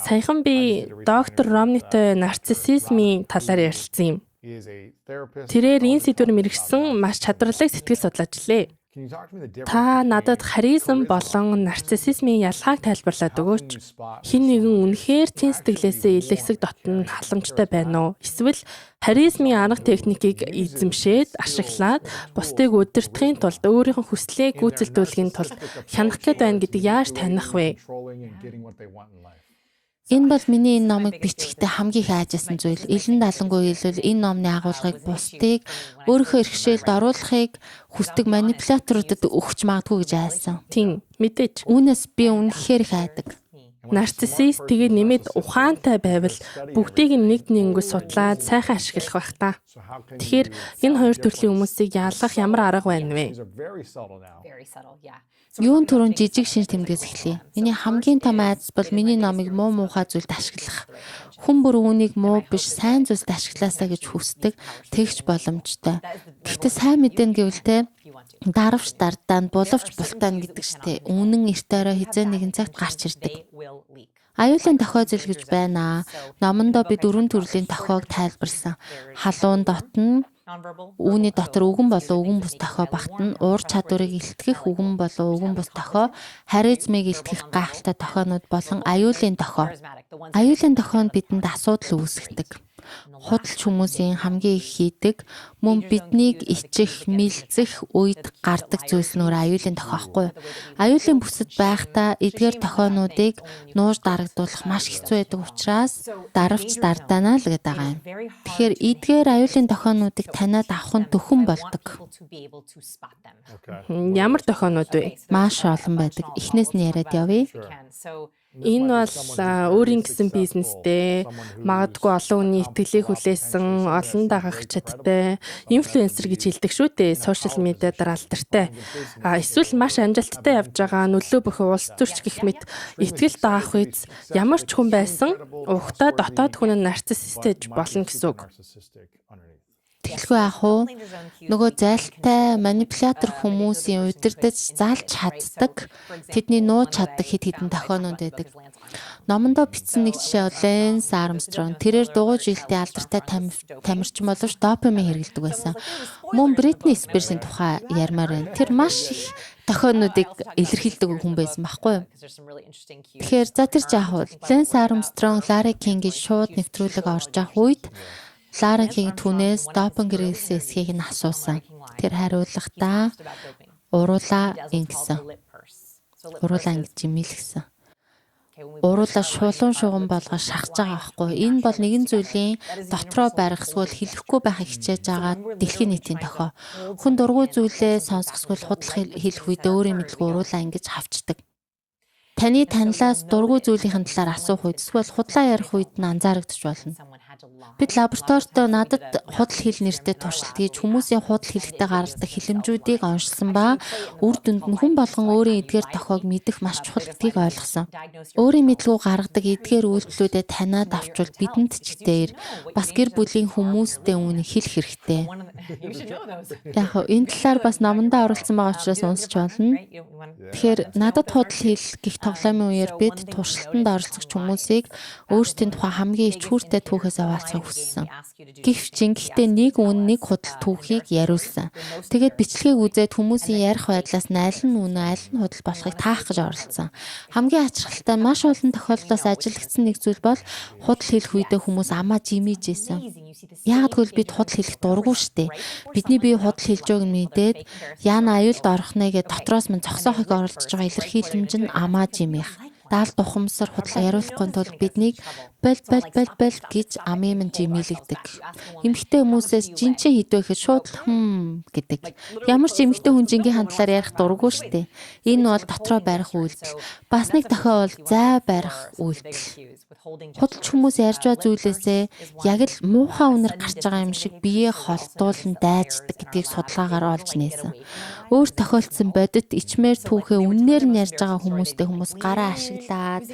Саяхан би доктор Ромнитой нарциссизмын талаар ярилцсан юм. Тэрээр энэ сэдвээр мэргэшсэн маш чадварлаг сэтгэл судлаач лээ. Та надад харизм болон нарциссизмын ялгааг тайлбарлаад өгөөч. Хэн нэгэн үнэхээр чин сэтгэлээсээ илгэсэг дотно халамжтай байна уу? Эсвэл харизмын арга техникийг эзэмшээд ашиглаад бусдыг удирдахын тулд, өөрийнх нь хүслээ гүйцэлдүүлэхийн тулд хянах гээд байна гэдгийг яаж таних вэ? Энэ бол миний энэ номыг бичихдээ хамгийн их айжсэн зүйл. Илэн далангүй хэлбэл, энэ номны агуулгыг бусдыг өөрийнхөө эрхшээлд оруулахыг хүсдэг манипуляторуудад өгч магадгүй гэж айсан. Тийм, мэдээж. Үүнээс би үнэхээр их айдаг. Нарциссист тэгээ нэмээд ухаантай байвал бүгдийг нь нэг нэнгүү судлаад сайхан ашиглах байх та. Тэгэхээр энэ хоёр төрлийн хүмүүсийг ялгах ямар арга байна вэ? Юун түрүүн жижиг шинж тэмдгээс эхлэе. Миний хамгийн том айдас бол миний номыг муу муухай зүйлд ашиглах. Хүн бүр үүнийг муу биш, сайн зүйлд ашиглаасаа гэж хүсдэг, тэгч боломжтой. Гэхдээ сайн мэдэн гэвэл те, даравч дардаан, булавч бултаан гэдэг штэ. Үнэн эрт орой хизээ нэгэн цагт гарч ирдэг. Аюулын дохио зүйл гэж байна. Номондоо би дөрвөн төрлийн дохиог тайлбарласан. Халуун дотно, үүний дотор үгэн болон үгэн бус дохио багтана. Уур чадварыг илтгэх үгэн болон үгэн бус дохио, харизмыг илтгэх гайхалтай дохионууд болон аюулын дохио. Аюулын дохио нь бидэнд асуудал үүсгэдэг. Худалч хүмүүсийн хамгийн их хийдэг, мөн биднийг ичих, мэлзэх үед гардаг зүйл нь өөр аюулын дохио байхгүй юу? Аюулын бүсэд байхдаа эдгээр дохионуудыг нууж дарагдуулах маш хэцүү байдаг учраас даравч дардаанаа л гэдэг байгаа юм. Тэгэхээр эдгээр аюулын дохионуудыг таниад авах нь дөхөн болдог. Ямар дохионууд вэ? Маш олон байдаг. Эхнээс нь яриад явъя. Энэ бол өөрийн гэсэн бизнестэй, магадгүй олон хүний итгэлийг хүлээсэн, олон дагагчдтай, инфлюенсер гэж хэлдэг шүү дээ. Сошиал медиа дээр алдартай. А эсвэл маш амжилттай явж байгаа нөлөө бүхий улс төрч гэх мэт итгэл даах үйц ямар ч хүн байсан угтаа дотоод хүн нь нарциссисттэй болно гэсэн үг. Тэгэлгүй яах уу? Нөгөө зайлтай манипулятор хүмүүсийн удирдах заалж чаддаг, тэдний нууж чаддаг хэд хэдэн дохионууд байдаг. Номондоо бичсэн нэг жишээ бол Лэнс Армстронг. Тэрээр дугуй жилдээ алдартай тамирчин боловч допамин хэрэглэдэг байсан. Мөн Бритни Спирсийн тухай ярмаар байна. Тэр маш их дохионуудыг илэрхийлдэг хүн байсан байхгүй юу? Тэгэхээр за тэр ч яах вэ? Лэнс Армстронг, Ларри Кинг гэж шууд нэвтрүүлэг орж авах үед Лара Кинг түүнээс допинг хэрэглэсэн эсхийг нь асуусан. Тэр хариулахдаа уруулаа ингэсэн. Уруулаа ингэж жимийлгэсэн. Уруулаа шулуун шугам болгож шахаж байгаа байхгүй. Энэ бол нэгэн зүйлийн дотроо барих эсвэл хэлэхгүй байхыг хичээж байгаа дэлхийн нийтийн дохио. Хүн дургүй зүйлээ сонсох эсвэл худлах хэлэх үедээ өөрийн мэдлгүй уруулаа ингэж хавчдаг. Таны танилаас дургүй зүйлийн талаар асуух үед эсвэл худлаа ярих үед нь анзаарагдаж болно. Бид лабораторид надад худал хэл нэртэй туршилт хийж хүмүүсийн худал хэлэхдээ гаргадаг хэлэмжүүдийг оншилсан ба үр дүнд нь хүн болгон өөрийн эдгээр дохиог мэдэх маш чухал гэдгийг ойлгосон. Өөрийн мэдлгүй гаргадаг эдгээр үйлдэлүүдэд таниад авчвал бидэнд ч дээр бас гэр бүлийн хүмүүстэй үүнийг хэлэх хэрэгтэй. Яг энэ талаар бас номондоо оролцсон байгаа учраас унсч болно. Тэгэхээр надад худал хэл гих тоглоомын үеэр бид туршилтанд оролцогч хүмүүсийг өөрсдийн тухай хамгийн ичхүүртэй түүхээс хуваалцахыг хүссэн. Гэвч ингэхдээ нэг үн нэг худал түүхийг яриулсан. Тэгээд бичлэгийг үзээд хүмүүсийн ярих байдлаас нь аль нь үнэн аль нь худал болохыг таах гэж оролцсон. Хамгийн ачаалалтай нь маш олон тохиолдлоос ажиглагдсан нэг зүйл бол худал хэлэх үедээ хүмүүс амаа жимээж исэн. Яагаад гэвэл бид худал хэлэх дургүй штэ. Бидний бие худал хэлж байгааг нь мэдээд яана аюулд орох нэ гэж дотроос минь зогсоохыг оролдож байгаа илэрхийлэмж нь амаа жимэх. Даал духамсар худлаа яриулахгүй тулд биднийг бол бол бол бол гэж амын минь жимийлэгдэг. Эмэгтэй хүмүүсээс жинчин хідвэ гэхэд шууд хм гэдэг. Ямар ч эмэгтэй хүн жингийн хандлаар ярих дургүй штэ. Энэ бол дотроо барих үйлдэл. Бас нэг дохио бол зай барих үйлдэл. Худалч хүмүүс ярьж байгаа зүйлээсээ яг л муухай үнэр гарч байгаа юм шиг биеэ холдуулан дайждаг гэдгийг судалгаагаар олж нээсэн. Өөр тохиолдсон бодит ичмээр түүхээ үннээр нь ярьж байгаа хүмүүстэй хүмүүс гараа ашиглаад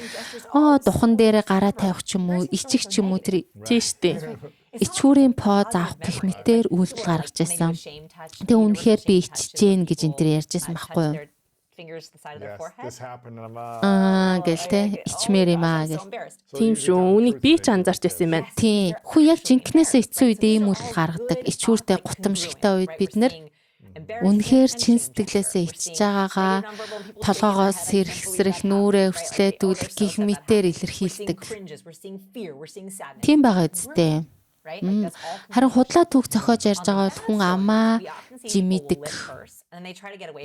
духан дээрээ гараа тавих ч юм уу, ичих ч юм уу тэр Тийм штэ. Ичхүүрийн поз авах гэх мэтээр үйлдэл гаргаж ирсэн. Тэгээ үнэхээр би иччихээн гэж энэ төр ярьж байсан байхгүй юу? Аа гэл те ичмээр юм аа гэл. Тийм шүү. Үүнийг би ч анзаарч байсан юм байна. Тийм. Хүн яг жинкнээсээ ицсэн үед ийм үйлдэл гаргадаг. Ичхүүртэй гутамшигтай үед бид нэр үнэхээр чин сэтгэлээсээ ичж байгаагаа толгоогоос сэрхсрэх нүрээ өвчлөөдүүлэх гих мэтээр илэрхийлдэг. Тийм байгаа үсттэй. Харин худлаа түүх зохиож ярьж байгаа бол хүн амаа жимидэг.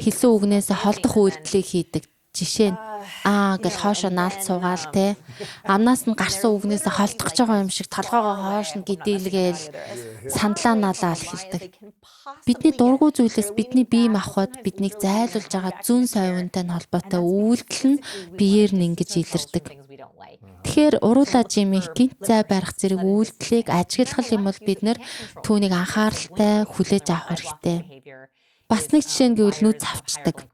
Хэлсэн үгнээсээ холдох үйлдэлийг хийдэг. Жишээ нь аа гэл хоошо наалт суугаал те. Амнаас нь гарсан үгнээсээ холдох гэж байгаа юм шиг толгоогоо хоош нь гидийлгээл сандлаа налаа эхэлдэг. Бидний дургүй зүйлээс бидний бие махбод биднийг зайлуулж байгаа зүүн совинтой нь холбоотой үйлдэл нь биеэр нь ингэж илэрдэг. Тэгэхээр уруулаа жимих гинт зай барих зэрэг үйлдэлийг ажиглах юм бол бид нэр түүнийг анхааралтай хүлээж авах хэрэгтэй. Бас нэг жишээ нь гэвэл нүд цавчдаг.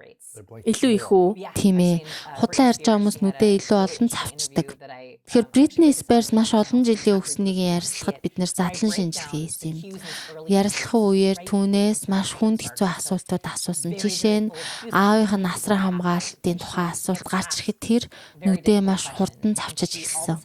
Илүү их үү? Тийм ээ. Худлаа ярьж байгаа хүмүүс нүдээ илүү олон цавчдаг. Тэгэхээр Бритни Спирс маш олон жилийн өгснийг ярилцлагад бид нэр задлан шинжилгээ хийсэн юм. Ярилцлагын үеэр түүнээс маш хүнд хэцүү асуултууд асуусан. Жишээ нь аавынх нь асран хамгаалалтын тухай асуулт гарч ирэхэд тэр нүдээ маш хурдан цавчаж эхэлсэн.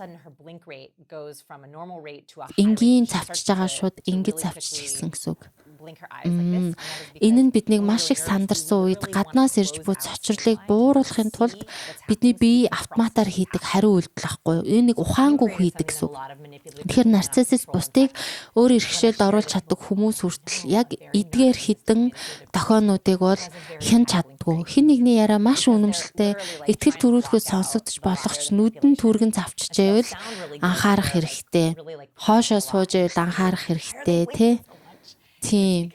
Энгийн цавчж байгаа шууд ингэж цавчж эхэлсэн гэсэн үг. Энэ нь биднийг маш их сандарсан үед гаднаас ирж буй цочрлыг бууруулахын тулд бидний бие автоматар хийдэг хариу үйлдэл ахгүй юу? Энэ нэг ухаангүй хийдэг гэсэн үг. Тэгэхээр нарциссист бусдыг өөр иргэшээлд оруулж чаддаг хүмүүс хүртэл яг эдгээр хідэн дохионуудыг бол хэн чаддгүй. Хэн нэгний яриа маш үнэмшилтэй, итгэл төрүүлэхэд сонсогдож болох ч нүдэн түргэн завчжээвэл анхаарах хэрэгтэй. Хоошоо сууж ивэл анхаарах хэрэгтэй, тэ? Тийм.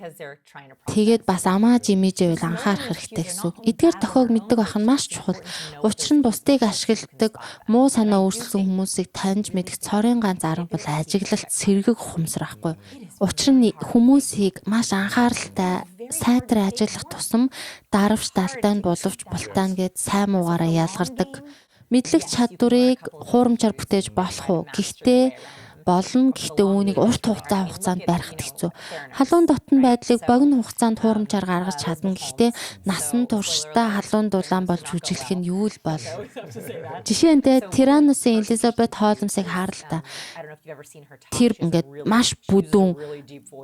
Тэгээд бас амаа жимээжээвэл анхаарах хэрэгтэй гэсэн үг. Эдгээр дохиог мэддэг байх нь маш чухал. Учир нь бусдыг ашигладаг, муу санаа өөрчилсөн хүмүүсийг таньж мэдэх цорын ганц арга бол ажиглалт сэргэг ухамсар ахгүй. Учир нь хүмүүсийг маш анхааралтай сайтар ажиглах тусам даравч далтай нь боловч бултаана гэд сайн муугаараа ялгардаг. Мэдлэг чадварыг хуурамчаар бүтээж болох уу? Гэхдээ болно. Гэхдээ үүнийг урт хугацаанд барихад хэцүү. Халуун дотн байдлыг богино хугацаанд хуурамчаар гаргаж чадна. Гэхдээ насан туршдаа халуун дулаан болж жүжиглэх нь юу л бол. Жишээ нь Тираносын Элизабет Холмсыг харал та. Тэр ингээд маш бүдүүн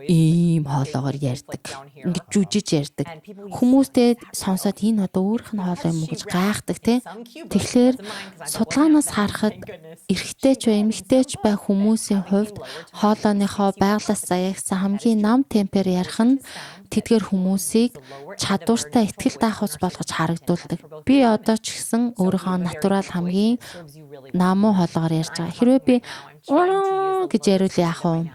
ийм хоолоогоор ярьдаг. Ингээд жүжиж ярьдаг. Хүмүүстэй сонсоод энэ одоо өөрөх нь хоолой юм уу гэж гайхдаг тий. Тэгэхээр судалгаанаас харахад эрэгтэй ч бай, эмэгтэй ч бай хүмүүсийн хүмүүсийн хувьд хоолойныхоо байглаас заяагсан хамгийн нам темпээр ярих нь тэдгээр хүмүүсийг чадвартай итгэл даахуйц болгож харагдуулдаг. Би одоо ч гэсэн өөрийнхөө натурал хамгийн намуу хоолоогоор ярьж байгаа. Хэрвээ би "Ураа" гэж яриул яах вэ?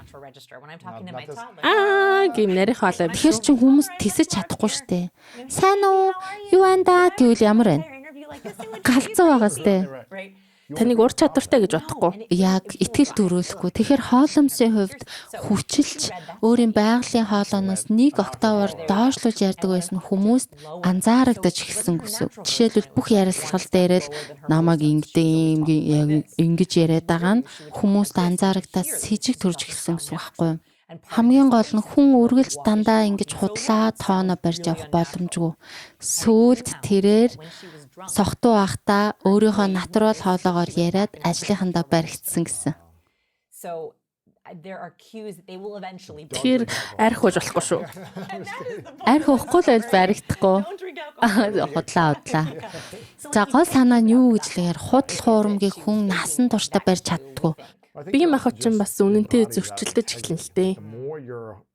Аа гэм нарийн хоолой биш. Тэгэхээр чин хүмүүс тэсэж чадахгүй штэ. Сайн уу? Юу ан да гэвэл ямар байна? Галзуу байгаас тэ. Таныг ур чадвартай гэж бодохгүй. Яг итгэл төрүүлэхгүй. Тэгэхээр хооломсын хувьд хүчилж өөрийн байгалийн хоолооноос нэг октаваар доошлуулж ярьдаг байсан хүмүүст анзаарагдаж эхэлсэн гэсэн. Жишээлбэл бүх ярилцлагал дээр л намайг ингэдэг юм яг ингэж яриад байгаа нь хүмүүст анзаарагдаад сэжиг төрж эхэлсэн гэсэн үг байхгүй юу? Хамгийн гол нь хүн үргэлж дандаа ингэж худлаа тооно барьж явах боломжгүй. Сүүлд тэрээр согтуу байхдаа өөрийнхөө натурал хоолоогоор яриад ажлынхандаа баригдсан гэсэн. Тэгэхээр арх ууж болохгүй шүү. Арх уухгүй л байл баригдахгүй. Худлаа худлаа. За гол санаа нь юу гэж лэхээр худал хуурмгийг хүн насан туршдаа барьж чаддгүй. Биеийн махбод чинь бас үнэнтэй зөрчилдөж эхэлнэ л дээ.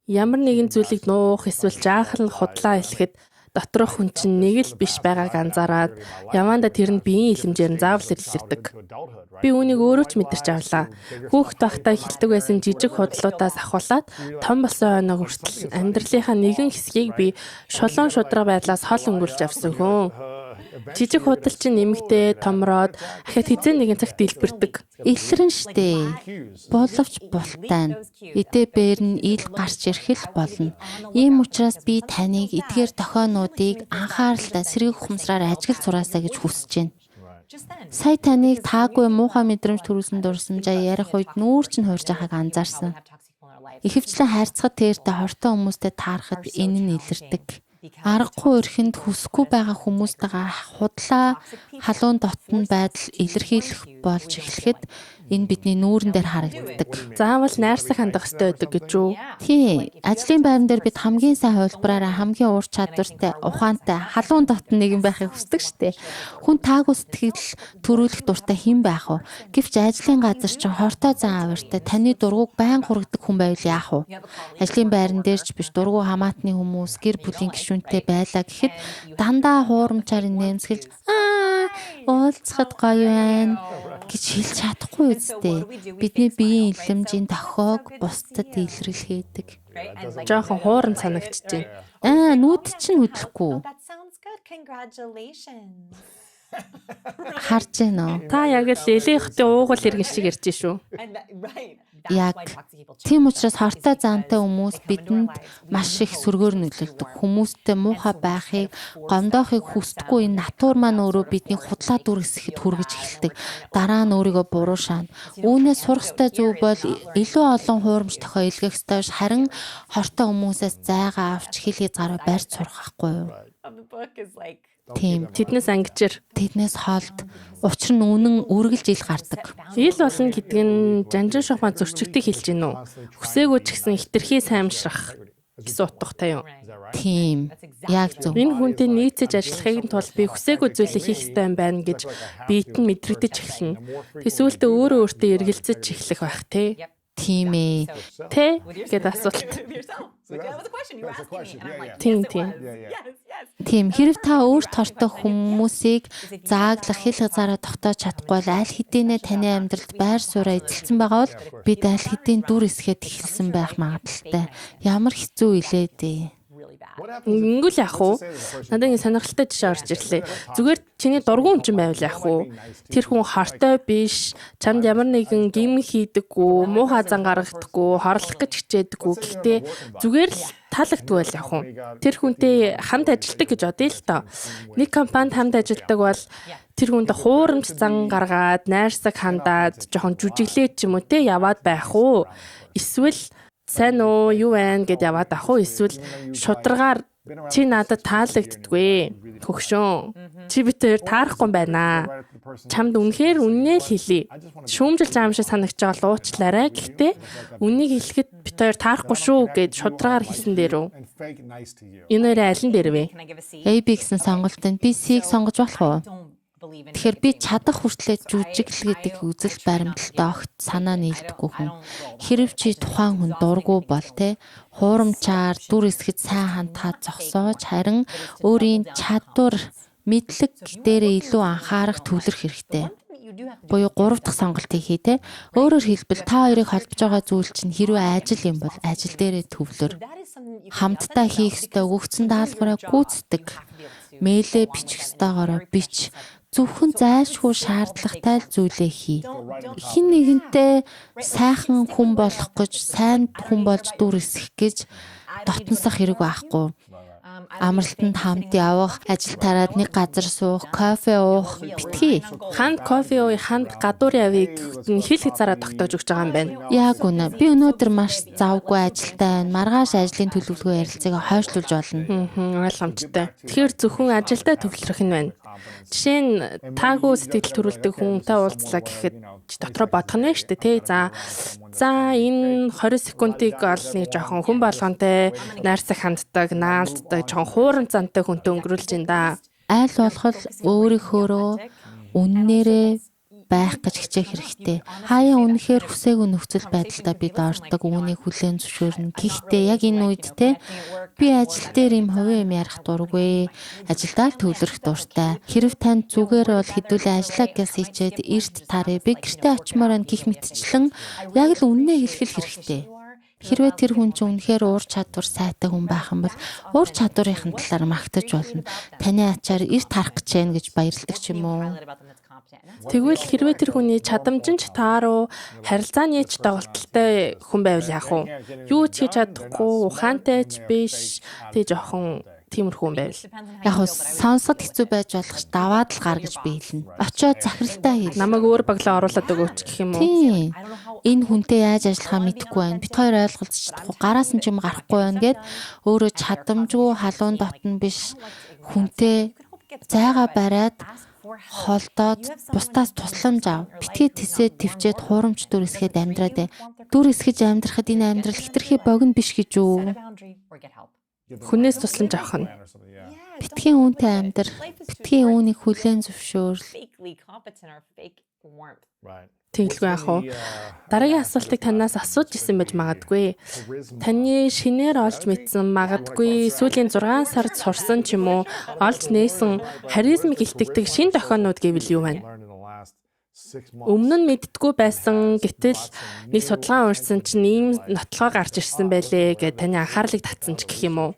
Ямар нэгэн зүйлийг нуух эсвэл жаахан худлаа хэлэхэд доторх хүн чинь нэг л биш байгааг анзаараад яваандаа тэр нь биеийн илэмжээр нь заавал илэрдэг. Би үүнийг өөрөө ч мэдэрч авлаа. Хүүхэд байхдаа хэлдэг байсан жижиг худлуудаас ахуулаад том болсон хойноо хүртэл амьдралынхаа нэгэн хэсгийг би шулуун шудраг байдлаас хол өнгөрүүлж авсан хүн. Жижиг худал чинь нэмэгдээ, томроод ахиад хэзээ нэгэн цагт дэлбэрдэг. Илрэн штэ. Боловч бултай нь. Идэ бээр нь ил гарч ирэх л болно. Ийм учраас би таныг эдгээр дохионуудыг анхааралтай сэргийх ухамсараар ажиглаж сураасай гэж хүсэж байна. Сая таныг таагүй муухай мэдрэмж төрүүлсэн дурсамжаа ярих үед нүүр чинь хуурж байгааг анзаарсан. Ихэвчлэн харьцахад тэртэй хортой хүмүүстэй таарахад энэ нь илэрдэг. Аргагүй өрхөнд хүсэхгүй байгаа хүмүүстэйгээ худлаа халуун дотн байдал илэрхийлэх болж эхлэхэд энэ бидний нүүрэн дээр харагддаг. Заавал найрсаг хандах ёстой байдаг гэж үү? Тийм. Ажлын байран дээр бид хамгийн сайн хувилбараараа хамгийн ур чадвартай, ухаантай, халуун дотн нэгэн байхыг хүсдэг штээ. Хүн таагүй сэтгэл төрүүлэх дуртай хэн байх вэ? Гэвч ажлын газар чинь хортой зан авиртай, таны дургуг байн хурагдаг хүн байвал яах вэ? Ажлын байран дээр ч биш дургу хамаатны хүмүүс, гэр бүлийн гишүүнтэй байлаа гэхэд дандаа хуурамчаар нэмсгэлж аа уулзахад гоё байна гэж хэлж чадахгүй үсттэй. Бидний биеийн илэмжийн дохиог бусдад илрүүлээдэг. Жохон хуурам санагдчихэв. Аа нүд чинь хөдлөхгүй. Харж байна уу? Та яг л Элей хотын уугуул иргэн шиг ярьж шүү. Яг тийм учраас хортой зантай хүмүүс бидэнд маш их сөргөөр нөлөөлдөг. Хүмүүстэй муухай байхыг, гомдоохыг хүсдэггүй энэ натур маань өөрөө биднийг худлаа дүрсгэхэд хүргэж эхэлдэг. Дараа нь өөрийгөө буруу шаана. Үүнээс сурах ёстой зүйл бол илүү олон хуурамч тохио илгээх ёстой биш харин хортой хүмүүсээс зайгаа авч хил хязгаараа барьж сурах байхгүй юу? Тийм. Тэднээс ангижир. Тэднээс холд. Учир нь үнэн үргэлж ил гардаг. Ил болно гэдэг нь жанжин шохмаа зөрчигдөх хэлж гин үү? Хүсээгүй ч гэсэн хитрхи саймшрах гэсэн утгатай юу? Тийм. Яг зөв. Энэ хүнтэй нийцэж ажиллахын тулд би хүсээгүй зүйлийг хийх ёстой юм байна гэж биет нь мэдрэгдэж эхэлнэ. Тэг сүүлдээ өөрөө өөртөө эргэлзэж эхлэх байх тий. Тийм ээ. Тэ гэд асуулт. Тийм тийм. Тийм хэрв та өөрт хортой хүмүүсийг зааглах хил хязгаараа тогтоож чадахгүй бол аль хэдийнэ таны амьдралд байр сууриа эзэлсэн байгаа бол бид аль хэдийн дүр эсгээд эхэлсэн байх магадлалтай. Ямар хэцүү илээ дээ. Ингүүл яах вэ? Надад ингэ сонирхолтой жишээ орж ирлээ. Зүгээр чиний дургуун хүн чинь байвал яах вэ? Тэр хүн хортой биш, чамд ямар нэгэн гим хийдэггүй, муухай зан гаргадаггүй, хорлох гэж хичээдэггүй. Гэхдээ зүгээр л таалагдгүй байл яах вэ? Тэр хүнтэй хамт ажилладаг гэж бодъё л доо. Нэг компанид хамт ажилладаг бол тэр хүнд хуурамч зан гаргаад, найрсаг хандаад, жоохон жүжиглээд ч юм уу те яваад байх уу? Эсвэл сайн уу, юу байна гэд яваад ах уу? Эсвэл шударгаар чи надад таалагддаггүй. Хөгшөөн. Чи бид хоёр таарахгүй байна. Чамд үнэхээр үннээ л хэлье. Шүүмжилж байгаа юм шиг санагч байгаа л уучлаарай. Гэхдээ үннийг хэлэхэд бид хоёр таарахгүй шүү гэд шударгаар хэлсэн дээр үү? Энэ хоёрын аль нь дээр вэ? A B гэсэн сонголтод би C-г сонгож болох уу? Тэгэхээр би чадах хүртлээр жүжиглэл гэдэг үзэл баримталтай огт санаа нийлдэггүй хүн. Хэрв чи тухайн хүн дургүй бол те хуурамчаар дүр эсгэд сайн хандхаад зогсоож харин өөрийн чадвар мэдлэг дээрээ илүү анхаарах төвлөрөх хэрэгтэй. Буюу 3 дахь сонголтыг хий те. Өөрөөр хэлбэл та хоёрыг холбож байгаа зүйл чинь хэрвээ ажил юм бол ажил дээрээ төвлөр. Хамтдаа хийх ёстой өгөгдсөн даалгавраа гүйцэтгэг. Мэйлээ бичих ёстойгоороо бич. Зөвхөн зайлшгүй шаардлагатай л зүйлээ хий. Хэн нэгэнтэй сайхан хүн болох гэж, сайн хүн болж дүр эсэх гэж дотносох хэрэг байхгүй. Амралтанд хамт явах, ажил тараад нэг газар суух, кофе уух битгий. Хамт кофе ууя, хамт гадуур явъя гэхэд нь хил хязгаараа тогтоож өгч байгаа юм байна. Яг үнэ. Би өнөөдөр маш завгүй ажилтай байна. Маргааш ажлын төлөвлөгөө ярилцгийг хойшлуулж болно. Ойлгомжтой. Тэгэхээр зөвхөн ажилдаа төвлөрөх нь байна. Жишээ нь таагүй сэтгэл төрүүлдэг хүнтэй уулзлаа гэхэд чи дотроо бодох нь шүү дээ, тий. За энэ 20 секундыг бол нэг жоохон хүн болгонтэй найрсаг ханддаг, наалддаг, жоохон хуурам зантай хүнтэй өнгөрүүлж ин да. Аль болох өөрийнхөөрөө үннээрээ байх гэж хичээх хэрэгтэй. Хаяа үнэхээр хүсээгүй нөхцөл байдалтай бид ордог, үүнийг хүлээн зөвшөөрнө. Гэхдээ яг энэ үед те би ажил дээр юм хувийн юм ярих дургүй. Ажилдаа л төвлөрөх дуртай. Хэрв танд зүгээр бол хэдүүлээ ажиллаа гэс хичээд эрт тарыг би гэртээ очимоор байна гих мэтчлэн яг л үннээ хэлэх л хэрэгтэй. Хэрвээ тэр хүн чинь үнэхээр уур чадвар сайтай хүн байх юм бол уур чадварын талаар магтаж болно. Таны ачаар эрт харах гэж байна гэж баярлдаг ч юм уу. Тэгвэл хэрвээ тэр хүний чадамж нь ч тааруу, харилцааны ч доголдолтой хүн байвал яах вэ? Юу ч хийж чадахгүй, ухаантай ч биш, тэг жоохон тиймэрхүү хүн байвал. Яг нь сонсоход хэцүү байж болох ч даваад л гар гэж би хэлнэ. Очоод захиралтай хэл. Намайг өөр баглаа оруулаад өгөөч гэх юм уу? Тийм. Энэ хүнтэй яаж ажиллахаа мэдэхгүй байна. Бид хоёр ойлголцож чадахгүй, гараас нь ч юм гарахгүй байна гэд өөрөө чадамжгүй, халуун дотн биш хүнтэй зайгаа бариад холдоод бусдаас тусламж ав. Битгий тэсээд төвчээд хуурамч дүр эсгээд амьдраад бай. Дүр эсгэж амьдрахад энэ амьдрал хэтэрхий богино биш гэж үү? Хүнээс тусламж авах нь. Битгий үүнтэй амьдр. Битгий үүнийг хүлээн зөвшөөрөл. Тэгэлгүй яах вэ? Дараагийн асуултыг танаас асууж исэн байж магадгүй. Таны шинээр олж мэдсэн магадгүй сүүлийн 6 сард сурсан ч юм уу олж нээсэн харизмыг илтгэдэг шин дохионууд гэвэл юу байна? Өмнө нь мэддэггүй байсан гэтэл нэг судалгаа уншсан чинь ийм нотлогоо гарч ирсэн байлээ гэд таны анхаарлыг татсан ч гэх юм уу?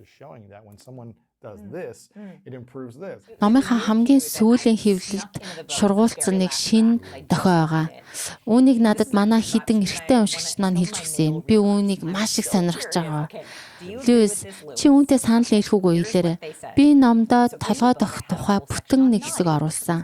Номынхаа хамгийн сүүлийн хэвлэлд шургуулсан нэг шин дохио байгаа. Үүнийг надад манай хідэн эрэгтэй уншигч маань хэлж өгсөн юм. Би үүнийг маш их сонирхож байгаа. Льюис, чи үүнтэй санал нийлэх үгүй хэлээрэй. Би номдоо толгой дохих тухай бүтэн нэг хэсэг оруулсан.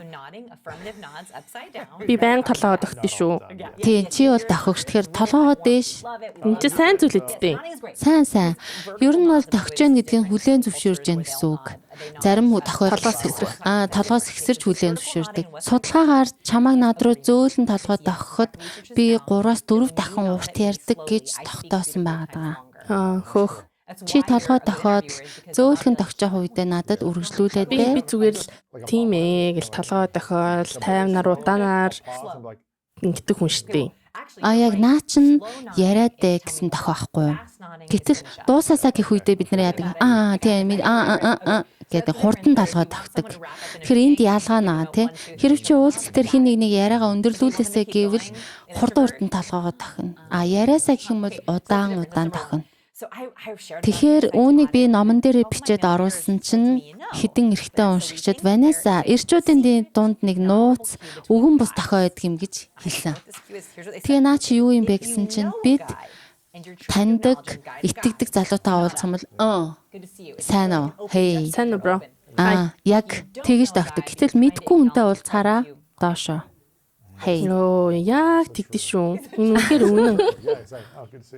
Би байнга толгой дохиод шүү. Тийм, чи бол дохигч. Тэгэхээр толгоогоо дээш. Энд чи сайн зүйл үсттэй. Сайн сайн. Ер нь бол дохиж гэн гэдгийг хүлээн зөвшөөрж гэн гэсэн үг. Зарим тохиолдолд ихсрэх. Толгоос ихсэрч хүлээн зөвшөөрдөг. Судалгаагаар чамайг над руу зөөлөн толгой дохиход би 3-4 дахин урт ярьдаг гэж тогтоосон байгаа даа. Хөөх. Чи толгой дохиод л зөөлхөн дохиж үедээ надад үргэлжлүүлээд Би зүгээр л тийм гэл толгой дохиол таймнаар удаанаар ингэдэг хүн штий. А яг наа чин яриад дээ гэсэн дохио байхгүй юу? Гэтэл дуусаасаа гэх үедээ бид нэр яадаг. Аа тийм аа гэдэг хурдан толгой дохидог. Тэгэхээр энд ялгаа наа тий. Хэрв чи уулзалт дээр хин нэг нэг яриагаа өндөрлүүлээсэй гэвэл хурдан толгоогоо дохино. А яриасаа гэх юм бол удаан дохино. Тэгэхээр үүнийг би номон дээрээ бичээд оруулсан чинь хэдэн эрэгтэй уншигчид Ванесса эрчүүдийн дунд нэг нууц үгэн бус дохио байдаг юм гэж хэлсэн. Тэгээ наа чи юу юм бэ гэсэн чинь бид таньдаг, итгэдэг залуутай уулзах юм бол сайн уу? Хей. Сайн уу бро? Аа, яг тэгэж дохидог. Гэтэл мэдгүй хүнтэй уулзахаараа доошоо. Хей. Йоо, яг тэгдэж шүү. Энэ үнэхээр үнэн.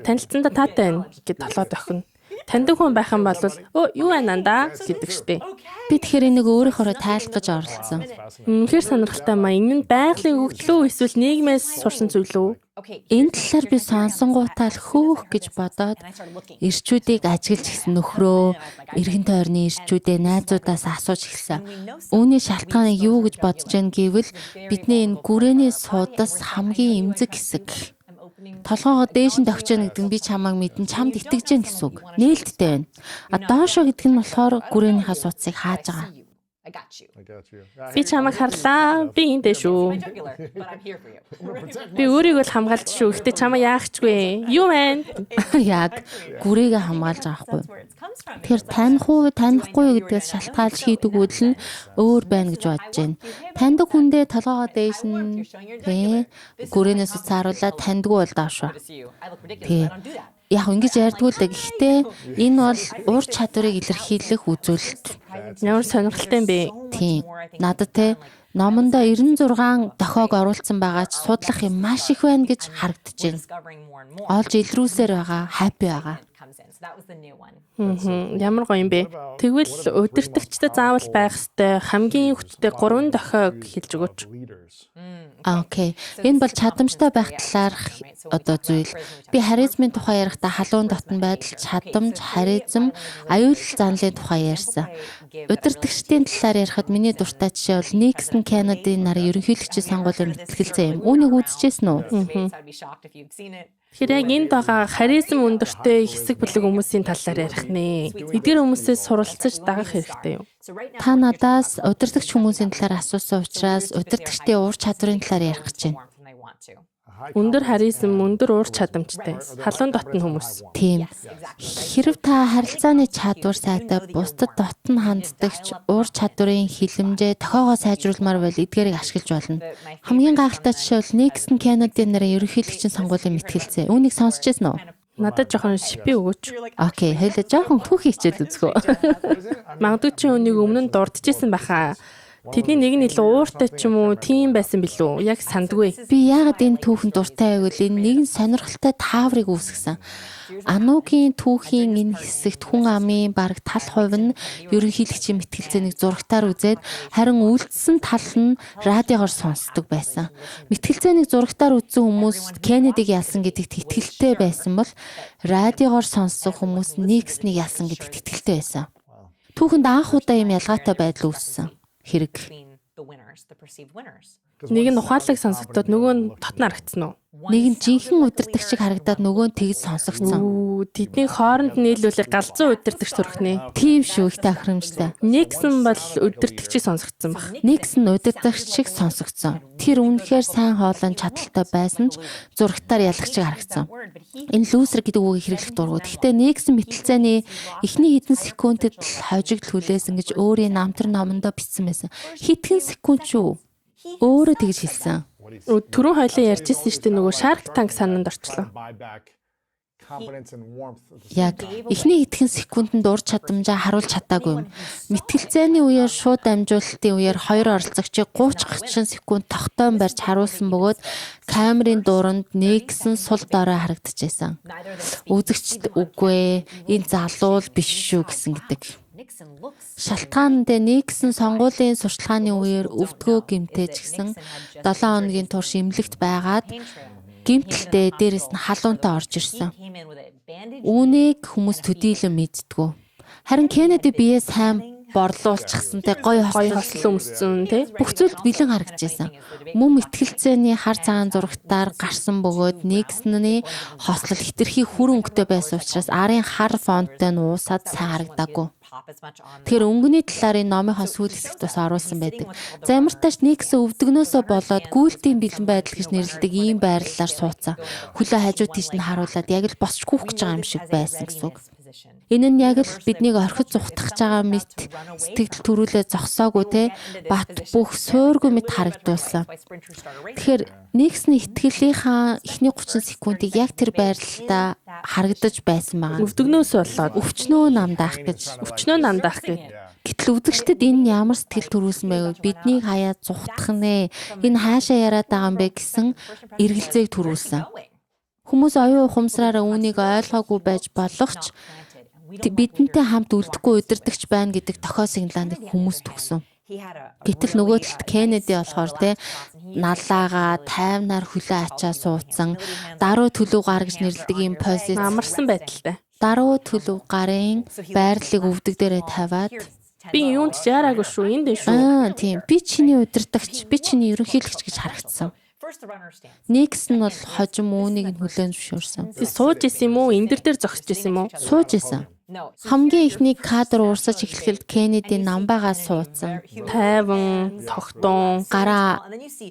Танилцсандаа таатай байна гэд толгой дохино. Таньдаг хүн байх юм бол өө юу байна даа гэдэг штеп. Би тэгэхээр энийг өөрийнхөөрөө тайлах гэж оролдсон. Үнэхээр сонирхолтой маа. Энэ нь байгалийн өгөгдөл үү эсвэл нийгмээс сурсан зүйл үү? Энэ талаар би сонсонгуутаа л хөөх гэж бодоод эрчүүдийг ажиглаж гисэн нөхрөө, эргэн тойрны эрчүүдээ найзуудаас асууж эхэлсэн. Үүний шалтгааныг юу гэж бодож байна гэвэл бидний энэ гүрээний судас хамгийн эмзэг хэсэг. Толгоогоо дээш нь дохиж яана гэдэг нь би чамайг мэдэн чамд итгэж яана гэсэн үг. Нээлттэй байна. А доошоо гэдэг нь болохоор гүрээнийхээ судсыг хааж байгаа. Би чамайг харлаа. Би энд дээ шүү. Би өөрийгөө л хамгаалж шүү. Гэхдээ чамайг яахчгүй. Юу байна? Яг гүрээгээ хамгаалж байгаа хгүй. Тэгэхээр таних уу, танихгүй юу гэдгээс шалтгаалж хийдэг үйлдэл нь өөр байна гэж бодож байна. Таньдаг хүндээ толгоогоо дээш нь тий гүрээнээс судас харуулаад таньдгүй бол доошоо. Тий. Яг ингэж ярьдгүй л дээ. Гэхдээ энэ бол ур чадварыг илэрхийлэх үзүүлэлт. Ямар сонирхолтой юм бэ? Тийм. Надад те номондоо 96 дохиог оруулсан байгаа ч судлах юм маш их байна гэж харагдаж байна. Олж илрүүлсээр байгаа, happy байгаа. Ямар гоё юм бэ? Тэгвэл удирдагчдад заавал байх ёстой хамгийн хүчтэй 3 дохиог хэлж өгөөч. Окей. Энэ бол чадамжтай байх талаарх одоо зүйл. Би харизмын тухай ярихдаа халуун дотн байдал, чадамж, харизм, аюул занлын тухай ярьсан. Удирдагчдын талаар ярихад миний дуртай жишээ бол Никсон Кеннеди нарын ерөнхийлөгчийн сонгуулийн мэтгэлцээ юм. Үүнийг үзчихсэн үү? Тэгэхээр яг энд байгаа харизм өндөртэй хэсэг бүлэг хүмүүсийн талаар ярих нэ. Эдгээр хүмүүсээс суралцаж дагах хэрэгтэй юм. Та надаас удирдагч хүмүүсийн талаар асуусан учраас удирдагчдын ур чадварын талаар ярих гэж байна. Өндөр харизм, өндөр уур чадамжтай, халуун дотн хүмүүс. Тийм. Хэрв та харилцааны чадвар сайтай, бусдад дотн ханддагч, уур чадварын хилэмжээ тохиогоо сайжруулмаар байл эдгээрийг ашиглаж болно. Хамгийн гайхалтай жишээ бол Никсон Кеннеди нарын ерөнхийлөгчийн сонгуулийн мэтгэлцээ. Үүнийг сонсч байсан уу? Надад жоохон шипи өгөөч. Окей, хоёлаа жоохон түүхий хичээл үзгөө. Магадгүй чи үүнийг өмнө нь дурдчихсан байхаа. Тэдний нэг нь илүү ууртай ч юм уу, тийм байсан билүү? Яг сандгүй. Би яагаад энэ түүхэнд дуртай байвал энэ нэгэн сонирхолтой тааврыг үүсгэсэн. Анугийн түүхийн энэ хэсэгт хүн амын бараг тал хувь нь ерөнхийлөгчийн мэтгэлцээнийг зурагтаар үзээд харин үлдсэн тал нь радиогоор сонсдог байсан. Мэтгэлцээнийг зурагтаар үзсэн хүмүүс Кеннедиг ялсан гэдэгт итгэлтэй байсан бол радиогоор сонссон хүмүүс Никснийг ялсан гэдэгт итгэлтэй байсан. Түүхэнд анх удаа ийм ялгаатай байдал үүссэн хэрэг. Нэг нь ухаалаг сонсогдоод нөгөө нь дотн харагдсан уу? Нэг нь жинхэнэ удирдагч шиг харагдаад нөгөө нь тэгж сонсогдсон. Тэдний хооронд нийлүүлэх галзуу удирдагч төрөх нэ. Тийм шүү, их тохиромжтой. Никсон бол удирдагчийг сонсогдсон баг. Никсон удирдагч шиг сонсогдсон. Тэр үнэхээр сайн хоолойн чадaltaй байсан ч зурагтаар ялах шиг харагдсан. Энэ лүүсер гэдэг үгийг хэрэглэх дургу. Гэхдээ Никсон мэтэлцээний эхний хэдэн секундэд л хожигдол хүлээсэн гэж өөрийн намтар номондоо бичсэн байсан. Хэдхэн секунд шүү. Өөрөө тэгж хэлсэн. Түрүүн хоёлын ярьжсэн шүү дээ, нөгөө Shark Tank санаанд орчлоо. Яг эхний хэдхэн секундэд ур чадамжаа харуулж чадаагүй юм. Мэтгэлцээний үеэр шууд дамжуулалтын үеэр хоёр оролцогчийг 30 гаруй секунд тогтоон барьж харуулсан бөгөөд камерын дууранд Никсон сул дорой харагдчихсан. Үзэгчд үгүй ээ, энэ залуу л биш шүү гэсэн гэдэг. Шалтгаан нь Никсон сонгуулийн сурталчилгааны үеэр өвдгөө гэмтээж гисэн 7 хоногийн турш эмнэлэгт байгаад гэмтэлтэй дээрэс нь халуунтай орж ирсэн. Үүнийг хүмүүс төдийлөн мэддэггүй. Харин Кеннеди биеэ сайн борлуулчихсантай гоё хослол өмссөн тий. Бүх зүйлд бэлэн харагдажсэн. Мөн мэтгэлцээний хар цагаан зурагтаар гарсан бөгөөд Никсоны хослол хэтэрхий хүрэн өнгөтэй байсан учраас арын хар фонттой нь уусаад сайн харагдаагүй. Тэгэхээр өнгөний талаар энэ номынхоо сүүл хэсэгт бас оруулсан байдаг. За ямар тач Никсон өвдөгнөөсөө болоод гүйлтийн бэлэн байдал гэж нэрлэдэг ийм байрлалаар суудсан. Хөлөө хажуу тийш нь харуулад яг л босч гүйх гэж байгаа юм шиг байсан гэсэн үг. Энэ нь яг л биднийг орхид зугтах байгаа мэт сэтгэл төрүүлээ зогсоогүй те бат бүх суургүй мэт харагдуулсан. Тэгэхээр Никсны итгэлийнхаа эхний 30 секундыг яг тэр байрлалдаа харагдаж байсан байгаа. Өвдөгнөөс болоод өвчнөө намдаах гэж. Өвчнөө намдаах гэж. Гэтэл үзэгчдэд энэ ямар сэтгэл төрүүлсэн бэ вэ? Биднийг хаяа зугтах нэ. Энэ хаашаа яриад байгаа юм бэ гэсэн эргэлзээг төрүүлсэн. Хүмүүс оюун ухамсараараа үүнийг ойлгоогүй байж болох ч Бидэнтэй хамт үлдэхгүй удирдагч байна гэдэг дохио сигналыг хүмүүст өгсөн. Гэтэл нөгөө талд Кеннеди болохоор те налаага тайвнаар хөлөө ачаа суудсан, даруй төлөв гар гэж нэрлэдэг ийм позиц Амарсан байдалтай. Даруй төлөв гарын байрлалыг өвдөг дээрээ тавиад Би юунд ч яараагүй шүү. Энд дээ шүү. Аа, тийм. Би чиний удирдагч, би чиний ерөнхийлөгч гэж харагдсан. Никсон бол хожим үүнийг нь хүлээн зөвшөөрсөн. Би сууж исэн юм уу? Эндэр дээр зогсож исэн юм уу? Сууж исэн. Хамгийн эхний кадр уурсаж эхлэхэд Кеннеди намбаагаа суудсан. Тайван, тогтун, Гараа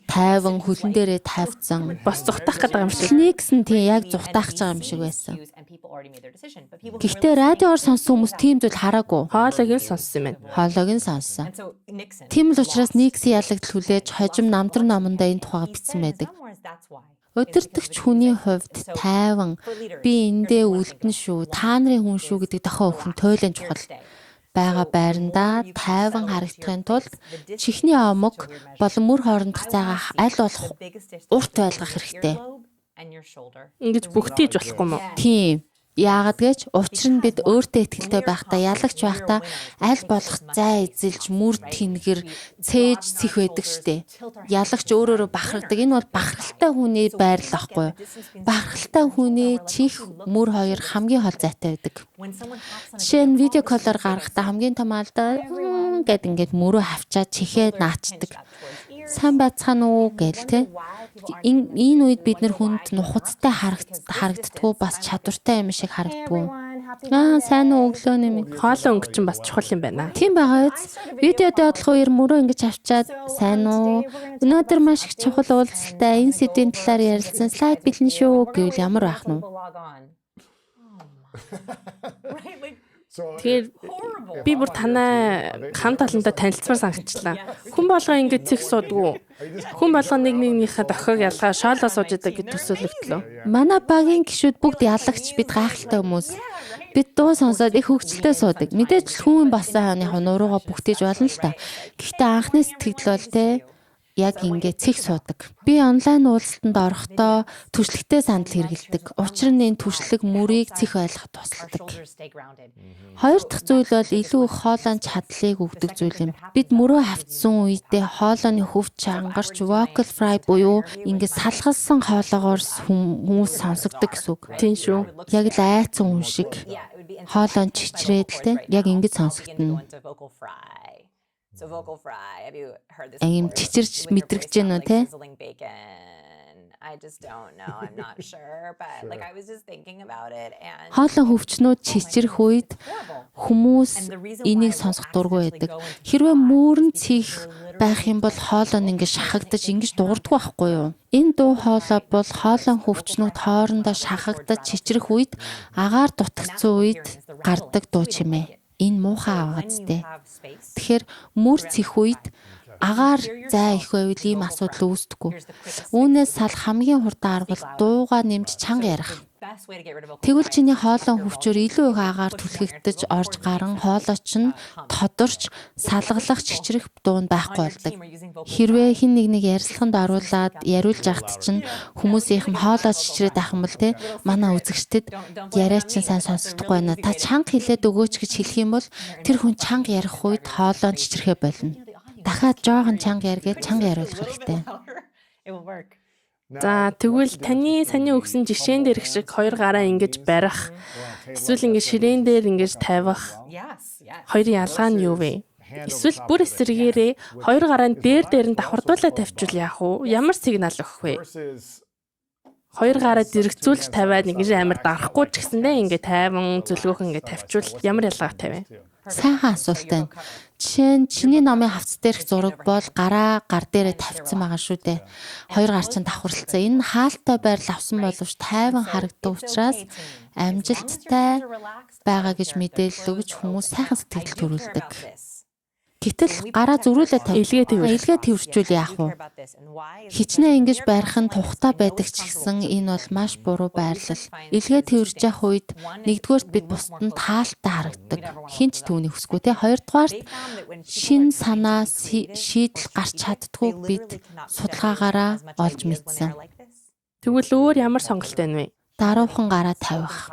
тайван хөлн дээрээ тавьсан. Бас зугтаах гэдэг юм шиг. Никсон тийм яг зугтаах гэж байгаа юм шиг байсан. Гэхдээ радиоор сонссон хүмүүс тийм зүйл хараагүй. Хоолойг нь сонссон юм байна. Хоолойг нь сонссон. Тийм л учраас Никсон ялагдал хүлээж хожим намдар номондоо энэ тухайга бичсэн байдаг. Удирдагч хүний хувьд тайван би эндээ үлдэн шүү, та нарын хүн шүү гэдэг дохио өгөх нь туйлын чухал. Байгаа байрандаа тайван харагдахын тулд чихний омог болон мөр хоорондох зайгаа аль болох урт байлгах хэрэгтэй. Ингэж бүгтийж болохгүй мó? Тийм. Яагаад гэж учир нь бид өөртөө ихтэй байхдаа, ялагч байхдаа аль болох зай эзэлж, мөр тэнгэр, цээж цэх байдаг штэ. Ялагч өөрөөрөө бахархдаг. Энэ бол бахархалтай хүний байрлал аахгүй юу? Бахархалтай хүний чих, мөр хоёр хамгийн хол зайтай байдаг. Жишээ нь видео колоор гаргахдаа хамгийн том алдаа гэд ингээд мөрөө хавчаад чихээ наачдаг. Сайн байцгаана уу гээл те. Энэ үед бид нар хүнд нухацтай харагддггүй, бас чадвартай юм шиг харагддггүй. Аа, сайн уу, өглөөний минь. Хоолой өнгө чинь бас чухал юм байна. Тийм байгаа биз. Видео доотлох үеэр мөрөө ингэж авчаад сайн уу? Өнөөдөр маш их чухал уулзалтай, энэ сэдвийн талаар ярилцсан, слайд бэлэн шүү гэвэл ямар байх нь вэ? Тэгэхээр би бүр танай хам талантай танилцмаар санагчлаа. Хүн болгоо ингэж цэх суудгүй. Хүн болгоо нэг нэгнийхээ дохиог ялгаа шоолоо сууж идэг гэж төсөөлөгдлөө. Манай багийн гишүүд бүгд ялагч, бид гайхалтай хүмүүс. Бид дуу сонсоод их хөгжилтэй суудаг. Мэдээж л хүн болсон хойно нуруугаа бүгтээж болно л та. Гэхдээ анхны сэтгэл бол те яг ингэ цэг суудаг. Би онлайн уулзалтанд орохдоо түшлэгтэй сандал хэрэглэдэг. Учир нь энэ түшлэг мөрийг цэх ойлгоход тусалдаг. Хоёр дахь зүйл бол илүү их хоолойн чадлыг өгдөг зүйл юм. Бид мөрөө хавцсан үедээ хоолойны хөв чангарч vocal fry буюу ингэ салгалсан хоолоогоор хүмүүс сонсогддог гэсэн үг. Тийм шүү. Яг л айцсан хүн шиг хоолой нь чичрээд л те яг ингэж сонсогдно. Ийм чичирч мэдрэгч гэнэ үү те? Хоолой хөвчнүүд чичрэх үед хүмүүс энийг сонсох дургүй байдаг. Хэрвээ мөрөн цих байх юм бол хоолой нь ингэ шахагдаж ингэж дуурдгүй байхгүй юу? Энэ дуу хоолой бол хоолойн хөвчнүүд хоорондоо шахагдаж чичрэх үед агаар дутагдсан үед гардаг дуу чимээ. Энэ муухай авгаацтэй. Тэгэхээр мөр цэх үед агаар зай их байвал ийм асуудал үүсдэггүй. Үүнээс сал хамгийн хурдан арга бол дуугаа нэмж чанга ярих. Тэгвэл чиний хоолойн хөвчөөр илүү их агаар түлхэгдэж орж гарan хоолой чинь тодорч салгалах чичрэх дуу нь байхгүй болдог. Хэрвээ хэн нэг нэг ярилцлаганд оруулаад яриулж байхад чинь хүмүүсийнх нь хоолой чичрээд байх юм бол те манай үзэгчдэд яриа чинь сайн сонсогдохгүй байна. Та чанга хэлээд өгөөч гэж хэлэх юм бол тэр хүн чанга ярих үед хоолой нь чичрэхээ болно. Дахиад жоохон чанга ярьгээд чанга яриулах хэрэгтэй. За тэгвэл таны саний өгсөн жишээн дээрх шиг хоёр гараа ингэж барих эсвэл ингэж ширээн дээр ингэж тавих хоёрын ялгаа нь юу вэ? Эсвэл бүр эсрэгээрээ хоёр гараа нь дээр дээр нь давхардуулаад тавьчвал яах вэ? Ямар сигнал өгөх вэ? Хоёр гараа зэрэгцүүлж тавиад ингэж амар дарахгүй ч гэсэндээ ингэ тайван зүлгөөх ингэ тавьчвал ямар ялгаатай вэ? Сайхан асуулт байна. Жишээ нь чиний номын хавцас дээрх зураг бол гараа гар дээрээ тавьсан байгаа шүү дээ. Хоёр гар чинь давхарлцсан. Энэ хаалтай байрлал авсан боловч тайван харагддаг учраас амжилттай байгаа гэж мэдээлэл өгч хүмүүс сайхан сэтгэл төрүүлдэг. Гэтэл гараа зөрүүлээ тавь. Илгээ тэвэр. Илгээ тэвэрчүүл яах вэ? Хичнээн ингэж барих нь тухтай байдаг ч гэсэн энэ бол маш буруу байрлал. Илгээ тэвэрж явах үед нэгдүгээрт бид бусдад нь таалтай харагддаг. Хэн ч түүнийг хүсэхгүй те. Хоёрдугаарт шин санаа шийдэл гарч чаддгүй бид судалгаагаараа олж мэдсэн. Тэгвэл өөр ямар сонголт байна вэ? Даруухан гараа тавих.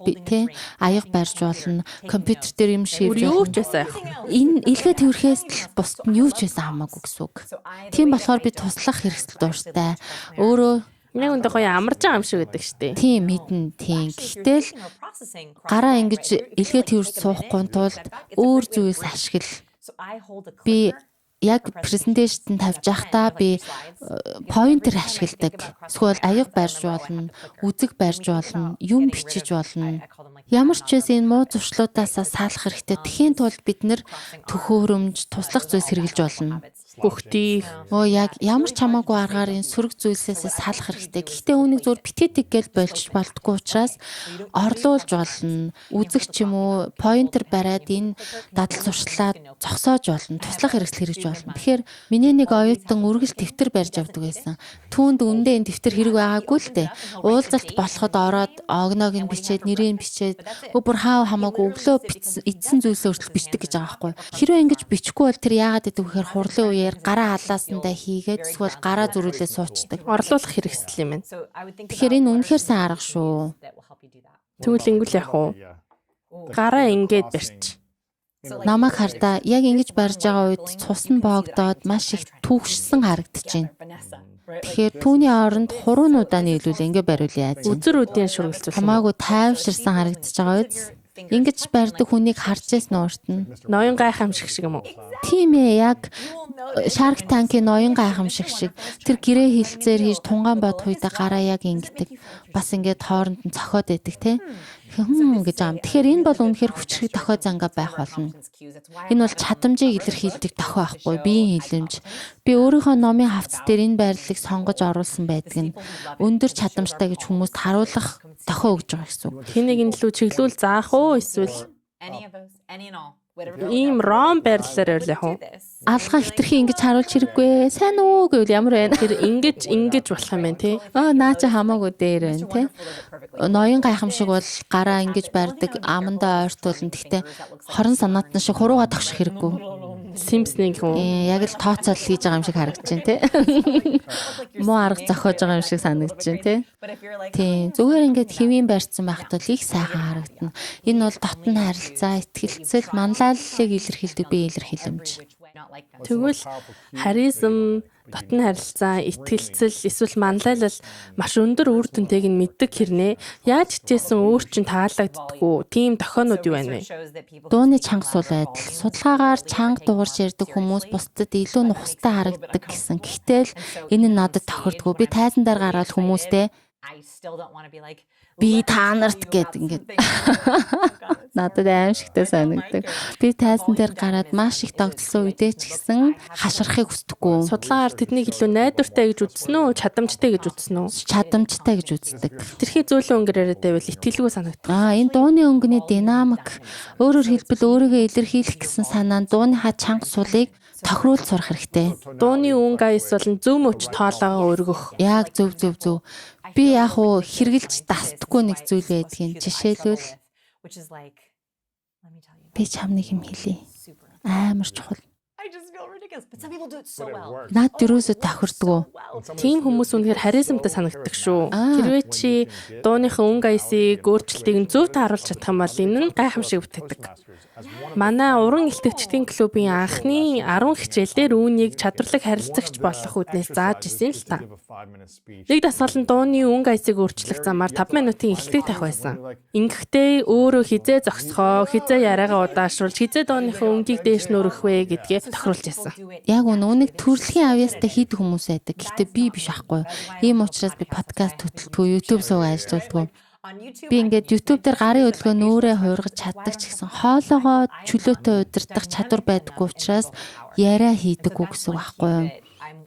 Би тэ аяга барьж болно. Компьютер дээр юм Бүр шийдэж юу болно. ч байсан яах. Энэ илгээ тэрхээс л бусд нь юу ч байсан хамаагүй гэсэн үг. Тийм болохоор би туслах хэрэгсэл дуртай. Өөрөө Яг үндэ гоё амарж байгаа юм шиг байдаг штэ. тийм мэднэ тийм. Гэхдээ л гараа ингэж илгээ тэрвэрч суухгүй тулд өөр зүйлс ашигла. Би яг презентацид тавьж байхдаа би поинтер ашигладаг. Эсвэл аяга барьж болно, үзэг барьж болно, юм бичиж болно. Ямар ч байсан энэ муу зуршлуудаасаа салах хэрэгтэй. Тэхийн тулд бид нэр төхөөрөмж, туслах зүйлс хэрэглэж болно. Гөхтих. Өө яг ямар ч хамаагүй аргаар энэ сөрөг зүйлсээс салах хэрэгтэй. Гэхдээ үүнийг зөв битгий тэг гэж болчих болдгоо учраас орлуулж болно. Үзэг ч юм уу, поинтер бариад энэ дадал зуршлаа зогсоож болно. Туслах хэрэгсэл хэрэгж болно. Тэгэхээр миний нэг оюутан үргэлж дэвтэр барьж авдаг байсан. Түүнд үндэ энэ дэвтэр хэрэг байгаагүй л дээ. Уулзалт болоход ороод огноог нь бичээд, нэрийг нь бичээд өө бүр хаа хамаагүй өглөө бичсэн, эдсэн зүйлсээ хүртэл бичдэг гэж байгаа байхгүй. Хэрвээ ингэж бичихгүй бол тэр яагаад гэдэг вэ гэхээр хурлын үеэр гараа алаасандаа хийгээд эсвэл гараа зөрүүлээ суучдаг. Орлуулах хэрэгсэл юм байна. Тэгэхээр энэ үнэхээр сайн арга шүү. Тэгвэл ингэвэл яах вэ? Гараа ингээд барьч. Намайг хардаа яг ингэж барьж байгаа үед цус нь боогдоод маш их түүхшсэн харагдаж байна. Тэгэхээр түүний оронд хуруунуудаа нийлүүл ингэ бариул яаж юм? Үзэр үдийн шүргэлцүүлэх. Хамаагүй тайвширсан харагдаж байгаа үз. Ингэж барьдаг хүнийг харж байсан урт нь. Ноён гайхамшиг шиг юм уу? Тийм ээ, яг Shark Tank-ийн ноён гайхамшиг шиг тэр гэрээ хилцээр хийж тунгаан бодох үедээ гараа яг ингэдэг. Бас ингээд хооронд нь цохиод байдаг те. Хм гэж аам. Тэгэхээр энэ бол үнэхээр хүчрхэг дохио зангаа байх болно. Энэ бол чадамжийг илэрхийлдэг дохио байхгүй, биеийн хилэмж. Би өөрийнхөө номын хавцас дээр энэ байрлалыг сонгож оруулсан байдаг нь өндөр чадамжтай гэж хүмүүст харуулах дохио өгж байгаа гэсэн үг. Хэнийг нь илүү чиглүүл заах уу эсвэл ийм ром байрлалаар байрлах яах вэ? Алгаа хитрхи ингэж харуулж хэрэггүй. Сайн уу гэвэл ямар байна? Тэр ингэж ингэж болох юм байна тий. Аа наа чи хамаагүй дээр байна тий. Ноён гайхамшиг бол гараа ингэж барьдаг, амандаа ойртуулна. Гэхдээ хорон санаатан шиг хурууга тогших хэрэггүй. Симпсоны гэх юм уу? Яг л тооцоол хийж байгаа юм шиг харагдаж байна тий. Муу арга зохиож байгаа юм шиг санагдаж байна тий. Тийм, зүгээр ингээд хэвийн барьсан байхад бол их сайхан харагдана. Энэ бол дотн харилцаа, итгэлцэл, манлайллыг илэрхийлдэг бие илэрхийлэмж. Тэгвэл харизм, дотн харилцаа, итгэлцэл эсвэл манлайлал маш өндөр үр дүнтэйг нь мэддэг хэрнээ яаж хичээсэн өөр чинь таалагддаггүй тийм дохионууд юу байна вэ? Дууны чанга сул байдал. Судалгаагаар чанга дуугарч ярьдаг хүмүүс бусдад илүү нухастай харагддаг гэсэн. Гэхдээ л энэ нь надад тохирдгоо. Би тайзан дээр гараад хүмүүстэй би та нарт гэд ингээд надад аимшигтай санагддаг. Би тайзан дээр гараад маш их догдолсон үедээ ч гэсэн хашгирахыг хүсдэггүй. Судалгаагаар тэднийг илүү найдвартай гэж үзсэн үү, чадамжтай гэж үзсэн үү? Чадамжтай гэж үздэг. Тэрхий зөөлөн өнгөр яриад байвал итгэлгүй санагдах. Аа, энэ дууны өнгөний динамик, өөрөөр хэлбэл өөрийгөө илэрхийлэх гэсэн санаа нь дууныхаа чанга сулыг тохируулж сурах хэрэгтэй. Дууны өнгө аяс болон зөв мөч тоолоогоо өргөх. Яг зөв зөв зөв. Би яг уу хэрглэж дасдаггүй нэг зүйл байдгийг. Жишээлбэл би чам нэг юм хэлье. Амар чухал. Наад юусоо тохирдгоо. Тийм хүмүүс үнэхээр харизмтай санагддаг шүү. Хэрвээ чи дууныхаа өнгө аясыг өөрчлөлтийг нь зөв тааруулж чадах юм бол энэ нь гайхамшиг бүтээдэг. Манай уран илтгэгчдийн клубын анхны 10 хичээлээр үүнийг чадварлаг харилцагч болох үүднээс зааж исэн л та. Нэг дасгал нь дууны өнгө аясыг өөрчлөх замаар 5 минутын илтгэх тавих байсан. Ингэхдээ өөрөө хизээ зогсохоо, хизээ яриагаа удаашруулж, хизээ дууныхаа өнгийг дээш нүрэх вэ гэдгээ тохируулж байсан. Яг үнэ үүнийг төрөлхийн авьяастай хийдэг хүмүүс байдаг. Гэхдээ би биш аахгүй. Ийм учраас би подкаст хөтэлдэггүй, YouTube сууг ажиллаулдаггүй. Би ингээд YouTube дээр гарын хөдөлгөөн нөөрэ хуургаж чаддаг ч гэсэн хоолоогоо чөлөөтэй удирдах чадвар байдаггүй учраас яриа хийдэггүй гэсэн үг байхгүй юу?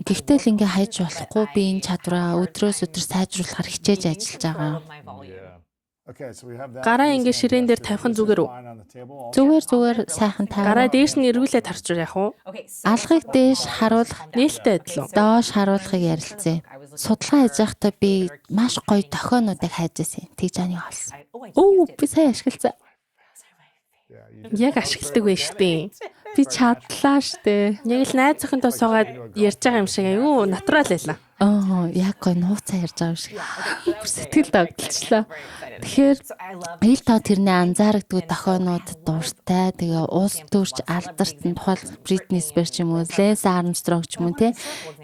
Гэхдээ л ингээ хайж болохгүй, би энэ чадвараа өдрөөс өдөр сайжруулахар хичээж ажиллаж байгаа. Гараа ингээ ширээн дээр тавих нь зүгээр үү? Зүгээр зүгээр сайхан Гараа тавина. дээш нь эргүүлээ тарчвар яах вэ? Алгыг дээш харуулах, Нээлттэй адил уу? доош харуулахыг ярилцъя. Судалгаа хийж байхдаа би маш гоё дохионуудыг хайж байсан. Тэгж ааны олсон. Өө би сайн ашигласан. Яг ашигладаг байх штеп. Би чадлаа штэ. Яг л найз охинтой суугаад ярьж байгаа юм шиг айгүй натурал байлаа. Аа, яг гой нууцаа ярьж байгаа юм шиг. Бүр сэтгэл догдолчлоо. Тэгэхээр ил тоо тэрний анзаарагдгүй дохионууд дуртай. Тэгээ улс төрч алдарт нь тухайл Бритни Спирс ч юм уу, Лэнс Армстронг ч юм уу те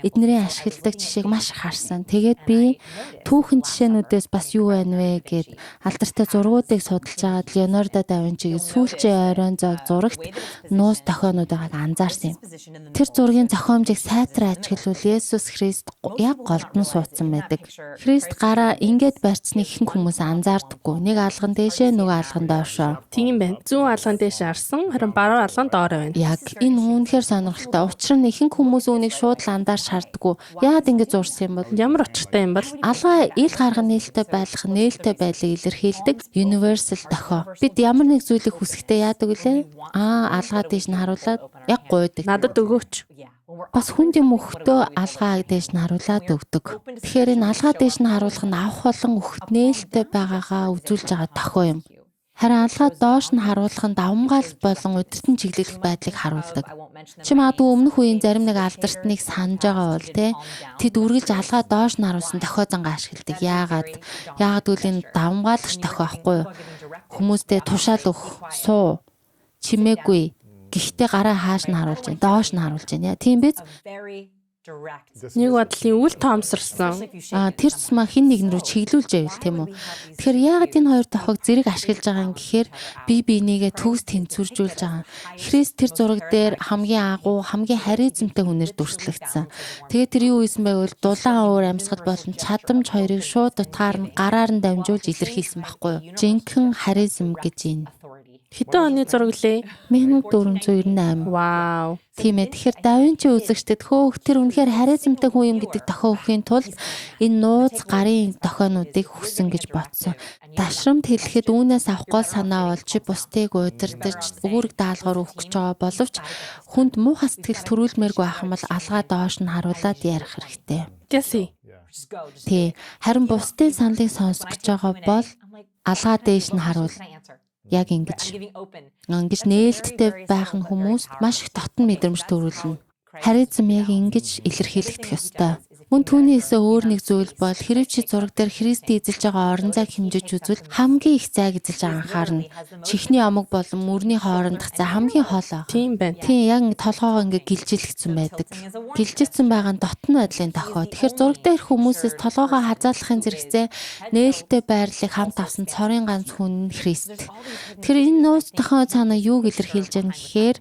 эднэрийн ашигладаг жишээг маш их харсан. Тэгээд би түүхэн жишээнүүдээс бас юу байна вэ гэд алдартай зургуудыг судалж байгаад Леонардо да Винчигийн сүүлчийн оройн зоог зурагт нуус дохионууд байгааг анзаарсан юм. Тэр зургийн зохиомжийг сайтар ажиглавал Есүс Христ яг голд нь суудсан байдаг. Христ гараа ингээд барьцныг ихэнх хүмүүс анзаардаггүй. Нэг алган дээшээ, нөгөө алган доошоо. Тийм байна. Зүүн алган дээш арсан, харин баруун алган доор байна. Яг энэ үнэхээр сонирхолтой. Учир нь ихэнх хүмүүс үүнийг шууд л анзаарч хардггүй. Яагаад ингэж зурсан юм бол? Ямар учиртай юм бол? Алгаа ил гарган нээлттэй байх, нээлттэй байдлыг илэрхийлдэг universal дохио. Бид ямар нэг зүйлийг хүсэхдээ яадаг вүлээ? Аа, алгаа дээш нь харуулад яг гуйдаг. Надад өгөөч. Бас хүнд юм өгөхдөө алгаа дээш нь харуулад өгдөг. Тэгэхээр энэ алгаа дээш нь харуулах нь авах болон өгөхт нээлттэй байгаагаа үзүүлж байгаа дохио юм. Харин алгаа доош нь харуулах нь давамгаал болон удирдан чиглэх байдлыг харуулдаг. Чи магадгүй өмнөх үеийн зарим нэг алдартныг санаж байгаа бол те тэд үргэлж алгаа доош нь харуулсан дохио зангаа ашигладаг. Яагаад? Яагаад гэвэл энэ давамгаалагч дохио байхгүй юу? Хүмүүстэй тушаал өгөх, суу, чимээгүй. Гэхдээ гараа хааш нь харуулж байна, доош нь харуулж байна. Тийм биз? Нэг бодлын үл тоомсорсон. Аа, тэр тусмаа хин нэгэн рүү чиглүүлж байвал тийм үү. Тэгэхээр яагаад энэ хоёр дохиог зэрэг ашиглаж байгаа юм гэхээр бие биенийгээ төгс тэнцвэржүүлж байгаа. Христ тэр зураг дээр хамгийн агуу, хамгийн харизмтай хүнээр дүрслэгдсэн. Тэгээд тэр юу хийсэн бэ гэвэл дулаан уур амьсгал болон чадамж хоёрыг шууд утгаар нь гараар нь дамжуулж илэрхийлсэн байхгүй юу? Жинхэнэ харизм гэж энэ. Хэдэн оны зураг лээ? 1498. Вау. Тийм ээ. Тэгэхээр да Винчи үзэгчдэд хөөх тэр үнэхээр харизмтай хүн юм гэдэг дохио өгөхийн тулд энэ нууц гарын дохионуудыг хүссэн гэж бодсон. Дашрамд хэлэхэд үүнээс авах гол санаа бол чи бусдыг удирдах, үүрэг даалгавар өгөх гэж байгаа боловч хүнд муухай сэтгэл төрүүлмээргүй байх юм бол алгаа доош нь харуулад ярих хэрэгтэй. Гэси. Тий. Харин бусдын саналыг сонсох гэж байгаа бол алгаа дээш нь харуул. Яг ингэж. Ингэж нээлттэй байх нь хүмүүст маш их дотн мэдрэмж төрүүлнэ. Харизм яг ингэж илэрхийлэгдэх ёстой. Мөн түүний эсэ өөр нэг зүйл бол хэрв чи зураг дээр Христийн эзэлж байгаа орон зайг хэмжиж үзвэл хамгийн их зайг эзэлж байгаа анхаарна. Чихний омог болон мөрний хоорондох зай хамгийн хол байгаа. Тийм байна. Тийм, яг ингэ толгоогоо ингэ гэлжилэгдсэн байдаг. Гэлжигдсэн байгаа нь дотн байдлын дохио. Тэгэхээр зураг дээр хүмүүсээс толгоогоо хазааллахын зэрэгцээ нээлттэй байрлалыг хамт авсан цорын ганц хүн нь Христ. Тэгэхээр энэ нууц дохио цаана юуг илэрхийлж байгаа гэхээр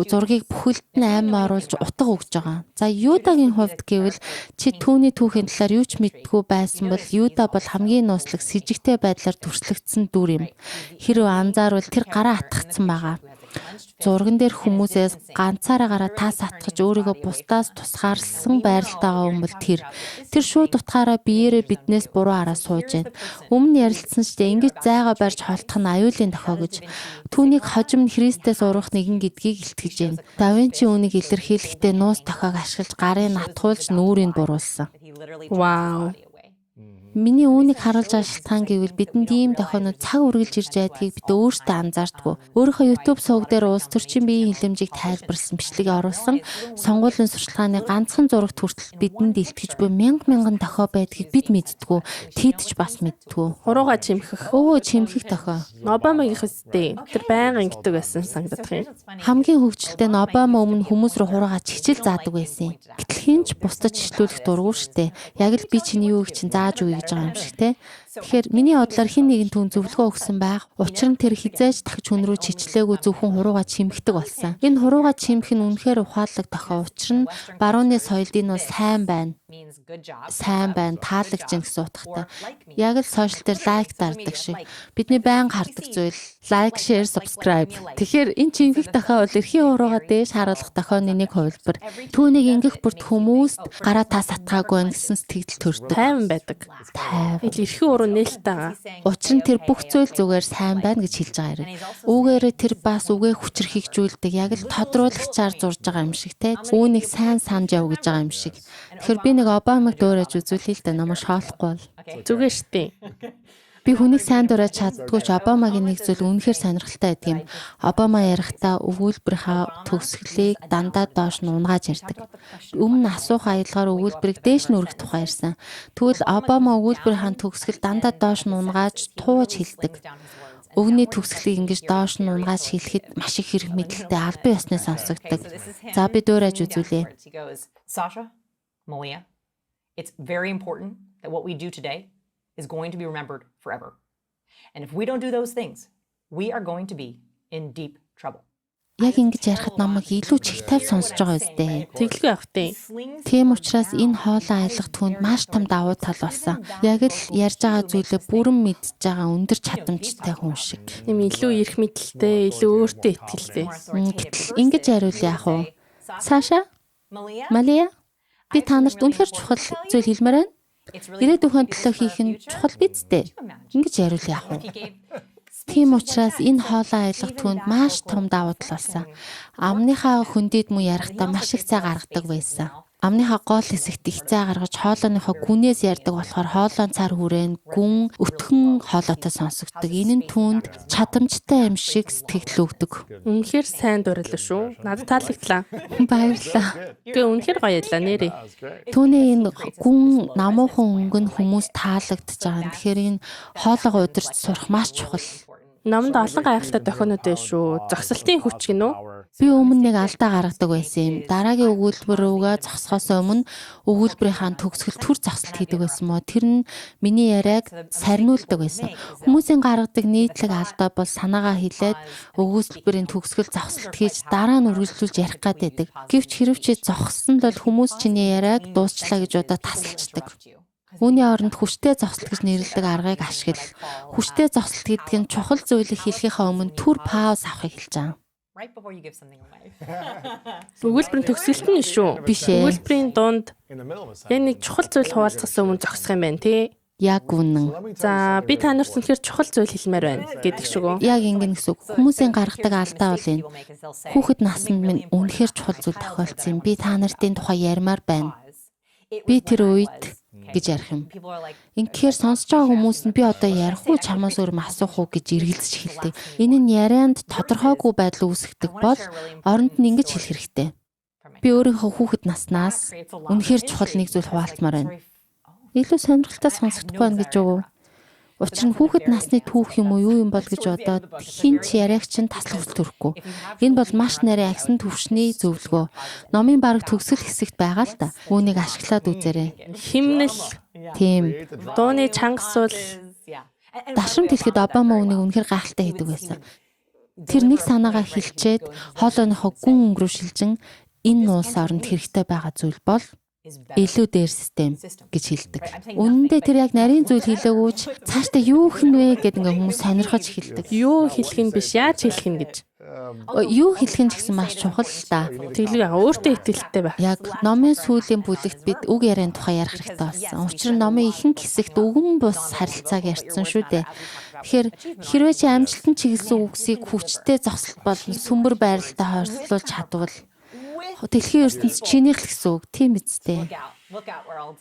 зургийг бүхэлд нь ам оруулж утга өгж байгаа. За Юдагийн хувьд гэвэл чи түүний түүхийн талаар юу ч мэддэггүй байсан бол Юда бол хамгийн нууцлаг сэжигтэй байдлаар дүрслэгдсэн дүр юм. Хэрвээ анзаарвал тэр гараа атгацсан байгаа. Зурган дээр хүмүүсээс ганцаараа гараа тас атгаж өөрийгөө бусдаас тусгаарлсан байралтайгаа хүн бол тэр. Тэр шууд утгаараа биеэрээ биднээс буруу хараа сууж байна. Өмнө ярилцсан ч дээ ингэж зайгаа барьж холдох нь аюулын дохио гэж. Түүнийг хожим нь Христээс урах нэгэн гэдгийг илтгэж байна. Да Винчи үүнийг илэрхийлэхдээ нуус дохиог ашиглаж гарын натгуулж нүүрийг буруулсан. Вау. Миний үүнийг харуулж байгаа шалтгаан гэвэл бидэнд ийм дохионууд цаг үргэлж ирж байдгийг бид өөрсдөө анзаардаггүй. Өөрийнхөө YouTube сувг дээр улс төрчийн биеийн хилэмжийг тайлбарласан бичлэгийг оруулсан сонгуулийн сурчлагын ганцхан зурагт хүртэл бидэнд илтгэж буй мянга мянган дохио байдгийг бид мэддэггүй. Тэд ч бас мэддэггүй. Хурууга чимхэх. Өвөө чимхэх дохио. Обамагийнх үстэй. Тэр байнга ингэдэг байсан санагдах юм. Хамгийн хөгжилтэй нь Обама өмнө хүмүүс рүү хурууга чигчил заадаг байсан юм. Гэтэл хэн ч бусдад чиглүүлэх дургүй штэ. Яг л би чиний юуг чинь зааж өгье гэж байгаа юм шиг те. Тэгэхээр миний бодлоор хэн нэгэн түн зөвлөгөө өгсөн байх. Учир нь тэр хизээж тахиж хүн рүү чичлээгүй зөвхөн хурууга чимхдэг болсон. Энэ хурууга чимх нь үнэхээр ухаалаг дохио. Учир нь барууны соёлд энэ бол сайн байна. Сайн байна, таалагч юм гэсэн утгатай. Яг л сошиал дээр лайк дардаг шиг. Бидний байнга хардаг зүйл лайк, share, subscribe. Тэгэхээр энэ чимхэх дохио бол эрхийн хурууга дээш харуулах дохионы нэг хувилбар. Түүнийг ингэх бүрт хүмүүст гараа тас атгаагүй байна гэсэн сэтгэл төрдөг. Тайван байдаг. Тайван. Ил эрхийн уруу нээлттэй байгаа. Учир нь тэр бүх зүйл зүгээр сайн байна гэж хэлж байгаа хэрэг. Үүгээрээ тэр бас үгээ хүчрхэгжүүлдэг. Яг л тодруулагчаар зурж байгаа юм шиг те. Үүнийг сайн санаж яв гэж байгаа юм шиг. Тэгэхээр би нэг Обамаг дуурайж үзүүлэе л да намайг шоолохгүй бол. Зүгээр штий. Би хүнийг сайн дурааж чаддгүй ч Обамагийн нэг зүйл үнэхээр сонирхолтой байдаг юм. Обама ярихдаа өгүүлбэрийнхаа төгсгөлийг дандаа доош нь унгааж ярьдаг. Өмнө асуух аялгаар өгүүлбэрийг дээш нь өргөх тухай ярьсан. Тэгвэл Обама өгүүлбэрийнхаа төгсгөл дандаа доош нь унгааж тууж хэлдэг. Өгний төгсгөлийг ингэж доош нь унгааж хэлэхэд маш их хэрэг мэдэлтэй албан ёсны сонсогддог. За би дуурайж үзүүлье. Sasha, Malia, it's very important that what we do today is going to be remembered forever. And if we don't do those things, we are going to be in deep trouble. Яг ингэж ярихад намайг илүү чих тавь сонсож байгаа үстэй. Тэглгүй явах тий. Тийм учраас энэ хоолой айлгах түүнд маш том давуу тал болсон. Яг л ярьж байгаа зүйлээ бүрэн мэдж байгаа өндөр чадамжтай хүн шиг. Нэм илүү эрх мэдэлтэй, илүү өөртөө итгэлтэй. Гэтэл ингэж яриул яах вэ? Саша, Малия, би та нарт үнэхэр чухал зүйл хэлмээр байна. Ирээдүйн төлөө хийх нь чухал биз дээ. Ингэж яриул яах вэ? Тийм учраас энэ хоолой айлгах түүнд маш том давуу тал болсон. Амныхаа хөндөд мөн ярихдаа маш их цай гаргадаг байсан. Амныхаа гол хэсэгт их цай гаргаж хоолойныхоо гүнээс ярьдаг болохоор хоолойн цар хүрэн гүн өтгөн хоолойтой сонсогддог. Энэ нь түүнд чадамжтай юм шиг сэтгэл өгдөг. Үнэхээр сайн дурлаа шүү. Надад таалагдлаа. Баярлалаа. Тэгээ үнэхээр гоё ялаа нэрээ. Түүний энэ гүн намуухан өнгө нь хүмүүс таалагдж байгаа. Тэгэхээр энэ хоолойгоо удирч сурах маш чухал. Номонд олон гайхалтай дохионууд байна шүү. Зогсолтын хүч гинүү. Би өмнө нэг алдаа гаргадаг байсан юм. Дараагийн өгүүлбэр рүүгээ зогсохоос өмнө өгүүлбэрийнхаа төгсгөл төр зогсолт хийдэг байсан мó. Тэр нь миний яриаг сарниулдаг байсан. Хүмүүсийн гаргадаг нийтлэг алдаа бол санаагаа хэлээд өгүүлбэрийн төгсгөл зогсолт хийж дараа нь үргэлжлүүлж ярих гад байдаг. Гэвч хэрв чи зогссон бол хүмүүс чиний яриаг дуусчлаа гэж удаа тасалчдаг. Үүний оронд хүчтэй зогсолт гэж нэрлэдэг аргыг ашигла. Хүчтэй зогсолт гэдэг нь чухал зүйлийг хэлэхийнхээ өмнө түр пауз авахыг хэлж байгаа. Right before you give something away. Өгүүлбэрийн төгсгөлт нь шүү. Биш ээ. Өгүүлбэрийн дунд яг нэг чухал зүйл хуваалцахаас өмнө зогсох юм байна тий. Яг үнэн. За би та нарт үнэхээр чухал зүйл хэлмээр байна гэдэг шиг үү? Яг ингэн гэсэн үг. Хүмүүсийн гаргадаг алдаа бол энэ. Хүүхэд насанд минь үнэхээр чухал зүйл тохиолдсон юм. Би та нарт энэ тухай ярмаар байна. Би тэр үед гэж ярих юм. Ингэхээр сонсож байгаа хүмүүс нь би одоо ярих уу чамаас өөр юм асуух уу гэж эргэлзэж эхэлдэг. Энэ нь ярианд тодорхойгүй байдал үүсгдэг бол оронд нь ингэж хэлэх хэрэгтэй. Би өөрийнхөө хүүхэд наснаас үнэхээр чухал нэг зүйл хуваалцмаар байна. Илүү сонирхолтой сонсогдохгүй байна гэж үү? Учир нь хүүхэд насны түүх юм уу юу юм бол гэж бодоод хин ч яриаг чинь таслах хүсэл төрөхгүй. Энэ бол маш нарийн агсан төвшний зөвлөгөө. Номын бараг төгсгөл хэсэгт байгаа л да. Үүнийг ашиглаад үзээрэй. Химнэл, Тийм. дууны чанга сул, Дашрамт хэлэхэд Обама үүнийг үнэхээр гайхалтай хийдэг байсан. Тэр нэг санаагаа хэлчээд хоолойныхоо гүн өнгөрөө шилжин энэ улс оронд хэрэгтэй байгаа зүйл бол илүү дээр систем гэж хэлдэг. Үнэн дээр тэр яг нарийн зүйл хэлээгүүч цаашдаа юу хин вэ гэд ингээ хүмүүс сонирхож эхэлдэг. юу хэлэх нь биш, яаж хэлэх нь гэж. Юу хэлэх нь ч гэсэн маш чухал л да. Тэглэг яга өөртөө итгэлтэй байх. Яг номын сүүлийн бүлэгт бид үг яриан тухай ярих хэрэгтэй болсон. Учир нь номын ихэнх хэсэгт үгэн бус харилцааг ярьсан шүү дээ. Тэгэхээр хэрвээ чи амжилтанд чиглэсэн үгсийг хүчтэй зогсолт болон сүмбэр байралтай хойшлуулж чадвал дэлхийн ертөнц чинийх л гэсэн үг тийм биз дээ. Look out, world.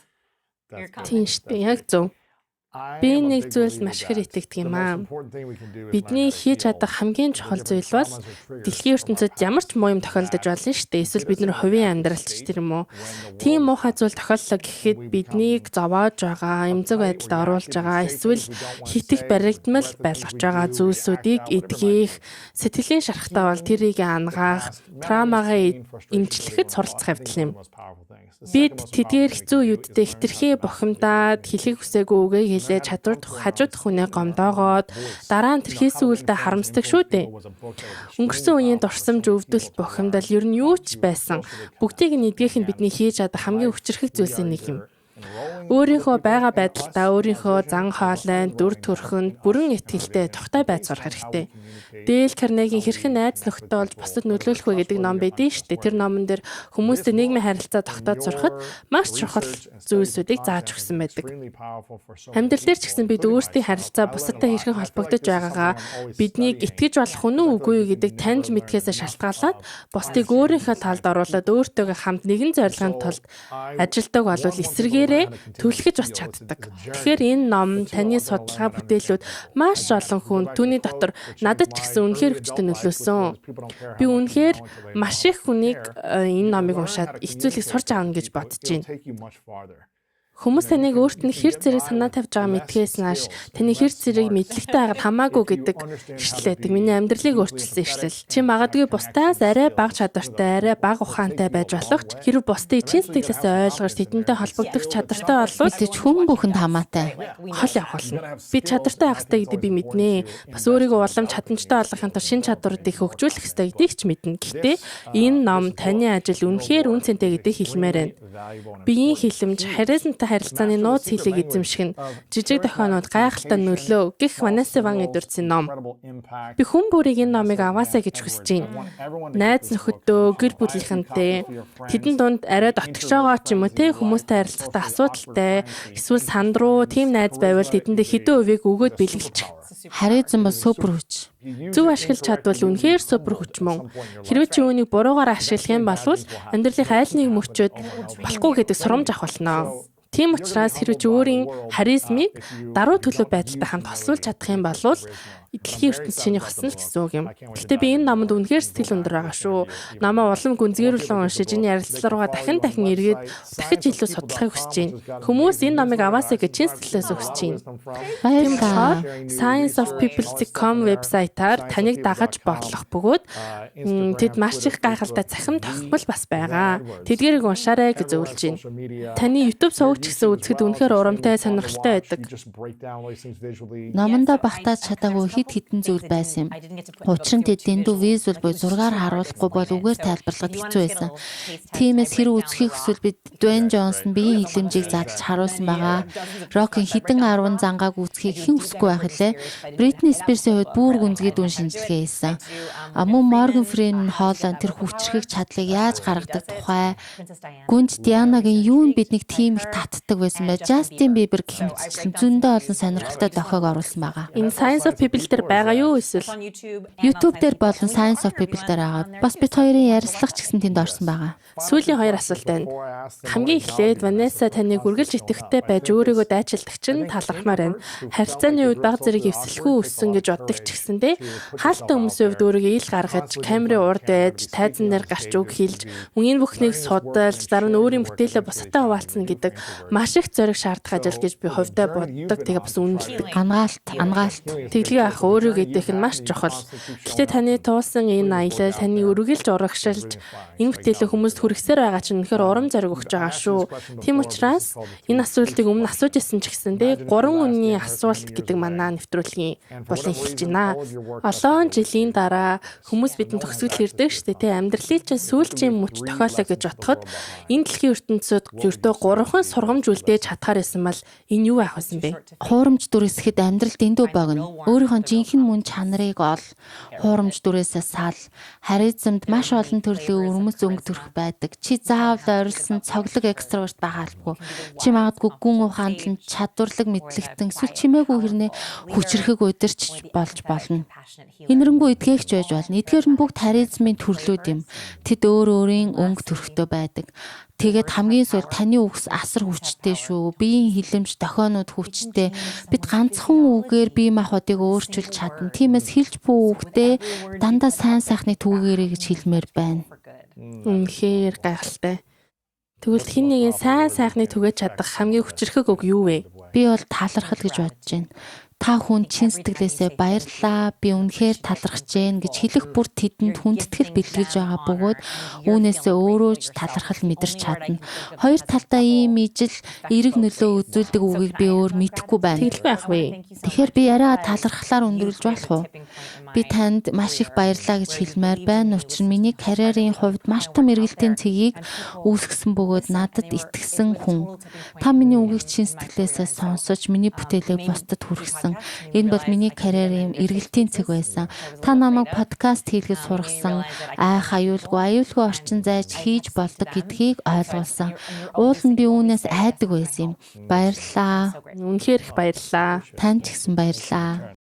Тийм шүү дээ. Яг зөв. Би нэг зүйлд маш ихээр итгэдэг юм аа. Бидний хийж чадах хамгийн чухал зүйл бол дэлхийн ертөнцид ямар ч муу юм тохиолдож болно шүү дээ. Эсвэл бид нар хувийн амьдралд ч тэр юм уу. Тийм муухай зүйл тохиоллоо гэхэд биднийг зовоож байгаа, эмзэг байдалд оруулж байгаа, эсвэл хитэх баригдмал байлгаж байгаа зүйлсүүдийг эдгэх, сэтгэлийн шархтаа бол тэрийг ангаах, травмагаа эмчлэхэд суралцах явдал юм. Бид тэдгээр хэцүү үеддээ хэтэрхий бухимдаад хэлхийг хүсээгүй үгээ хэлээ чадвар хажуудах хүнээ гомдоогоод дараа нь тэр хийсэн үйлдээ харамсдаг шүү дээ. Өнгөрсөн үеийн дурсамж, өвдөлт, бухимдал ер нь юу ч байсан бүгдийг нь эдгэх нь бидний хийж чадах хамгийн хүчирхэг зүйлсийн нэг юм. Өөрийнхөө байгаа байдалдаа өөрийнхөө зан хоолойнд, дүр төрхөнд бүрэн итгэлтэй тухтай байж сурах хэрэгтэй. Дэйл Карнегийн хэрхэн найз нөхдөд болж бусдад нөлөөлөх вэ гэдэг ном байдیں шүү дээ. Тэр номон дээр хүмүүстэй нийгмийн харилцаа тогтоож сурахад маш чухал зүйлсүүдийг зааж өгсөн байдаг. Амьдрал дээр ч гэсэн бид өөрсдийн харилцаа бусадтай хэрхэн холбогдож байгаагаа биднийг итгэж болох үнэн үгүй юу гэдэг таньж мэдхээсээ шалтгаалаад бусдыг өөрийнхөө талд оруулаад өөртөөгөө хамт нэгэн зорилгын тулд ажилдаг болвол эсрэгээр дээрээ түлхэж бас чаддаг. Тэгэхээр энэ ном, таны судалгаа бүтээлүүд маш олон хүн түүний дотор надад ч гэсэн үнэхээр хүчтэй нөлөөлсөн. Би үнэхээр маш их хүнийг энэ номыг уншаад их зүйлийг сурч аавна гэж бодож байна. Хүмүүс таныг өөрт нь хэр зэрэг санаа тавьж байгаа мэдхээс нааш таны хэр зэрэг мэдлэгтэй байгаад хамаагүй гэдэг ишлэл байдаг. Миний амьдралыг өөрчилсөн ишлэл. Чи магадгүй бусдаас арай бага чадвартай, арай бага ухаантай байж болох ч хэрв бусдыг чин сэтгэлээсээ ойлгож тэдэнтэй холбогдох чадвартай болвол Мэдээж хүн бүхэнд хамаатай. Хол явах болно. Би чадвартай байх ёстой гэдэг би мэднэ. Бас өөрийгөө улам чадамжтай болгохын тулд шинэ чадваруудыг хөгжүүлэх ёстой гэдгийг ч мэднэ. Гэхдээ энэ ном таны ажил үнэхээр үн цэнтэй гэдгийг хэлмээр байна. Биеийн хилэмж, харизмтай харилцааны нууц хэлийг эзэмших нь жижиг дохионууд гайхалтай нөлөө гэх Ванесса Ван Эдвардсын ном. Би хүн бүрийг энэ номыг аваасай гэж хүсэж байна. Найз нөхөдөө, гэр бүлийнхэнтэй тэдэн дунд арай дотгошоогоо ч юм уу те хүмүүстэй харилцахдаа асуудалтай эсвэл сандруу тийм найз байвал тэдэндээ хэдэн хувийг өгөөд бэлгэлчих. Харизм бол супер хүч. Зөв ашиглаж чадвал үнэхээр супер хүч мөн. Хэрвээ чи үүнийг буруугаар ашиглах юм бол амьдралынхаа аль нэг мөчөд болохгүй гэдэг сурамж авах болно. Тийм учраас хэрвээ чи өөрийн харизмыг даруй төлөв байдалтай хамт хослуулж чадах юм бол дэлхийн ертөнц чиний хосно л гэсэн үг юм. Гэхдээ би энэ номонд үнэхээр сэтгэл өндөр байгаа шүү. Номоо улам гүнзгийрүүлэн уншиж энэ ярилцлага руугаа дахин дахин эргээд дахиж илүү судлахыг хүсэж байна. Хүмүүс энэ номыг аваасай гэж чин сэтгэлээс хүсэж байна. Тийм Баярлалаа. болохоор scienceofpeople.com вебсайтаар таныг дагаж болох бөгөөд тэд маш их гайхалтай цахим тохимол бас байгаа. Тэдгээрийг уншаарай гэж зөвлөж байна. Таны YouTube суваг ч гэсэн үзэхэд үнэхээр урамтай, сонирхолтой байдаг. Номондоо багтааж чадаагүй хэд хэдэн зүйл байсан юм. Учир нь тэд дэндүү визуал буюу зургаар харуулахгүй бол үгээр тайлбарлахад хэцүү байсан. Тиймээс хэрэг үзэхийг хүсвэл бид Дуэйн Джонсон биеийн хилэмжийг задлж харуулсан байгаа. Рокийн хэдэн 10 зангааг үзэхийг хэн хүсэхгүй байх лээ. Бритни Спирсийн хувьд бүр гүнзгий дүн шинжилгээ хийсэн. А мөн Морган Фримен хоолой тэр хүчрхэг чадлыг яаж гаргадаг тухай гүнж Дианагийн юу нь биднийг тийм их татдаг байсан бэ? Жастин Бибер гэх мэтчлэн зөндөө олон сонирхолтой дохиог оруулсан байгаа. Энэ Science of People дээр байгаа юу эсвэл YouTube дээр болон Science of People дээр байгаа. Бас бид хоёрын ярилцлага ч гэсэн тэнд орсон байгаа. Сүүлийн хоёр асуулт байна. Хамгийн эхлээд Ванесса таныг үргэлж идэвхтэй байж өөрийгөө дайчилдаг чинь талархмаар байна. Харилцааны үед баг зэрэг эвсэлхүү өссөн гэж боддог ч гэсэндээ хаалтай хүмүүсийн хувьд өөрийгөө ил гаргаж, камерын урд байж, тайзан дээр гарч үг хэлж, мөн энэ бүхнийг судалж, дараа нь өөрийн бүтээлээ бусадтай хуваалцна гэдэг маш их зориг шаардах ажил гэж би хувьдаа боддог. Тэгээ бас үнэлдэг. Ангаалт, ангаалт. Тэглэгээ авах өөрийгөө идэх нь маш чухал. Гэхдээ таны туулсан энэ аялал таны үргэлж урагшилж энэ бүтээлээ хүмүүст хүргэсээр байгаа чинь үнэхээр урам зориг өгч байгаа шүү. Тийм учраас энэ асуултыг өмнө асууж ирсэн ч гэсэндээ 3 үнний асуулт гэдэг манай нэвтрүүлгийн болон эхэлж байна. Олон жилийн дараа хүмүүс бидэнд төгсгөл ирдэг шүү дээ. Тэ амьдралын чинь сүүлчийн мөч тохиолоо гэж бодоход энэ дэлхийн ертөнцид ердөө 3хан сургамж үлдээж чадхаар байсан бол энэ юу байх вэ бэ? Хуурамч дүрсэхэд амьдрал дэндүү богино. Өөрийнхөө жинхэнэ мөн чанарыг ол, хуурамч дүрээсээ сал, харизмд маш олон төрлийн өрмөц өнгө төрх байдаг. Чи заавал ойрлсон цоглог экстраверт байгаа албагүй. Чи магадгүй гүн ухаандлан чадварлаг мэдлэгтэн эсвэл чимээгүй хэрнээ хүчрхэг удирч болж болно. Энэрэнгүй эдгээгч байж болно. Эдгээр нь бүгд харизмын төрлүүд юм. Тэд өөр өөрийн өнгө төрхтэй байдаг. Тэгээд хамгийн сүүлд таны үгс асар хүчтэй шүү. Биеийн хилэмж, дохионууд хүчтэй. Бид ганцхан үгээр бие махбодыг өөрчилж чадна. Тиймээс хэлж буй үгтээ дандаа сайн сайхныг түгээгээрэй гэж хэлмээр байна. Үнэхээр гайхалтай. Тэгвэл хэн нэгэн сайн сайхныг түгээж чадах хамгийн хүчрхэг үг юу вэ? Би бол талархал гэж бодож байна. Та хүн чин сэтгэлээсээ баярлалаа. Би үнэхээр талархаж гэн гэж хэлэх бүр тэдэнд хүндэтгэл бэлтгэж байгаа бөгөөд үүнээсээ өөрөө ч талархал мэдэрч чадна. Хоёр талдаа ийм ижил эерэг нөлөө үзүүлдэг үгийг би өөр мэдэхгүй байна. Тэгэлгүй яах вэ? Тэгэхээр би яриагаа талархлаар өндөрлөж болох уу? Би танд маш их баярлалаа гэж хэлмээр байна. Учир нь миний карьерийн хувьд маш том эргэлтийн цэгийг үүсгэсэн бөгөөд надад итгэсэн хүн. Та миний үгийг чин сэтгэлээсээ сонсож миний бүтээлийг бусдад хүргэсэн. Энэ бол миний карьерийн эргэлтийн цэг байсан. Та намайг подкаст хийлгэж сургасан, айх аюулгүй, аюулгүй орчин зайж хийж болдог гэдгийг ойлгуулсан. Уул нь би үүнээс айдаг байсан юм. Баярлалаа. Үнэхээр их баярлалаа. Танд ч гэсэн баярлалаа.